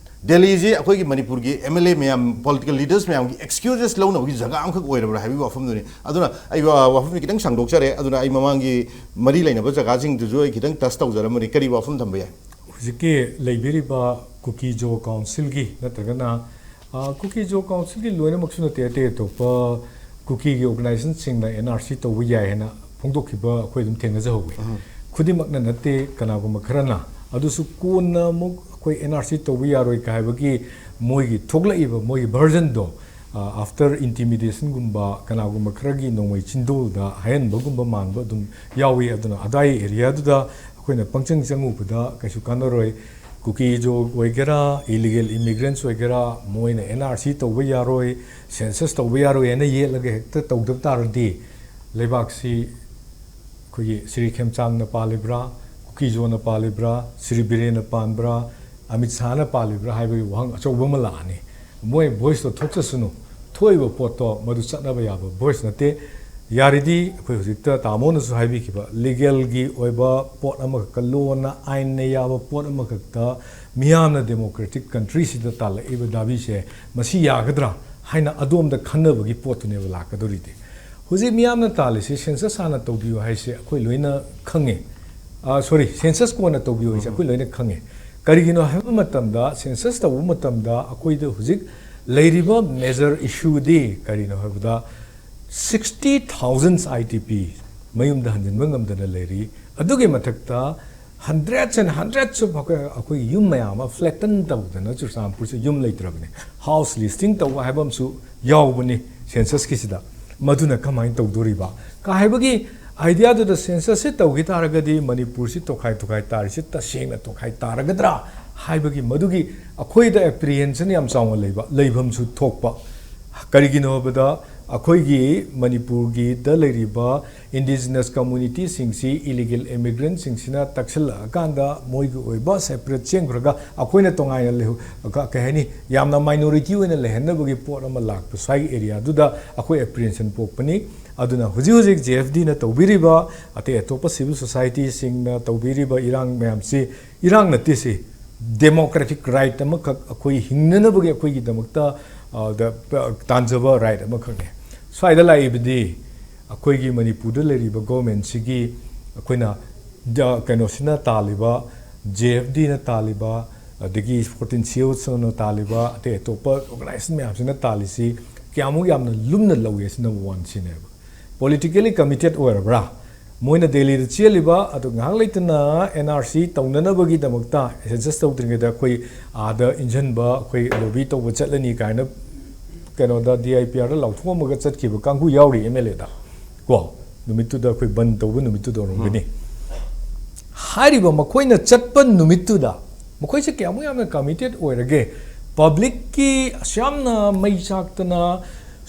ꯗꯦꯜꯂꯤꯁꯤ ꯑꯩꯈꯣꯏꯒꯤ ꯃꯅꯤꯄꯨꯔꯒꯤ ꯑꯦꯝ ꯑꯦꯜ ꯑꯦ ꯃꯌꯥꯝ, ꯄꯣꯂꯤꯇꯤꯀꯦꯜ ꯂꯤꯗꯔꯁ ꯃꯌꯥꯝꯒꯤ ꯑꯦꯛꯁꯀ꯭ꯌꯨꯖꯦꯁ ꯂꯧꯅꯕꯒꯤ ꯖꯒꯥ ꯑꯃꯈꯛ ꯑꯣꯏꯔꯕ꯭ꯔꯥ ꯍꯥꯏꯕꯒꯤ ꯋꯥꯐꯝꯗꯨꯅꯤ꯫ ꯑꯗꯨꯅ ꯑꯩ ꯋꯥ-, ꯋꯥꯐꯝꯁꯤ ꯈꯤꯇꯪ ꯁꯥꯡꯗꯣꯛꯆꯔꯦ꯫ ꯑꯗꯨꯅ ꯑꯩ ꯃꯃꯥꯡꯒꯤ ꯃꯔꯤ ꯂꯩꯅꯕ ꯖꯒꯥꯁꯤꯡꯗꯨꯁꯨ ꯑꯩ ꯈꯤꯇꯪ ꯇꯁ ꯇꯧꯖꯔꯝꯕꯅꯤ꯫ ꯀꯔꯤ ꯋꯥꯐꯝ ꯊꯝꯕ ꯌꯥꯏ? ꯍꯧꯖꯤꯛꯀꯤ ꯂꯩꯕꯤꯔꯤꯕ ꯀꯨꯀꯤ ꯖꯣ ꯀꯥꯎꯟꯁꯤꯜꯒꯤ ꯅꯠꯇ꯭ꯔꯒꯅ, ꯑ, ꯀꯨꯀꯤ ꯖꯣ ꯀꯥꯎꯟꯁꯤꯜꯒꯤ ꯂꯣꯏꯅꯃꯛꯁꯨ ꯅꯠꯇꯦ, ꯑꯇꯩ ꯑꯇꯣꯞꯄ ꯀꯨꯀꯤꯒꯤ ꯑꯣꯔꯒꯅꯥꯏꯖꯦꯁꯟꯁꯤꯡꯅ ꯑꯦꯟ ꯑꯥꯔ ꯁꯤ ꯇꯧꯕ ꯌꯥꯏ ꯍꯥꯏꯅ ꯐꯣꯡꯗꯣꯛꯈꯤꯕ ꯑꯩꯈꯣꯏ ꯑꯗꯨꯝ ꯊꯦꯡꯅꯖꯍꯧꯋꯤ꯫ ꯎꯝ꯫ ꯈꯨꯗꯤꯡꯃꯛꯅ ꯅꯠꯇꯦ, ꯀꯅꯥꯒꯨꯝꯕ ꯈꯔꯅ꯫ ꯑꯗꯨꯁꯨ ꯀꯣꯟꯅ ꯑꯃꯨꯛ ꯑꯩꯈꯣꯏ ꯑꯦꯟ ꯑꯥꯔ ꯁꯤ ꯇꯧꯕ ꯌꯥꯔꯣꯏ ꯀ ꯍꯥꯏꯕꯒꯤ ꯃꯣꯏꯒꯤ ꯊꯣꯛꯂꯛꯏꯕ ꯃꯣꯏꯒꯤ ꯚꯔꯖꯟꯗꯣ, ꯑ, ꯑꯥꯐꯇꯔ ꯏꯟꯇꯤꯃꯤꯗꯦꯁꯟꯒꯨꯝꯕ, ꯀꯅꯥꯒꯨꯝꯕ ꯈꯔꯒꯤ ꯅꯣꯡꯃꯩ ꯆꯤꯟꯗꯣꯜꯗ ꯍꯥꯏꯍꯟꯕꯒꯨꯝꯕ ꯃꯥꯟꯕ ꯑꯗꯨꯝ ꯌꯥꯎꯏ꯫ ꯑꯗꯨꯅ ꯑꯗꯥꯏ ꯑꯦꯔꯤꯌꯥꯗꯨꯗ ꯑꯩꯈꯣꯏꯅ ꯄꯪꯆꯪ ꯆꯪꯉꯨꯕꯗ ꯀꯩꯁꯨ ꯀꯥꯟꯅꯔꯣꯏ꯫ ꯀꯨꯀꯤꯖꯣ ꯑꯣꯏꯒꯦꯔꯥ, ꯏꯂꯤꯒꯦꯜ ꯏꯃꯤꯒ꯭ꯔꯦꯟꯠꯁ ꯑꯣꯏꯒꯦꯔꯥ, ꯃꯣꯏꯅ ꯑꯦꯟ ꯑꯥꯔ ꯁꯤ ꯇꯧꯕ ꯌꯥꯔꯣꯏ, ꯁꯦꯟꯁꯁ ꯇꯧꯕ ꯌꯥꯔꯣꯏ ꯍꯥꯏꯅ ꯌꯦꯠꯂꯒ ꯍꯦꯛꯇ ꯇꯧꯗꯕ ꯇꯥꯔꯗꯤ, ꯂꯩꯕꯥꯛꯁꯤ ꯑꯩꯈꯣꯏꯒꯤ ꯁ꯭ꯔꯤ ꯈꯦꯝꯆꯥꯟꯅ ꯄꯥꯜꯂꯤꯕ꯭ꯔꯥ, ꯀꯨꯀꯤꯖꯣꯅ ꯄꯥꯜꯂꯤꯕ꯭ꯔꯥ, ꯁ꯭ꯔꯤ ꯕꯤꯔꯦꯟꯅ ꯄꯥꯟꯕ꯭ꯔꯥ, ꯑꯃꯤꯠ ꯁꯥꯍꯅ ꯄꯥꯜꯂꯤꯕ꯭ꯔꯥ ꯍꯥꯏꯕꯒꯤ ꯋꯥꯍꯪ ꯑꯆꯧꯕ ꯑꯃ ꯂꯥꯛꯑꯅꯤ꯫ ꯃꯣꯏ ꯚꯣꯏꯁꯇꯣ ꯊꯣꯛꯆꯁꯅꯨ, ꯊꯣꯛꯏꯕ ꯄꯣꯠꯇꯣ ꯃꯗꯨ ꯆꯠꯅꯕ ꯌꯥꯕ ꯚꯣꯏꯁ ꯅꯠꯇꯦ꯫ ꯌꯥꯔꯤꯗꯤ ꯑꯩꯈꯣꯏ ꯍꯧꯖꯤꯛꯇ ꯇꯥꯃꯣꯅꯁꯨ ꯍꯥꯏꯕꯤꯈꯤꯕ ꯂꯤꯒꯦꯜꯒꯤ ꯑꯣꯏꯕ ꯄꯣꯠ ꯑꯃꯈꯛꯇ, ꯂꯣꯅ, ꯑꯥꯏꯟꯅ ꯌꯥꯕ ꯄꯣꯠ ꯑꯃꯈꯛꯇ, ꯃꯤꯌꯥꯝꯅ ꯗꯦꯃꯣꯀ꯭ꯔꯦꯇꯤꯛ ꯀꯟꯇ꯭ꯔꯤꯁꯤꯗ ꯇꯥꯜꯂꯛꯏꯕ ꯗꯥꯕꯤꯁꯦ ꯃꯁꯤ ꯌꯥꯒꯗ꯭ꯔꯥ ꯍꯥꯏꯅ ꯑꯗꯣꯝꯗ ꯈꯟꯅꯕꯒꯤ ꯄꯣꯠꯇꯨꯅꯦꯕ ꯂꯥꯛꯀꯗꯧꯔꯤꯗꯤ꯫ ꯍꯧꯖꯤꯛ ꯃꯤꯌꯥꯝꯅ ꯇꯥꯜꯂꯤꯁꯤ ꯁꯦꯟꯁꯁ ꯍꯥꯟꯅ ꯇꯧꯕꯤꯌꯨ ꯍꯥꯏꯁꯦ ꯑꯩꯈꯣꯏ ꯂꯣꯏꯅ ꯈꯪꯉꯦ꯫ ꯁꯣꯔꯤ, ꯁꯦꯟꯁꯁ ꯀꯣꯟꯅ ꯇꯧꯕꯤꯌꯨ ꯍꯥꯏꯁꯦ ꯑꯩꯈꯣꯏ ꯂꯣꯏꯅ ꯈꯪꯉꯦ꯫ ꯀꯔꯤꯒꯤꯅꯣ ꯍꯥꯏꯕ ꯃꯇꯝꯗ ꯁꯦꯟꯁꯁ ꯇꯧꯕ ꯃꯇꯝꯗ ꯑꯩꯈꯣꯏꯗ ꯍꯧꯖꯤꯛ ꯂꯩꯔꯤꯕ ꯃꯦꯖꯔ ꯏꯁꯨꯗꯤ ꯀꯔꯤꯅꯣ ꯍꯥꯏꯕꯗ sixty thousand I T P ꯃꯌꯨꯝꯗ ꯍꯟꯖꯤꯟꯕ ꯉꯝꯗꯅ ꯂꯩꯔꯤ꯫ ꯑꯗꯨꯒꯤ ꯃꯊꯛꯇ hundreds and hundreds of ꯑꯩꯈꯣꯏ, ꯑꯩꯈꯣꯏꯒꯤ ꯌꯨꯝ ꯃꯌꯥꯝ ꯑꯃ ꯐ꯭ꯂꯦꯇꯟ ꯇꯧꯗꯅ ꯆꯨꯔꯆꯥꯟꯄꯨꯔꯁꯤ ꯌꯨꯝ ꯂꯩꯇ꯭ꯔꯕꯅꯤ꯫ ꯍꯥꯎꯁ ꯂꯤꯁꯇꯤꯡ ꯇꯧꯕ ꯍꯥꯏꯕ ꯑꯃꯁꯨ ꯌꯥꯎꯕꯅꯤ ꯁꯦꯟꯁꯁꯀꯤꯁꯤꯗ꯫ ꯃꯗꯨꯅ ꯀꯃꯥꯏꯅ ꯇꯧꯗꯣꯔꯤꯕ? ꯀ ꯍꯥꯏꯕꯒꯤ ꯑꯥꯏꯗꯤꯌꯥꯗꯨꯗ ꯁꯦꯟꯁꯁꯁꯤ ꯇꯧꯈꯤ ꯇꯥꯔꯒꯗꯤ ꯃꯅꯤꯄꯨꯔꯁꯤ ꯇꯣꯈꯥꯏ ꯇꯣꯈꯥꯏ ꯇꯥꯔꯤꯁꯤ ꯇꯁꯦꯡꯅ ꯇꯣꯈꯥꯏ ꯇꯥꯔꯒꯗ꯭ꯔꯥ ꯍꯥꯏꯕꯒꯤ ꯃꯗꯨꯒꯤ ꯑꯩꯈꯣꯏꯗ ꯑꯦꯄ꯭ꯔꯤꯍꯦꯟꯁꯟ ꯌꯥꯝ ꯆꯥꯎꯅ ꯂꯩꯕ, ꯂꯩꯐꯝꯁꯨ ꯊꯣꯛꯄ꯫ ꯀꯔꯤꯒꯤꯅꯣ ꯍꯥꯏꯕꯗ ꯑꯩꯈꯣꯏꯒꯤ ꯃꯅꯤꯄꯨꯔꯒꯤꯗ ꯂꯩꯔꯤꯕ ꯏꯟꯗꯤꯖꯤꯅꯁ ꯀꯝꯃꯨꯅꯤꯇꯤꯁꯤꯡꯁꯤ, ꯏꯂꯤꯒꯦꯜ ꯏꯃꯤꯒ꯭ꯔꯦꯟꯁꯤꯡꯁꯤꯅ ꯇꯛꯁꯤꯜꯂꯛꯑꯀꯥꯟꯗ ꯃꯣꯏꯒꯤ ꯑꯣꯏꯕ ꯁꯦꯄꯔꯦꯠ ꯁꯦꯝꯈ꯭ꯔꯒ ꯑꯩꯈꯣꯏꯅ ꯇꯣꯉꯥꯟꯅ ꯂꯩꯍꯧ-, ꯀ-, ꯀꯩ ꯍꯥꯏꯅꯤ, ꯌꯥꯝꯅ ꯃꯥꯏꯅꯣꯔꯤꯇꯤ ꯑꯣꯏꯅ ꯂꯩꯍꯟꯅꯕꯒꯤ ꯄꯣꯠ ꯑꯃ ꯂꯥꯛꯄ ꯁ꯭ꯋꯥꯏꯒꯤ ꯑꯦꯔꯤꯌꯥꯗꯨꯗ ꯑꯩꯈꯣꯏ ꯑꯦꯄ꯭ꯔꯤꯍꯦꯟꯁꯟ ꯄꯣꯛꯄꯅꯤ꯫ ꯑꯗꯨꯅ ꯍꯧꯖꯤꯛ ꯍꯧꯖꯤꯛ J F Dꯅ ꯇꯧꯕꯤꯔꯤꯕ, ꯑꯇꯩ ꯑꯇꯣꯞꯄ ꯁꯤꯚꯤꯜ ꯁꯣꯁꯥꯏꯇꯤꯁꯤꯡꯅ ꯇꯧꯕꯤꯔꯤꯕ ꯏꯔꯥꯡ ꯃꯌꯥꯝꯁꯤ ꯏꯔꯥꯡ ꯅꯠꯇꯦ, ꯁꯤ ꯗꯦꯃꯣꯀ꯭ꯔꯦꯇꯤꯛ ꯔꯥꯏꯠ ꯑꯃꯈꯛ, ꯑꯩꯈꯣꯏ ꯍꯤꯡꯅꯅꯕꯒꯤ ꯑꯩꯈꯣꯏꯒꯤꯗꯃꯛꯇ, ꯑ, ꯗ-, ꯄ-, ꯇꯥꯟꯖꯕ ꯔꯥꯏꯠ ꯑꯃꯈꯛꯅꯤ꯫ ꯁ꯭ꯋꯥꯏꯗ ꯂꯥꯛꯏꯕꯗꯤ ꯑꯩꯈꯣꯏꯒꯤ ꯃꯅꯤꯄꯨꯔꯗ ꯂꯩꯔꯤꯕ ꯒꯣꯔꯃꯦꯟꯁꯤꯒꯤ, ꯑꯩꯈꯣꯏꯅ ꯗ-, ꯀꯩꯅꯣꯁꯤꯅ ꯇꯥꯜꯂꯤꯕ, J F Dꯅ ꯇꯥꯜꯂꯤꯕ, ꯑꯗꯒꯤ fourteen C O Cꯅ ꯇꯥꯜꯂꯤꯕ, ꯑꯇꯩ ꯑꯇꯣꯞꯄ ꯑꯣꯔꯒꯅꯥꯏꯖꯦꯁꯟ ꯃꯌꯥꯝꯁꯤꯅ ꯇꯥꯜꯂꯤꯁꯤ ꯀꯌꯥꯃꯨꯛ ꯌꯥꯝꯅ ꯂꯨꯝꯅ ꯂꯧꯏ ꯁꯤ number oneꯁꯤꯅꯦꯕ꯫ Politically commit ꯑꯣꯏꯔꯕ꯭ꯔꯥ? ꯃꯣꯏꯅ ꯗꯦꯜꯂꯤꯗ ꯆꯦꯜꯂꯤꯕ ꯑꯗꯨ ꯉꯥꯏꯍꯥꯛ ꯂꯩꯇꯅ N R C ꯇꯧꯅꯅꯕꯒꯤꯗꯃꯛꯇ, ꯁꯦꯟꯁꯁ ꯇꯧꯗ꯭ꯔꯤꯉꯩꯗ ꯑꯩꯈꯣꯏ ꯑꯥꯗ ꯏꯟꯖꯟꯕ, ꯑꯩꯈꯣꯏ ꯂꯣꯕꯤ ꯇꯧꯕ ꯆꯠꯂꯅꯤ ꯀꯥꯏꯅ ꯀꯩꯅꯣꯗ D I P Rꯗ ꯂꯥꯎꯊꯣꯛꯑꯝꯃꯒ ꯆꯠꯈꯤꯕ ꯀꯥꯡꯕꯨ ꯌꯥꯎꯔꯤ M L Aꯗ꯫ ꯀꯣ, ꯅꯨꯃꯤꯠꯇꯨꯗ ꯑꯩꯈꯣꯏ ꯕꯟ ꯇꯧꯕ ꯅꯨꯃꯤꯠꯇꯨꯗ ꯑꯣꯏꯔꯝꯒꯅꯤ꯫ ꯍꯥꯏꯔꯤꯕ ꯃꯈꯣꯏꯅ ꯆꯠꯄ ꯅꯨꯃꯤꯠꯇꯨꯗ ꯃꯈꯣꯏꯁꯦ ꯀꯌꯥꯃꯨꯛ ꯌꯥꯝꯅ ꯀꯃꯤꯇꯦꯠ ꯑꯣꯏꯔꯒꯦ? ꯄꯕ꯭ꯂꯤꯛꯀꯤ ꯑꯁꯨꯌꯥꯝꯅ ꯃꯩ ꯆꯥꯛꯇꯅ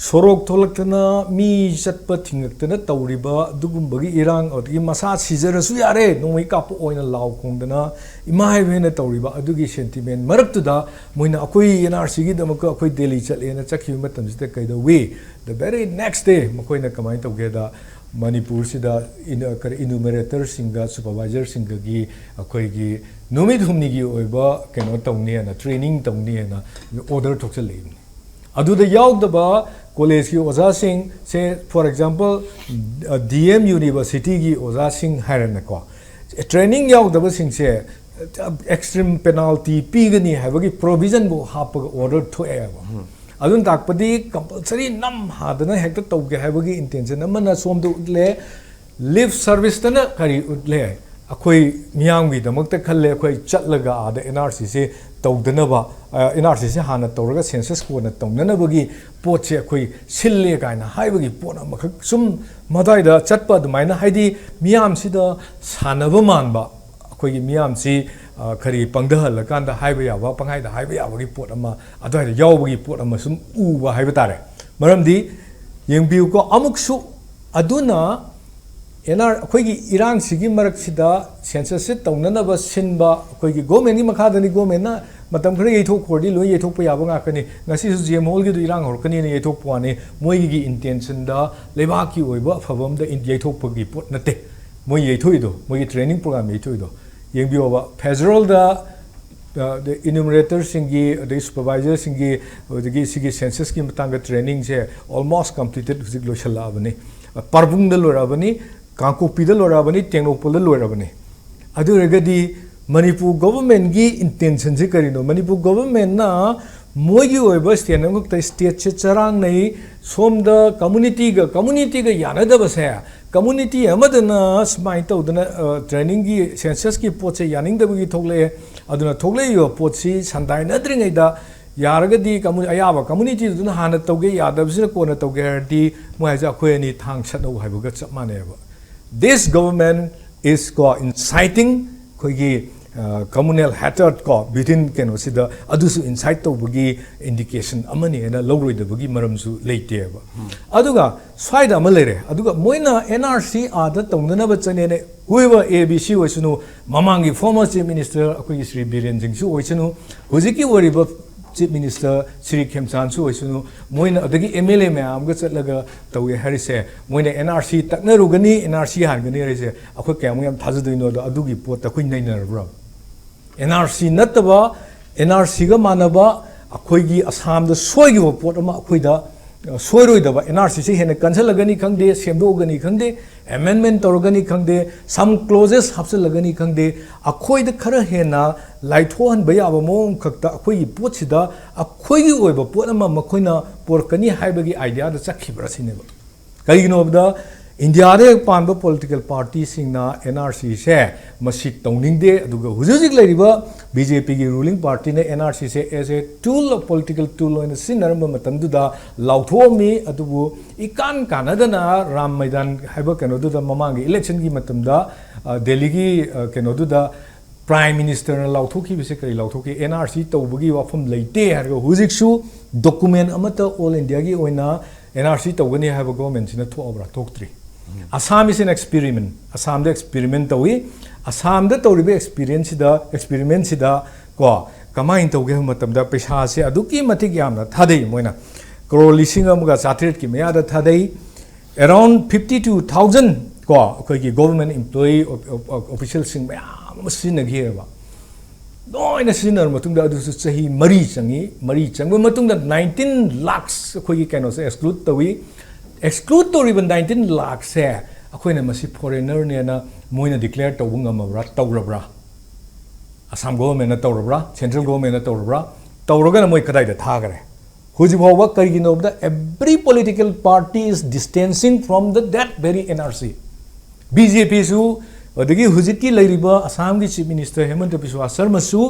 ꯁꯣꯔꯣꯛ ꯊꯣꯛꯂꯛꯇꯅ ꯃꯤ ꯆꯠꯄ ꯊꯤꯡꯉꯛꯇꯅ ꯇꯧꯔꯤꯕ ꯑꯗꯨꯒꯨꯝꯕꯒꯤ ꯏꯔꯥꯡ, ꯑꯗꯒꯤ ꯃꯁꯥ ꯁꯤꯖꯔꯁꯨ ꯌꯥꯔꯦ, ꯅꯣꯡꯃꯩ ꯀꯥꯞꯄ ꯑꯣꯏꯅ ꯂꯥꯎ ꯈꯣꯡꯗꯅ ꯏꯃꯥ ꯏꯕꯦꯟꯅ ꯇꯧꯔꯤꯕ ꯑꯗꯨꯒꯤ ꯁꯦꯟꯇꯤꯃꯦꯟ ꯃꯔꯛꯇꯨꯗ ꯃꯣꯏꯅ ꯑꯩꯈꯣꯏ ꯑꯦꯟ ꯑꯥꯔ ꯁꯤꯒꯤꯗꯃꯛꯇ ꯑꯩꯈꯣꯏ ꯗꯦꯜꯂꯤ ꯆꯠꯂꯦꯅ ꯆꯠꯈꯤꯕ ꯃꯇꯝꯁꯤꯗ ꯀꯩꯗꯧꯋꯤ? The very next day ꯃꯈꯣꯏꯅ ꯀꯃꯥꯏꯅ ꯇꯧꯒꯦꯗ, ꯃꯅꯤꯄꯨꯔꯁꯤꯗ ꯏꯅ-, ꯀꯔꯤ, ꯏꯅꯨꯃꯔꯦꯇꯔꯁꯤꯡꯒ ꯁꯨꯄꯔꯚꯥꯏꯖꯔꯁꯤꯡꯒꯒꯤ ꯑꯩꯈꯣꯏꯒꯤ ꯅꯨꯃꯤꯠ ꯍꯨꯝꯅꯤꯒꯤ ꯑꯣꯏꯕ ꯀꯩꯅꯣ ꯇꯧꯅꯤ ꯍꯥꯏꯅ, ꯇ꯭ꯔꯦꯅꯤꯡ ꯇꯧꯅꯤ ꯍꯥꯏꯅ ꯑꯣꯔꯗꯔ ꯊꯣꯛꯆꯜꯂꯛꯏꯕꯅꯤ꯫ ꯑꯗꯨꯗ ꯌꯥꯎꯗꯕ ꯀꯣꯂꯦꯖꯀꯤ ꯑꯣꯖꯥꯁꯤꯡ, ꯁꯦ, for example, ꯗꯤ ꯑꯦꯝ ꯌꯨꯅꯤꯚꯔꯁꯤꯇꯤꯒꯤ ꯑꯣꯖꯥꯁꯤꯡ ꯍꯥꯏꯔꯅꯀꯣ, ꯇ꯭ꯔꯦꯅꯤꯡ ꯌꯥꯎꯗꯕꯁꯤꯡꯁꯦ ꯑꯦꯛꯁꯇ꯭ꯔꯤꯝ ꯄꯦꯅꯥꯜꯇꯤ ꯄꯤꯒꯅꯤ ꯍꯥꯏꯕꯒꯤ ꯄ꯭ꯔꯣꯚꯤꯖꯟꯕꯨ ꯍꯥꯞꯄꯒ ꯑꯣꯔꯗꯔ ꯊꯣꯛꯑꯦꯕ꯫ ꯑꯗꯨꯅ ꯇꯥꯛꯄꯗꯤ ꯀꯝꯄꯜꯁꯔꯤ ꯅꯝ ꯍꯥꯗꯅ ꯍꯦꯛꯇ ꯇꯧꯒꯦ ꯍꯥꯏꯕꯒꯤ ꯏꯟꯇꯦꯟꯁꯟ ꯑꯃꯅ ꯁꯣꯝꯗ ꯎꯠꯂꯦ꯫ ꯂꯤꯞ ꯁꯔꯚꯤꯁꯇꯅ ꯀꯔꯤ ꯎꯠꯂꯦ? ꯑꯩꯈꯣꯏ ꯃꯤꯌꯥꯝꯒꯤꯗꯃꯛꯇ ꯈꯜꯂꯦ, ꯑꯩꯈꯣꯏ ꯆꯠꯂꯒ ꯑꯥꯗ ꯑꯦꯟ ꯑꯥꯔ ꯁꯤꯁꯦ ꯇꯧꯗꯅꯕ, ꯑꯦꯟ ꯑꯥꯔ ꯁꯤꯁꯦ ꯍꯥꯟꯅ ꯇꯧꯔꯒ ꯁꯦꯟꯁꯁ ꯀꯣꯟꯅ ꯇꯧꯅꯅꯕꯒꯤ ꯄꯣꯠꯁꯦ ꯑꯩꯈꯣꯏ ꯁꯤꯜꯂꯦ ꯀꯥꯏꯅ ꯍꯥꯏꯕꯒꯤ ꯄꯣꯠ ꯑꯃꯈꯛ, ꯁꯨꯝ ꯃꯗꯥꯏꯗ ꯆꯠꯄ ꯑꯗꯨꯃꯥꯏꯅ, ꯍꯥꯏꯗꯤ ꯃꯤꯌꯥꯝꯁꯤꯗ ꯁꯥꯟꯅꯕ ꯃꯥꯟꯕ, ꯑꯩꯈꯣꯏꯒꯤ ꯃꯤꯌꯥꯝꯁꯤ, ꯑ, ꯀꯔꯤ, ꯄꯪꯊꯍꯜꯂꯀꯥꯟꯗ ꯍꯥꯏꯕ ꯌꯥꯕ, ꯄꯪꯍꯥꯏꯗ ꯍꯥꯏꯕ ꯌꯥꯕꯒꯤ ꯄꯣꯠ ꯑꯃ, ꯑꯗꯨꯋꯥꯏꯗ ꯌꯥꯎꯕꯒꯤ ꯄꯣꯠ ꯑꯃ ꯁꯨꯝ ꯎꯕ ꯍꯥꯏꯕ ꯇꯥꯔꯦ꯫ ꯃꯔꯝꯗꯤ ꯌꯦꯡꯕꯤꯌꯨꯀꯣ, ꯑꯃꯨꯛꯁꯨ ꯑꯗꯨꯅ ꯑꯦꯟ ꯑꯥꯔ, ꯑꯩꯈꯣꯏꯒꯤ ꯏꯔꯥꯡꯁꯤꯒꯤ ꯃꯔꯛꯁꯤꯗ ꯁꯦꯟꯁꯁꯁꯦ ꯇꯧꯅꯅꯕ ꯁꯤꯟꯕ, ꯑꯩꯈꯣꯏꯒꯤ ꯒꯣꯔꯃꯦꯟꯒꯤ ꯃꯈꯥꯗꯅꯤ, ꯒꯣꯔꯃꯦꯟꯅ ꯃꯇꯝ ꯈꯔ ꯌꯩꯊꯣꯛꯈ꯭ꯔꯗꯤ ꯂꯣꯏ ꯌꯩꯊꯣꯛꯄ ꯌꯥꯕ ꯉꯥꯛꯇꯅꯤ꯫ ꯉꯁꯤꯁꯨ ꯖꯤ ꯑꯦꯝ ꯍꯣꯜꯒꯤꯗꯨ ꯏꯔꯥꯡ ꯍꯧꯔꯛꯀꯅꯤꯅ ꯌꯩꯊꯣꯛꯄ ꯋꯥꯅꯤ, ꯃꯣꯏꯒꯤ ꯏꯟꯇꯦꯟꯁꯟꯗ ꯂꯩꯕꯥꯛꯀꯤ ꯑꯣꯏꯕ ꯑꯐꯕ ꯑꯝꯗ ꯏꯟ-, ꯌꯩꯊꯣꯛꯄꯒꯤ ꯄꯣꯠ ꯅꯠꯇꯦ꯫ ꯃꯣꯏ ꯌꯩꯊꯣꯛꯏꯗꯣ, ꯃꯣꯏꯒꯤ ꯇ꯭ꯔꯦꯅꯤꯡ ꯄ꯭ꯔꯣꯒ꯭ꯔꯥꯝ ꯌꯩꯊꯣꯛꯏꯗꯣ ꯌꯦꯡꯕꯤꯌꯣꯕ꯫ ꯐꯦꯗꯔꯦꯜꯗ, ꯑ, ꯏꯅꯨꯃꯔꯦꯇꯔꯁꯤꯡꯒꯤ, ꯑꯗꯒꯤ ꯁꯨꯄꯔꯚꯥꯏꯖꯔꯁꯤꯡꯒꯤ, ꯑꯗꯒꯤ ꯁꯤꯒꯤ ꯁꯦꯟꯁꯁꯀꯤ ꯃꯇꯥꯡꯗ ꯇ꯭ꯔꯦꯅꯤꯡꯁꯦ almost completed, ꯍꯧꯖꯤꯛ ꯂꯣꯏꯁꯤꯜꯂꯛꯑꯕꯅꯤ꯫ ꯄꯥꯔꯕꯨꯡꯗ ꯂꯣꯏꯔꯛꯑꯕꯅꯤ, ꯀꯥꯡꯄꯣꯛꯄꯤꯗ ꯂꯣꯏꯔꯛꯑꯕꯅꯤ, ꯇꯦꯡꯅꯧꯄꯜꯗ ꯂꯣꯏꯔꯛꯑꯕꯅꯤ꯫ ꯑꯗꯨ ꯑꯣꯏꯔꯒꯗꯤ ꯃꯅꯤꯄꯨꯔ ꯒꯣꯚꯔꯟꯃꯦꯟꯒꯤ ꯏꯟꯇꯦꯟꯁꯟꯁꯦ ꯀꯔꯤꯅꯣ? ꯃꯅꯤꯄꯨꯔ ꯒꯣꯚꯔꯟꯃꯦꯟꯅ ꯃꯣꯏꯒꯤ ꯑꯣꯏꯕ ꯁ꯭ꯇꯦꯠ ꯑꯃꯈꯛꯇ, ꯁ꯭ꯇꯦꯠꯁꯦ ꯆꯔꯥꯡꯅꯩ, ꯁꯣꯝꯗ ꯀꯝꯃꯨꯅꯤꯇꯤꯒ, ꯀꯝꯃꯨꯅꯤꯇꯤꯒ ꯌꯥꯅꯗꯕꯁꯦ, ꯀꯝꯃꯨꯅꯤꯇꯤ ꯑꯃꯗꯅ ꯁꯨꯃꯥꯏꯅ ꯇꯧꯗꯅ, ꯑ, ꯇ꯭ꯔꯦꯅꯤꯡꯒꯤ, ꯁꯦꯟꯁꯁꯀꯤ ꯄꯣꯠꯁꯦ ꯌꯥꯅꯤꯡꯗꯕꯒꯤ ꯊꯣꯛꯂꯛꯑꯦ꯫ ꯑꯗꯨꯅ ꯊꯣꯛꯂꯛꯏꯕ ꯄꯣꯠꯁꯤ ꯁꯟꯗꯥꯏꯅꯗ꯭ꯔꯤꯉꯩꯗ ꯌꯥꯔꯒꯗꯤ ꯀꯝꯃꯨ-, ꯑꯌꯥꯕ ꯀꯝꯃꯨꯅꯤꯇꯤꯗꯨꯅ ꯍꯥꯟꯅ ꯇꯧꯒꯦ, ꯌꯥꯗꯕꯁꯤꯅ ꯀꯣꯟꯅ ꯇꯧꯒꯦ ꯍꯥꯏꯔꯗꯤ ꯃꯣꯏ ꯍꯥꯏꯁꯦ ꯑꯩꯈꯣꯏ ꯑꯅꯤ ꯊꯥꯡ ꯁꯠꯅꯧ ꯍꯥꯏꯕꯒ ꯆꯞ ꯃꯥꯟꯅꯩꯑꯕ꯫ This government is ꯀꯣ inciting ꯑꯩꯈꯣꯏꯒꯤ ꯀꯃꯨꯅꯦꯜ ꯍꯦꯇꯔꯠ ꯀꯣ ꯕꯤꯇ꯭ꯋꯤꯟ ꯀꯩꯅꯣꯁꯤꯗ ꯑꯗꯨꯁꯨ ꯏꯟꯁꯥꯏꯠ ꯇꯧꯕꯒꯤ ꯏꯟꯗꯤꯀꯦꯁꯟ ꯑꯃꯅꯤ ꯍꯥꯏꯅ ꯂꯧꯔꯣꯏꯗꯕꯒꯤ ꯃꯔꯝꯁꯨ ꯂꯩꯇꯦꯕ꯫ ꯑꯗꯨꯒ ꯁ꯭ꯋꯥꯏꯗ ꯑꯃ ꯂꯩꯔꯦ꯫ ꯑꯗꯨꯒ ꯃꯣꯏꯅ ꯑꯦꯟ ꯑꯥꯔ ꯁꯤ ꯑꯥꯗ ꯇꯧꯅꯅꯕ ꯆꯠꯅꯦꯅ ꯍꯨꯏꯕ ꯑꯦ ꯕꯤ ꯁꯤ ꯑꯣꯏꯁꯅꯨ, ꯃꯃꯥꯡꯒꯤ ꯐꯣꯔꯃꯔ ꯆꯤꯐ ꯃꯤꯅꯤꯁꯇꯔ ꯑꯩꯈꯣꯏꯒꯤ ꯁ꯭ꯔꯤ ꯕꯤꯔꯦꯟ ꯁꯤꯡꯁꯨ ꯑꯣꯏꯁꯅꯨ, ꯍꯧꯖꯤꯛꯀꯤ ꯑꯣꯏꯔꯤꯕ ꯆꯤꯐ ꯃꯤꯅꯤꯁꯇꯔ ꯁ꯭ꯔꯤ ꯈꯦꯝꯆꯥꯟꯁꯨ ꯑꯣꯏꯁꯅꯨ, ꯃꯣꯏꯅ ꯑꯗꯒꯤ ꯑꯦꯝ ꯑꯦꯜ ꯑꯦ ꯃꯌꯥꯝꯒ ꯆꯠꯂꯒ ꯇꯧꯋꯦ ꯍꯥꯏꯔꯤꯁꯦ, ꯃꯣꯏꯅ ꯑꯦꯟ ꯑꯥꯔ ꯁꯤ ꯇꯛꯅꯔꯨꯒꯅꯤ, ꯑꯦꯟ ꯑꯥꯔ ꯁꯤ ꯍꯥꯟꯒꯅꯤ ꯍꯥꯏꯔꯤꯁꯦ ꯑꯩꯈꯣꯏ ꯀꯌꯥꯃꯨꯛ ꯌꯥꯝ ꯊꯥꯖꯗꯣꯏꯅꯣꯗꯣ ꯑꯗꯨꯒꯤ ꯄꯣꯠꯇ ꯑꯩꯈꯣꯏ ꯅꯩꯅꯔꯕ꯭ꯔꯣ? ꯑꯦꯟ ꯑꯥꯔ ꯁꯤ ꯅꯠꯇꯕ, ꯑꯦꯟ ꯑꯥꯔ ꯁꯤꯒ ꯃꯥꯟꯅꯕ ꯑꯩꯈꯣꯏꯒꯤ ꯑꯁꯥꯝꯗ ꯁꯣꯏꯈꯤꯕ ꯄꯣꯠ ꯑꯃ ꯑꯩꯈꯣꯏꯗ, ꯑ, ꯁꯣꯏꯔꯣꯏꯗꯕ, ꯑꯦꯟ ꯑꯥꯔ ꯁꯤꯁꯦ ꯍꯦꯟꯅ ꯀꯟꯁꯤꯜꯂꯒꯅꯤ ꯈꯪꯗꯦ, ꯁꯦꯝꯗꯣꯛꯑꯒꯅꯤ ꯈꯪꯗꯦ, ꯑꯦꯃꯦꯟꯃꯦꯟ ꯇꯧꯔꯒꯅꯤ ꯈꯪꯗꯦ, ꯁꯝ ꯀ꯭ꯂꯣꯖꯦꯁ ꯍꯥꯞꯆꯤꯜꯂꯒꯅꯤ ꯈꯪꯗꯦ, ꯑꯩꯈꯣꯏꯗ ꯈꯔ ꯍꯦꯟꯅ ꯂꯥꯏꯊꯣꯛꯍꯟꯕ ꯌꯥꯕ ꯃꯑꯣꯡ ꯈꯛꯇ ꯑꯩꯈꯣꯏꯒꯤ ꯄꯣꯠꯁꯤꯗ ꯑꯩꯈꯣꯏꯒꯤ ꯑꯣꯏꯕ ꯄꯣꯠ ꯑꯃ ꯃꯈꯣꯏꯅ ꯄꯨꯔꯛꯀꯅꯤ ꯍꯥꯏꯕꯒꯤ ꯑꯥꯏꯗꯤꯌꯥꯗ ꯆꯠꯈꯤꯕ꯭ꯔꯥ ꯁꯤꯅꯦꯕ꯫ ꯀꯩꯒꯤꯅꯣ ꯍꯥꯏꯕꯗ ꯏꯟꯗꯤꯌꯥꯗ ꯍꯦꯛ ꯄꯥꯟꯕ ꯄꯣꯂꯤꯇꯤꯀꯦꯜ ꯄꯥꯔꯇꯤꯁꯤꯡꯅ ꯑꯦꯟ ꯑꯥꯔ ꯁꯤꯁꯦ ꯃꯁꯤ ꯇꯧꯅꯤꯡꯗꯦ, ꯑꯗꯨꯒ ꯍꯧꯖꯤꯛ ꯍꯧꯖꯤꯛ ꯂꯩꯔꯤꯕ ꯕꯤ ꯖꯦ ꯄꯤꯒꯤ ꯔꯨꯂꯤꯡ ꯄꯥꯔꯇꯤꯅ ꯑꯦꯟ ꯑꯥꯔ ꯁꯤꯁꯦ ꯑꯦꯁ ꯑꯦ ꯇꯨꯜ ꯑꯣꯐ ꯄꯣꯂꯤꯇꯤꯀꯦꯜ ꯇꯨꯜ ꯑꯣꯏꯅ ꯁꯤꯖꯤꯟꯅꯔꯝꯕ ꯃꯇꯝꯗꯨꯗ ꯂꯥꯎꯊꯣꯛꯑꯝꯃꯤ꯫ ꯑꯗꯨꯕꯨ ꯏꯀꯥꯟ ꯀꯥꯟꯅꯗꯅ ꯔꯥꯝ ꯃꯩꯗꯥꯟ ꯍꯥꯏꯕ ꯀꯩꯅꯣꯗꯨꯗ ꯃꯃꯥꯡꯒꯤ ꯏꯂꯦꯛꯁꯟꯒꯤ ꯃꯇꯝꯗ, ꯑ, ꯗꯦꯜꯂꯤꯒꯤ, ꯑ, ꯀꯩꯅꯣꯗꯨꯗ ꯄ꯭ꯔꯥꯏꯝ ꯃꯤꯅꯤꯁꯇꯔꯅ ꯂꯥꯎꯊꯣꯛꯈꯤꯕꯁꯦ ꯀꯔꯤ ꯂꯥꯎꯊꯣꯛꯈꯤ? ꯑꯦꯟ ꯑꯥꯔ ꯁꯤ ꯇꯧꯕꯒꯤ ꯋꯥꯐꯝ ꯂꯩꯇꯦ ꯍꯥꯏꯔꯒ ꯍꯧꯖꯤꯛꯁꯨ ꯗꯣꯀꯨꯃꯦꯟ ꯑꯃꯠꯇ ꯑꯣꯜ ꯏꯟꯗꯤꯌꯥꯒꯤ ꯑꯣꯏꯅ ꯑꯦꯟ ꯑꯥꯔ ꯁꯤ ꯇꯧꯒꯅꯤ ꯍꯥꯏꯕ ꯒꯣꯔꯃꯦꯟꯁꯤꯅ ꯊꯣꯛꯑꯕ꯭ꯔꯥ? ꯊꯣꯛꯇ꯭ꯔꯤ꯫ Assam is an experiment꯫ ꯑꯁꯥꯝꯗ ꯑꯦꯛꯁꯄꯦꯔꯤꯃꯦꯟ ꯇꯧꯏ꯫ ꯑꯁꯥꯝꯗ ꯇꯧꯔꯤꯕ ꯑꯦꯛꯁꯄꯤꯔꯤꯌꯦꯟꯁꯁꯤꯗ, ꯑꯦꯛꯁꯄꯦꯔꯤꯃꯦꯟꯁꯤꯗ ꯀꯣ ꯀꯃꯥꯏꯅ ꯇꯧꯒꯦ ꯍꯥꯏꯕ ꯃꯇꯝꯗ ꯄꯩꯁꯥꯁꯦ ꯑꯗꯨꯛꯀꯤ ꯃꯇꯤꯛ ꯌꯥꯝꯅ ꯊꯥꯗꯩ꯫ ꯃꯣꯏꯅ ꯀ꯭ꯔꯣꯔ ꯂꯤꯁꯤꯡ ꯑꯃꯒ ꯆꯥꯇ꯭ꯔꯦꯠꯀꯤ ꯃꯌꯥꯗ ꯊꯥꯗꯩ꯫ Around fifty two thousand ꯀꯣ ꯑꯩꯈꯣꯏꯒꯤ ꯒꯣꯚꯔꯟꯃꯦꯟ ꯑꯦꯝꯄ꯭ꯂꯣꯌꯤ ꯑꯣꯐꯤꯁꯤꯌꯦꯜꯁꯤꯡ ꯃꯌꯥꯝ ꯑꯃ ꯁꯤꯖꯤꯟꯅꯈꯤꯑꯕ꯫ ꯂꯣꯏꯅ ꯁꯤꯖꯤꯟꯅꯔꯕ ꯃꯇꯨꯡꯗ ꯑꯗꯨꯁꯨ ꯆꯍꯤ ꯃꯔꯤ ꯆꯪꯉꯤ꯫ ꯃꯔꯤ ꯆꯪꯕ ꯃꯇꯨꯡꯗ ꯅꯥꯏꯟꯇꯤꯟ ꯂꯥꯛꯁ ꯑꯩꯈꯣꯏꯒꯤ ꯀꯩꯅꯣꯁꯦ ꯑꯦꯛꯁꯀ꯭ꯂꯨꯗ ꯇꯧꯏ꯫ ꯑꯦꯛꯁꯀ꯭ꯂꯨꯗ ꯇꯧꯔꯤꯕ ꯅꯥꯏꯟꯇꯤꯟ ꯂꯥꯛꯁꯦ ꯑꯩꯈꯣꯏꯅ ꯃꯁꯤ ꯐꯣꯔꯦꯅꯔꯅꯦꯅ ꯃꯣꯏꯅ ꯗꯤꯀ꯭ꯂꯦꯌꯔ ꯇꯧꯕ ꯉꯝꯃꯕ꯭ꯔꯥ? ꯇꯧꯔꯕ꯭ꯔꯥ? ꯑꯁꯥꯝ ꯒꯣꯚꯔꯟꯃꯦꯟꯅ ꯇꯧꯔꯕ꯭ꯔꯥ? ꯁꯦꯟꯇ꯭ꯔꯦꯜ ꯒꯣꯚꯔꯟꯃꯦꯟꯅ ꯇꯧꯔꯕ꯭ꯔꯥ? ꯇꯧꯔꯒꯅ ꯃꯣꯏ ꯀꯗꯥꯏꯗ ꯊꯥꯈꯔꯦ? ꯍꯧꯖꯤꯛ ꯐꯥꯎꯕ ꯀꯔꯤꯒꯤꯅꯣ ꯍꯥꯏꯕꯗ every political party is distancing from the that very N R C꯫ B J ꯄꯤꯁꯨ ꯑꯗꯒꯤ ꯍꯧꯖꯤꯛꯀꯤ ꯂꯩꯔꯤꯕ ꯑꯁꯥꯝꯒꯤ ꯆꯤꯐ ꯃꯤꯅꯤꯁꯇꯔ ꯍꯦꯃꯟꯇ ꯕꯤꯁ꯭ꯋꯥ ꯁꯔꯃꯁꯨ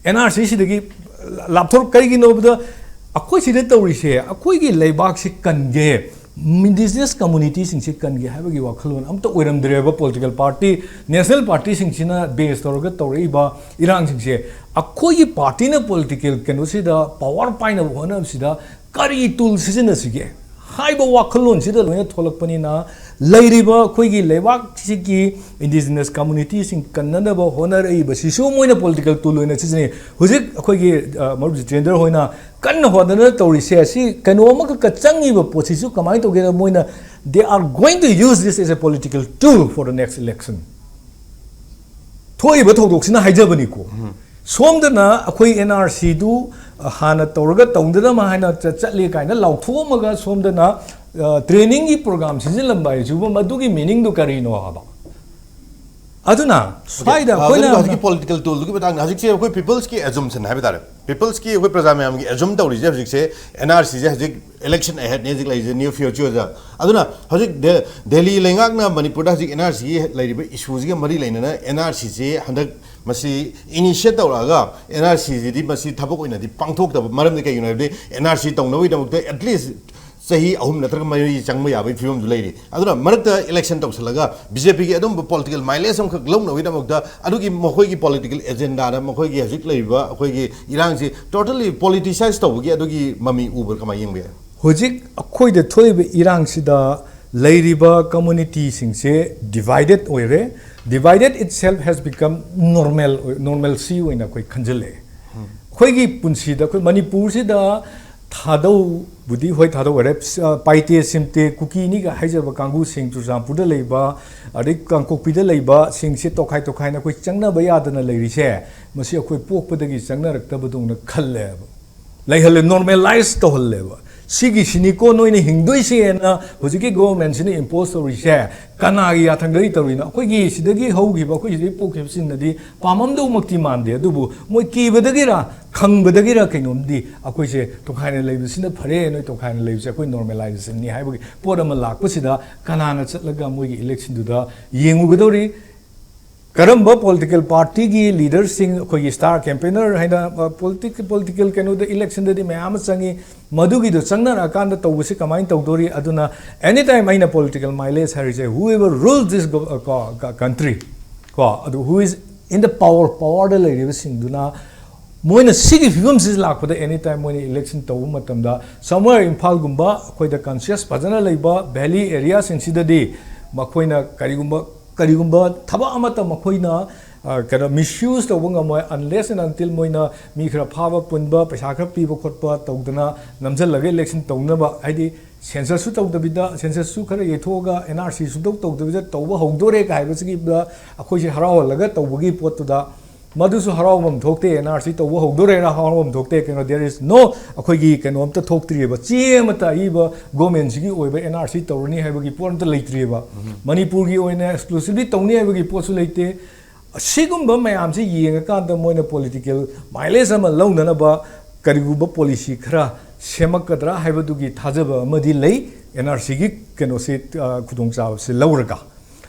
ꯑꯦꯟ ꯑꯥꯔ ꯁꯤ ꯁꯤꯗꯒꯤ ꯂꯥꯞꯊꯣꯔꯛ ꯀꯔꯤꯒꯤꯅꯣ ꯍꯥꯏꯕꯗ ꯑꯩꯈꯣꯏ ꯁꯤꯗ ꯇꯧꯔꯤꯁꯦ ꯑꯩꯈꯣꯏꯒꯤ ꯂꯩꯕꯥꯛꯁꯤ ꯀꯟꯒꯦ, ꯏꯟꯗꯤꯖꯤꯅꯁ ꯀꯝꯃꯨꯅꯤꯇꯤꯁꯤꯡꯁꯦ ꯀꯟꯒꯦ ꯍꯥꯏꯕꯒꯤ ꯋꯥꯈꯜꯂꯣꯟ ꯑꯝꯇ ꯑꯣꯏꯔꯝꯗ꯭ꯔꯦꯕ꯫ ꯄꯣꯂꯤꯇꯤꯀꯦꯜ ꯄꯥꯔꯇꯤ, ꯅꯦꯁꯅꯦꯜ ꯄꯥꯔꯇꯤꯁꯤꯡꯁꯤꯅ ꯕꯦꯁ ꯇꯧꯔꯒ ꯇꯧꯔꯛꯏꯕ ꯏꯔꯥꯡꯁꯤꯡꯁꯦ, ꯑꯩꯈꯣꯏꯒꯤ ꯄꯥꯔꯇꯤꯅ ꯄꯣꯂꯤꯇꯤꯀꯦꯜ ꯀꯩꯅꯣꯁꯤꯗ ꯄꯥꯋꯔ ꯄꯥꯏꯅꯕ ꯍꯣꯠꯅꯕꯁꯤꯗ ꯀꯔꯤ ꯇꯨꯜ ꯁꯤꯖꯤꯟꯅꯁꯤꯒꯦ ꯍꯥꯏꯕ ꯋꯥꯈꯜꯂꯣꯟꯁꯤꯗ ꯂꯣꯏꯅ ꯊꯣꯛꯂꯛꯄꯅꯤꯅ, ꯂꯩꯔꯤꯕ ꯑꯩꯈꯣꯏꯒꯤ ꯂꯩꯕꯥꯛꯁꯤꯒꯤ ꯏꯟꯗꯤꯖꯤꯅꯁ ꯀꯝꯃꯨꯅꯤꯇꯤꯁꯤꯡ ꯀꯟꯅꯅꯕ ꯍꯣꯠꯅꯔꯛꯏꯕꯁꯤꯁꯨ ꯃꯣꯏꯅ ꯄꯣꯂꯤꯇꯤꯀꯦꯜ ꯇꯨꯜ ꯑꯣꯏꯅ ꯁꯤꯖꯤꯟꯅꯩ꯫ ꯍꯧꯖꯤꯛ ꯑꯩꯈꯣꯏꯒꯤ, ꯑ, ꯃꯔꯨꯞ ꯖꯤꯇꯦꯟꯗ꯭ꯔ ꯍꯣꯏꯅ ꯀꯟꯅ ꯍꯣꯠꯅꯗꯅ ꯇꯧꯔꯤꯁꯦ, ꯑꯁꯤ ꯀꯩꯅꯣ ꯑꯃꯈꯛꯀ ꯆꯪꯉꯤꯕ ꯄꯣꯠꯁꯤꯁꯨ ꯀꯃꯥꯏꯅ ꯇꯧꯒꯦꯗ, ꯃꯣꯏꯅ they are going to use this as a political tool for the next election꯫ ꯊꯣꯛꯏꯕ ꯊꯧꯗꯣꯛꯁꯤꯅ ꯍꯥꯏꯖꯕꯅꯤꯀꯣ꯫ ꯁꯣꯝꯗꯅ ꯑꯩꯈꯣꯏ ꯑꯦꯟ ꯑꯥꯔ ꯁꯤꯗꯨ ꯍꯥꯟꯅ ꯇꯧꯔꯒ ꯇꯧꯗꯅꯕ ꯍꯥꯏꯅ ꯆꯠ-, ꯆꯠꯂꯤ ꯀꯥꯏꯅ ꯂꯥꯎꯊꯣꯛꯑꯝꯃꯒ, ꯁꯣꯝꯗꯅ, ꯑ, ꯇ꯭ꯔꯦꯅꯤꯡꯒꯤ ꯄ꯭ꯔꯣꯒ꯭ꯔꯥꯝ ꯁꯤꯖꯤꯜꯂꯝꯕ ꯍꯥꯏꯁꯤꯕꯨ ꯃꯗꯨꯒꯤ ꯃꯤꯅꯤꯡꯗꯨ ꯀꯔꯤꯅꯣ ꯍꯥꯏꯕ? ꯑꯗꯨꯅ ꯁ꯭ꯋꯥꯏꯗ ꯑ, ꯑꯩꯈꯣꯏꯅ ꯑꯗꯨꯒ ꯍꯧꯖꯤꯛꯀꯤ ꯄꯣꯂꯤꯇꯤꯀꯦꯜ ꯇꯨꯜꯗꯨꯒꯤ ꯃꯇꯥꯡꯗ ꯍꯧꯖꯤꯛꯁꯦ ꯑꯩꯈꯣꯏ ꯄꯤꯄꯜꯁꯀꯤ ꯑꯦꯖꯨꯝꯁꯟ ꯍꯥꯏꯕ ꯇꯥꯔꯦ, ꯄꯤꯄꯜꯁꯀꯤ ꯑꯩꯈꯣꯏ ꯄ꯭ꯔꯖꯥ ꯃꯌꯥꯝꯒꯤ ꯑꯦꯖꯨꯝ ꯇꯧꯔꯤꯁꯦ ꯍꯧꯖꯤꯛꯁꯦ ꯑꯦꯟ ꯑꯥꯔ ꯁꯤꯁꯦ ꯍꯧꯖꯤꯛ ꯏꯂꯦꯛꯁꯟ ꯑꯍꯦꯗꯅꯦ ꯍꯧꯖꯤꯛ ꯂꯩꯔꯤꯁꯦ, ꯅꯤꯌꯔ ꯐ꯭ꯌꯨꯆꯔꯗ꯫ ꯑꯗꯨꯅ ꯍꯧꯖꯤꯛ ꯗꯦ-, ꯗꯦꯜꯂꯤ ꯂꯩꯉꯥꯛꯅ ꯃꯅꯤꯄꯨꯔꯗ ꯍꯧꯖꯤꯛ ꯑꯦꯟ ꯑꯥꯔ ꯁꯤꯒꯤ ꯂꯩꯔꯤꯕ ꯏꯁꯨꯁꯤꯒ ꯃꯔꯤ ꯂꯩꯅꯅ ꯑꯦꯟ ꯑꯥꯔ ꯁꯤꯁꯦ ꯍꯟꯗꯛ ꯃꯁꯤ ꯏꯅꯤꯁꯤꯌꯦꯠ ꯇꯧꯔꯛꯑꯒ, ꯑꯦꯟ ꯑꯥꯔ ꯁꯤꯁꯤꯗꯤ ꯃꯁꯤ ꯊꯕꯛ ꯑꯣꯏꯅꯗꯤ ꯄꯥꯡꯊꯣꯛꯇꯕ ꯃꯔꯝꯗꯤ ꯀꯩꯒꯤꯅꯣ ꯍꯥꯏꯕꯗꯤ, ꯑꯦꯟ ꯑꯥꯔ ꯁꯤ ꯇꯧꯅꯕꯒꯤꯗꯃꯛꯇ ꯑꯦꯠꯂꯤꯁ ꯆꯍꯤ ꯑꯍꯨꯝ ꯅꯠꯇ꯭ꯔꯒ ꯃꯔꯤ ꯆꯪꯕ ꯌꯥꯕꯒꯤ ꯐꯤꯕꯝꯁꯨ ꯂꯩꯔꯤ꯫ ꯑꯗꯨꯅ ꯃꯔꯛꯇ ꯏꯂꯦꯛꯁꯟ ꯇꯧꯁꯜꯂꯒ ꯕꯤ ꯖꯦ ꯄꯤꯒꯤ ꯑꯗꯨꯝꯕ ꯄꯣꯂꯤꯇꯤꯀꯦꯜ ꯃꯥꯏꯂꯦꯖ ꯑꯃꯈꯛ ꯂꯧꯅꯕꯒꯤꯗꯃꯛꯇ ꯑꯗꯨꯒꯤ ꯃꯈꯣꯏꯒꯤ ꯄꯣꯂꯤꯇꯤꯀꯦꯜ ꯑꯦꯖꯦꯟꯗꯥꯗ ꯃꯈꯣꯏꯒꯤ ꯍꯧꯖꯤꯛ ꯂꯩꯔꯤꯕ ꯑꯩꯈꯣꯏꯒꯤ ꯏꯔꯥꯡꯁꯤ ꯇꯣꯇꯦꯜꯂꯤ ꯄꯣꯂꯤꯇꯤꯁꯥꯏꯁ ꯇꯧꯕꯒꯤ ꯑꯗꯨꯒꯤ ꯃꯃꯤ ꯎꯕ꯭ꯔꯥ, ꯀꯃꯥꯏꯅ ꯌꯦꯡꯕ ꯌꯥꯏ? ꯍꯧꯖꯤꯛ ꯑꯩꯈꯣꯏꯗ ꯊꯣꯛꯏꯕ ꯏꯔꯥꯡꯁꯤꯗ ꯂꯩꯔꯤꯕ ꯀꯝꯃꯨꯅꯤꯇꯤꯁꯤꯡꯁꯦ ꯗꯤꯚꯥꯏꯗꯦꯠ ꯑꯣꯏꯔꯦ꯫ Divided itself has become normal, normalcy ꯑꯣꯏꯅ ꯑꯩꯈꯣꯏ ꯈꯟꯖꯤꯜꯂꯛꯑꯦ꯫ ꯑꯩꯈꯣꯏꯒꯤ ꯄꯨꯟꯁꯤꯗ, ꯑꯩꯈꯣꯏ ꯃꯅꯤꯄꯨꯔꯁꯤꯗ ꯊꯥꯗꯧꯕꯨꯗꯤ ꯍꯣꯏ ꯊꯥꯗꯧ ꯑꯣꯏꯔꯦ꯫ ꯑ, ꯄꯥꯏꯇꯦ ꯁꯤꯝꯇꯦ ꯀꯨꯀꯤꯅꯤꯒ ꯍꯥꯏꯖꯕ ꯀꯥꯡꯕꯨꯁꯤꯡ, ꯆꯨꯔꯆꯥꯟꯄꯨꯔꯗ ꯂꯩꯕ, ꯑꯗꯩ ꯀꯥꯡꯄꯣꯛꯄꯤꯗ ꯂꯩꯕꯁꯤꯡꯁꯦ ꯇꯣꯈꯥꯏ ꯇꯣꯈꯥꯏꯅ ꯑꯩꯈꯣꯏ ꯆꯪꯅꯕ ꯌꯥꯗꯅ ꯂꯩꯔꯤꯁꯦ, ꯃꯁꯤ ꯑꯩꯈꯣꯏ ꯄꯣꯛꯄꯗꯒꯤ ꯆꯪꯅꯔꯛꯇꯕꯗꯧꯅ ꯈꯜꯂꯦꯕ꯫ ꯂꯩꯍꯜꯂꯦ, ꯅꯣꯔꯃꯦꯂꯥꯏꯁ ꯇꯧꯍꯜꯂꯦꯕ꯫ ꯁꯤꯒꯤꯁꯤꯅꯤꯀꯣ ꯅꯣꯏꯅ ꯍꯤꯡꯗꯣꯏꯁꯦꯅ ꯍꯧꯖꯤꯛꯀꯤ ꯒꯣꯚꯔꯟꯃꯦꯟꯠꯁꯤꯅ ꯏꯝꯄꯣꯖ ꯇꯧꯔꯤꯁꯦ꯫ ꯀꯅꯥꯒꯤ ꯌꯥꯊꯪꯗꯒꯤ ꯇꯧꯔꯤꯅꯣ? ꯑꯩꯈꯣꯏꯒꯤ ꯁꯤꯗꯒꯤ ꯍꯧꯈꯤꯕ, ꯑꯩꯈꯣꯏ ꯁꯤꯗꯒꯤ ꯄꯣꯛꯈꯤꯕꯁꯤꯡꯅꯗꯤ ꯄꯥꯝꯃꯝꯗꯧꯃꯛꯇꯤ ꯃꯥꯟꯗꯦ, ꯑꯗꯨꯕꯨ ꯃꯣꯏ ꯀꯤꯕꯗꯒꯤꯔ, ꯈꯪꯕꯗꯒꯤꯔ ꯀꯩꯅꯣꯝꯗꯤ ꯑꯩꯈꯣꯏꯁꯦ ꯇꯣꯈꯥꯏꯅ ꯂꯩꯕꯁꯤꯅ ꯐꯔꯦ, ꯅꯣꯏ ꯇꯣꯈꯥꯏꯅ ꯂꯩꯕꯁꯦ ꯑꯩꯈꯣꯏ ꯅꯣꯔꯃꯦꯂꯥꯏꯖꯦꯁꯟꯅꯤ ꯍꯥꯏꯕꯒꯤ ꯄꯣꯠ ꯑꯃ ꯂꯥꯛꯄꯁꯤꯗ ꯀꯅꯥꯅ ꯆꯠꯂꯒ ꯃꯣꯏꯒꯤ ꯏꯂꯦꯛꯁꯟꯗꯨꯗ ꯌꯦꯡꯉꯨꯒꯗꯧꯔꯤ? ꯀꯔꯝꯕ ꯄꯣꯂꯤꯇꯤꯀꯦꯜ ꯄꯥꯔꯇꯤꯒꯤ ꯂꯤꯗꯔꯁꯤꯡ, ꯑꯩꯈꯣꯏꯒꯤ ꯁ꯭ꯇꯥꯔ ꯀꯦꯝꯄꯦꯅꯔ ꯍꯥꯏꯅ ꯄꯣꯂꯤꯇꯤꯀꯦꯜ ꯀꯩꯅꯣꯗ, ꯏꯂꯦꯛꯁꯟꯗꯗꯤ ꯃꯌꯥꯝ ꯑꯃ ꯆꯪꯉꯤ, ꯃꯗꯨꯒꯤꯗꯣ ꯆꯪꯅꯔꯛꯑꯀꯥꯟꯗ ꯇꯧꯕꯁꯤ ꯀꯃꯥꯏꯅ ꯇꯧꯗꯣꯔꯤ? ꯑꯗꯨꯅ ꯑꯦꯅꯤ ꯇꯥꯏꯝ ꯑꯩꯅ ꯄꯣꯂꯤꯇꯤꯀꯦꯜ ꯃꯥꯏꯂꯦꯖ ꯍꯥꯏꯔꯤꯁꯦ, whoever rules this country, ꯀꯣ, ꯑꯗꯨ who is in the power, ꯄꯋꯥꯔꯗ ꯂꯩꯔꯤꯕꯁꯤꯡꯗꯨꯅ ꯃꯣꯏꯅ ꯁꯤꯒꯤ ꯐꯤꯕꯝꯁꯤꯗ ꯂꯥꯛꯄꯗ, ꯑꯦꯅꯤ ꯇꯥꯏꯝ ꯃꯣꯏꯅ ꯏꯂꯦꯛꯁꯟ ꯇꯧꯕ ꯃꯇꯝꯗ, ꯁꯝꯋꯦꯌꯔ ꯏꯝꯐꯥꯜꯒꯨꯝꯕ ꯑꯩꯈꯣꯏꯗ ꯀꯟꯁꯤꯌꯁ ꯐꯖꯅ ꯂꯩꯕ ꯚꯦꯂꯤ ꯑꯦꯔꯤꯌꯥꯁꯤꯡꯁꯤꯗꯗꯤ ꯃꯈꯣꯏꯅ ꯀꯔꯤꯒꯨꯝꯕ ꯀꯔꯤꯒꯨꯝꯕ ꯊꯕꯛ ꯑꯃꯠꯇ ꯃꯈꯣꯏꯅ, ꯑ, ꯀꯩꯅꯣ, ꯃꯤꯁꯌꯨꯁ ꯇꯧꯕ ꯉꯝꯃꯣꯏ, unless and until ꯃꯣꯏꯅ ꯃꯤ ꯈꯔ ꯐꯥꯕ ꯄꯨꯟꯕ, ꯄꯩꯁꯥ ꯈꯔ ꯄꯤꯕ ꯈꯣꯠꯄ ꯇꯧꯗꯅ ꯅꯝꯁꯤꯜꯂꯒ ꯏꯂꯦꯛꯁꯟ ꯇꯧꯅꯕ, ꯍꯥꯏꯗꯤ ꯁꯦꯟꯁꯁꯁꯨ ꯇꯧꯗꯕꯤꯗ, ꯁꯦꯟꯁꯁꯁꯨ ꯈꯔ ꯌꯩꯊꯣꯛꯑꯒ ꯑꯦꯟ ꯑꯥꯔ ꯁꯤ ꯁꯨꯡꯇꯧ ꯇꯧꯗꯕꯤꯗ ꯇꯧꯕ ꯍꯧꯗꯣꯔꯦ ꯀꯥꯏ ꯍꯥꯏꯕꯁꯤꯗ ꯑꯩꯈꯣꯏꯁꯦ ꯍꯔꯥꯎꯍꯜꯂꯒ ꯇꯧꯕꯒꯤ ꯄꯣꯠꯇꯨꯗ, ꯃꯗꯨꯁꯨ ꯍꯔꯥꯎꯐꯝ ꯊꯣꯛꯇꯦ꯫ ꯑꯦꯟ ꯑꯥꯔ ꯁꯤ ꯇꯧꯕ ꯍꯧꯗꯣꯔꯦꯅ ꯍꯔꯥꯎꯐꯝ ꯊꯣꯛꯇꯦ꯫ ꯀꯩꯅꯣ, there is no, ꯑꯩꯈꯣꯏꯒꯤ ꯀꯩꯅꯣ ꯑꯝꯇ ꯊꯣꯛꯇ꯭ꯔꯤꯑꯕ, ꯆꯦ ꯑꯃꯠꯇ ꯑꯏꯕ ꯒꯣꯔꯃꯦꯟꯁꯤꯒꯤ ꯑꯣꯏꯕ ꯑꯦꯟ ꯑꯥꯔ ꯁꯤ ꯇꯧꯔꯅꯤ ꯍꯥꯏꯕꯒꯤ ꯄꯣꯠ ꯑꯝꯇ ꯂꯩꯇ꯭ꯔꯤꯑꯕ꯫ ꯃꯅꯤꯄꯨꯔꯒꯤ ꯑꯣꯏꯅ ꯑꯦꯛꯁꯀ꯭ꯂꯨꯁꯤꯚꯂꯤ ꯇꯧꯅꯤ ꯍꯥꯏꯕꯒꯤ ꯄꯣꯠꯁꯨ ꯂꯩꯇꯦ꯫ ꯑꯁꯤꯒꯨꯝꯕ ꯃꯌꯥꯝꯁꯤ ꯌꯦꯡꯉꯀꯥꯟꯗ ꯃꯣꯏꯅ ꯄꯣꯂꯤꯇꯤꯀꯦꯜ ꯃꯥꯏꯂꯦꯖ ꯑꯃ ꯂꯧꯅꯅꯕ ꯀꯔꯤꯒꯨꯝꯕ ꯄꯣꯂꯤꯁꯤ ꯈꯔ ꯁꯦꯝꯃꯛꯀꯗ꯭ꯔꯥ ꯍꯥꯏꯕꯗꯨꯒꯤ ꯊꯥꯖꯕ ꯑꯃꯗꯤ ꯂꯩ꯫ ꯑꯦꯟ ꯑꯥꯔ ꯁꯤꯒꯤ ꯀꯩꯅꯣꯁꯤ, ꯑ, ꯈꯨꯗꯣꯡꯆꯥꯕꯁꯤ ꯂꯧꯔꯒ꯫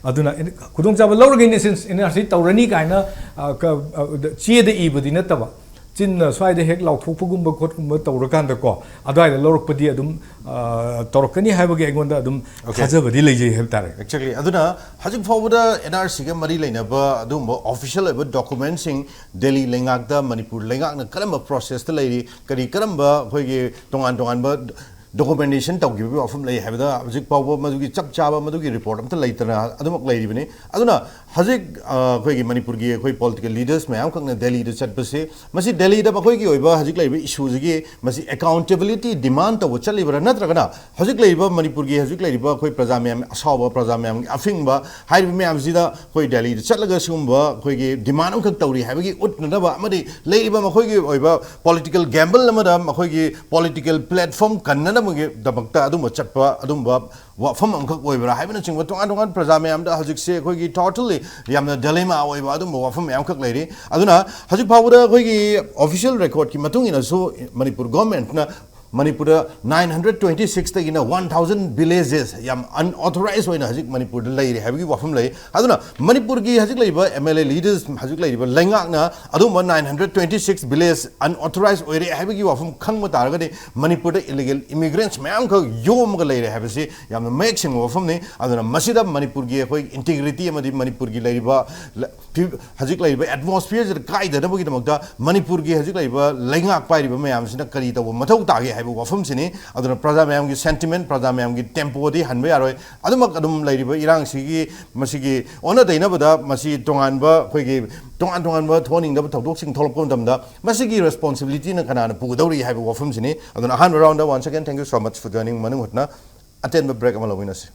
ꯑꯗꯨꯅ ꯑꯦꯟ-, ꯈꯨꯗꯣꯡꯆꯥꯕ ꯂꯧꯔꯒ, in essence, ꯑꯦꯟ ꯑꯥꯔ ꯁꯤ ꯇꯧꯔꯅꯤ ꯀꯥꯏꯅ, ꯑ, ꯀ-, ꯑ, ꯆꯦꯗ ꯏꯕꯗꯤ ꯅꯠꯇꯕ, ꯆꯤꯟꯅ ꯁ꯭ꯋꯥꯏꯗ ꯍꯦꯛ ꯂꯥꯎꯊꯣꯛꯄꯒꯨꯝꯕ ꯈꯣꯠꯀꯨꯝꯕ ꯇꯧꯔꯀꯥꯟꯗꯀꯣ, ꯑꯗꯨꯋꯥꯏꯗ ꯂꯧꯔꯛꯄꯗꯤ ꯑꯗꯨꯝ, ꯑ, ꯇꯧꯔꯛꯀꯅꯤ ꯍꯥꯏꯕꯒꯤ ꯑꯩꯉꯣꯟꯗ ꯑꯗꯨꯝ Okay. ꯊꯥꯖꯕꯗꯤ ꯂꯩꯖꯩ ꯍꯥꯏꯕ ꯇꯥꯔꯦ꯫ Exactly. ꯑꯗꯨꯅ ꯍꯧꯖꯤꯛ ꯐꯥꯎꯕꯗ ꯑꯦꯟ ꯑꯥꯔ ꯁꯤꯒ ꯃꯔꯤ ꯂꯩꯅꯕ ꯑꯗꯨꯒꯨꯝꯕ ꯑꯣꯐꯤꯁꯤꯌꯦꯜ ꯑꯣꯏꯕ ꯗꯣꯀꯨꯃꯦꯟꯁꯤꯡ ꯗꯦꯜꯂꯤ ꯂꯩꯉꯥꯛꯇ, ꯃꯅꯤꯄꯨꯔ ꯂꯩꯉꯥꯛꯅ ꯀꯔꯝꯕ ꯄ꯭ꯔꯣꯁꯦꯁꯇ ꯂꯩꯔꯤ, ꯀꯔꯤ ꯀꯔꯝꯕ ꯑꯩꯈꯣꯏꯒꯤ ꯇꯣꯉꯥꯟ ꯇꯣꯉꯥꯟꯕ ꯗꯣꯀꯨꯃꯦꯟꯇꯦꯁꯟ ꯇꯧꯈꯤꯕꯒꯤ ꯋꯥꯐꯝ ꯂꯩ ꯍꯥꯏꯕꯗ ꯍꯧꯖꯤꯛ ꯐꯥꯎꯕ ꯃꯗꯨꯒꯤ ꯆꯞ ꯆꯥꯕ ꯃꯗꯨꯒꯤ ꯔꯤꯄꯣꯔꯠ ꯑꯝꯇ ꯂꯩꯇꯅ ꯑꯗꯨꯃꯛ ꯂꯩꯔꯤꯕꯅꯤ꯫ ꯑꯗꯨꯅ ꯍꯧꯖꯤꯛ, ꯑ, ꯑꯩꯈꯣꯏꯒꯤ ꯃꯅꯤꯄꯨꯔꯒꯤ ꯑꯩꯈꯣꯏ ꯄꯣꯂꯤꯇꯤꯀꯦꯜ ꯂꯤꯗꯔꯁ ꯃꯌꯥꯝꯈꯛꯅ ꯗꯦꯜꯂꯤꯗ ꯆꯠꯄꯁꯦ, ꯃꯁꯤ ꯗꯦꯜꯂꯤꯗ ꯃꯈꯣꯏꯒꯤ ꯑꯣꯏꯕ ꯍꯧꯖꯤꯛ ꯂꯩꯔꯤꯕ ꯏꯁꯨꯁꯤꯒꯤ ꯃꯁꯤ ꯑꯦꯀꯥꯎꯟꯇꯦꯕꯤꯂꯤꯇꯤ ꯗꯤꯃꯥꯟ ꯇꯧꯕ ꯆꯠꯂꯤꯕ꯭ꯔꯥ, ꯅꯠꯇ꯭ꯔꯒꯅ ꯍꯧꯖꯤꯛ ꯂꯩꯔꯤꯕ ꯃꯅꯤꯄꯨꯔꯒꯤ ꯍꯧꯖꯤꯛ ꯂꯩꯔꯤꯕ ꯑꯩꯈꯣꯏ ꯄ꯭ꯔꯖꯥ ꯃꯌꯥꯝ, ꯑꯁꯥꯎꯕ ꯄ꯭ꯔꯖꯥ ꯃꯌꯥꯝꯒꯤ ꯑꯐꯤꯡꯕ ꯍꯥꯏꯔꯤꯕ ꯃꯌꯥꯝꯁꯤꯗ ꯑꯩꯈꯣꯏ ꯗꯦꯜꯂꯤꯗ ꯆꯠꯂꯒ ꯁꯤꯒꯨꯝꯕ ꯑꯩꯈꯣꯏꯒꯤ ꯗꯤꯃꯥꯟ ꯑꯃꯈꯛ ꯇꯧꯔꯤ ꯍꯥꯏꯕꯒꯤ ꯎꯠꯅꯅꯕ ꯑꯃꯗꯤ ꯂꯩꯔꯤꯕ ꯃꯈꯣꯏꯒꯤ ꯑꯣꯏꯕ ꯄꯣꯂꯤꯇꯤꯀꯦꯜ ꯒꯦꯝꯕꯜ ꯑꯃꯗ ꯃꯈꯣꯏꯒꯤ ꯄꯣꯂꯤꯇꯤꯀꯦꯜ ꯄ꯭ꯂꯦꯠꯐꯣꯝ ꯀꯟꯅꯅꯕꯒꯤꯗꯃꯛꯇ ꯑꯗꯨꯝꯕ ꯆꯠꯄ, ꯑꯗꯨꯝꯕ ꯋꯥꯐꯝ ꯑꯃꯈꯛ ꯑꯣꯏꯕ꯭ꯔꯥ ꯍꯥꯏꯕꯅꯆꯤꯡꯕ ꯇꯣꯉꯥꯟ ꯇꯣꯉꯥꯟ ꯄ꯭ꯔꯖꯥ ꯃꯌꯥꯝꯗ ꯍꯧꯖꯤꯛꯁꯦ ꯑꯩꯈꯣꯏꯒꯤ ꯇꯣꯇꯦꯜꯂꯤ ꯌꯥꯝꯅ ꯗꯤꯂꯦꯃꯥ ꯑꯣꯏꯕ ꯑꯗꯨꯝꯕ ꯋꯥꯐꯝ ꯃꯌꯥꯝꯈꯛ ꯂꯩꯔꯤ꯫ ꯑꯗꯨꯅ ꯍꯧꯖꯤꯛ ꯐꯥꯎꯕꯗ ꯑꯩꯈꯣꯏꯒꯤ ꯑꯣꯐꯤꯁꯤꯌꯦꯜ ꯔꯦꯀꯣꯔꯗꯀꯤ ꯃꯇꯨꯡ ꯏꯟꯅꯁꯨ ꯃꯅꯤꯄꯨꯔ ꯒꯣꯔꯃꯦꯟꯠꯅ ꯃꯅꯤꯄꯨꯔꯗ ꯅꯥꯏꯟ ꯍꯟꯗ꯭ꯔꯦꯠ ꯇ꯭ꯋꯦꯟꯇꯤ ꯁꯤꯛꯁꯇꯒꯤꯅ ꯋꯥꯟ ꯊꯥꯎꯖꯟ ꯚꯤꯂꯦꯖꯦꯁ ꯌꯥꯝ ꯑꯟꯑꯣꯊꯣꯔꯥꯏꯖ ꯑꯣꯏꯅ ꯍꯧꯖꯤꯛ ꯃꯅꯤꯄꯨꯔꯗ ꯂꯩꯔꯦ ꯍꯥꯏꯕꯒꯤ ꯋꯥꯐꯝ ꯂꯩ꯫ ꯑꯗꯨꯅ ꯃꯅꯤꯄꯨꯔꯒꯤ ꯍꯧꯖꯤꯛ ꯂꯩꯔꯤꯕ ꯑꯦꯝ ꯑꯦꯜ ꯑꯦ ꯂꯤꯗꯔꯁ, ꯍꯧꯖꯤꯛ ꯂꯩꯔꯤꯕ ꯂꯩꯉꯥꯛꯅ ꯑꯗꯨꯝꯕ nine hundred twenty six village unauthorised ꯑꯣꯏꯔꯦ ꯍꯥꯏꯕꯒꯤ ꯋꯥꯐꯝ ꯈꯪꯕ ꯇꯥꯔꯒꯗꯤ, ꯃꯅꯤꯄꯨꯔꯗ ꯏꯂꯤꯒꯦꯜ ꯏꯃꯤꯒ꯭ꯔꯦꯟꯠꯁ ꯃꯌꯥꯝꯈꯛ ꯌꯣꯝꯃꯒ ꯂꯩꯔꯦ ꯍꯥꯏꯕꯁꯤ ꯌꯥꯝꯅ ꯃꯌꯦꯛ ꯁꯦꯡꯕ ꯋꯥꯐꯝꯅꯤ꯫ ꯑꯗꯨꯅ ꯃꯁꯤꯗ ꯃꯅꯤꯄꯨꯔꯒꯤ ꯑꯩꯈꯣꯏ ꯏꯟꯇꯤꯒ꯭ꯔꯤꯇꯤ ꯑꯃꯗꯤ ꯃꯅꯤꯄꯨꯔꯒꯤ ꯂꯩꯔꯤꯕ ꯂ-, ꯐꯤ-, ꯍꯧꯖꯤꯛ ꯂꯩꯔꯤꯕ ꯑꯦꯠꯃꯣꯁꯐꯤꯌꯔꯁꯤꯗ ꯀꯥꯏꯗꯅꯕꯒꯤꯗꯃꯛꯇ ꯃꯅꯤꯄꯨꯔꯒꯤ ꯍꯧꯖꯤꯛ ꯂꯩꯔꯤꯕ ꯂꯩꯉꯥꯛ ꯄꯥꯏꯔꯤꯕ ꯃꯌꯥꯝꯁꯤꯅ ꯀꯔꯤ ꯇꯧꯕ ꯃꯊꯧ ꯇꯥꯒꯦ ꯍꯥꯏꯕ ꯋꯥꯐꯝꯁꯤꯅꯤ꯫ ꯑꯗꯨꯅ ꯄ꯭ꯔꯖꯥ ꯃꯌꯥꯝꯒꯤ ꯁꯦꯟꯇꯤꯃꯦꯟ, ꯄ꯭ꯔꯖꯥ ꯃꯌꯥꯝꯒꯤ ꯇꯦꯝꯄꯣꯗꯤ ꯍꯟꯕ ꯌꯥꯔꯣꯏ꯫ ꯑꯗꯨꯃꯛ ꯑꯗꯨꯝ ꯂꯩꯔꯤꯕ ꯏꯔꯥꯡꯁꯤꯒꯤ, ꯃꯁꯤꯒꯤ ꯑꯣꯟꯅ ꯇꯩꯅꯕꯗ ꯃꯁꯤ ꯇꯣꯉꯥꯟꯕ ꯑꯩꯈꯣꯏꯒꯤ ꯇꯣꯉꯥꯟ ꯇꯣꯉꯥꯟꯕ ꯊꯣꯛꯍꯟꯅꯤꯡꯗꯕ ꯊꯧꯗꯣꯛꯁꯤꯡ ꯊꯣꯛꯂꯛꯄ ꯃꯇꯝꯗ ꯃꯁꯤꯒꯤ ꯔꯦꯁꯄꯣꯟꯁꯤꯕꯤꯂꯤꯇꯤꯅ ꯀꯅꯥꯅ ꯄꯨꯒꯗꯧꯔꯤ ꯍꯥꯏꯕ ꯋꯥꯐꯝꯁꯤꯅꯤ꯫ ꯑꯗꯨꯅ ꯑꯍꯥꯟꯕ round once again thank you so much for joining ꯃꯅꯨꯡ ꯍꯨꯠꯅ ꯑꯇꯦꯟꯕ ꯕ꯭ꯔꯦꯛ ꯑꯃ ꯂꯧꯃꯤꯟꯅꯁꯤ꯫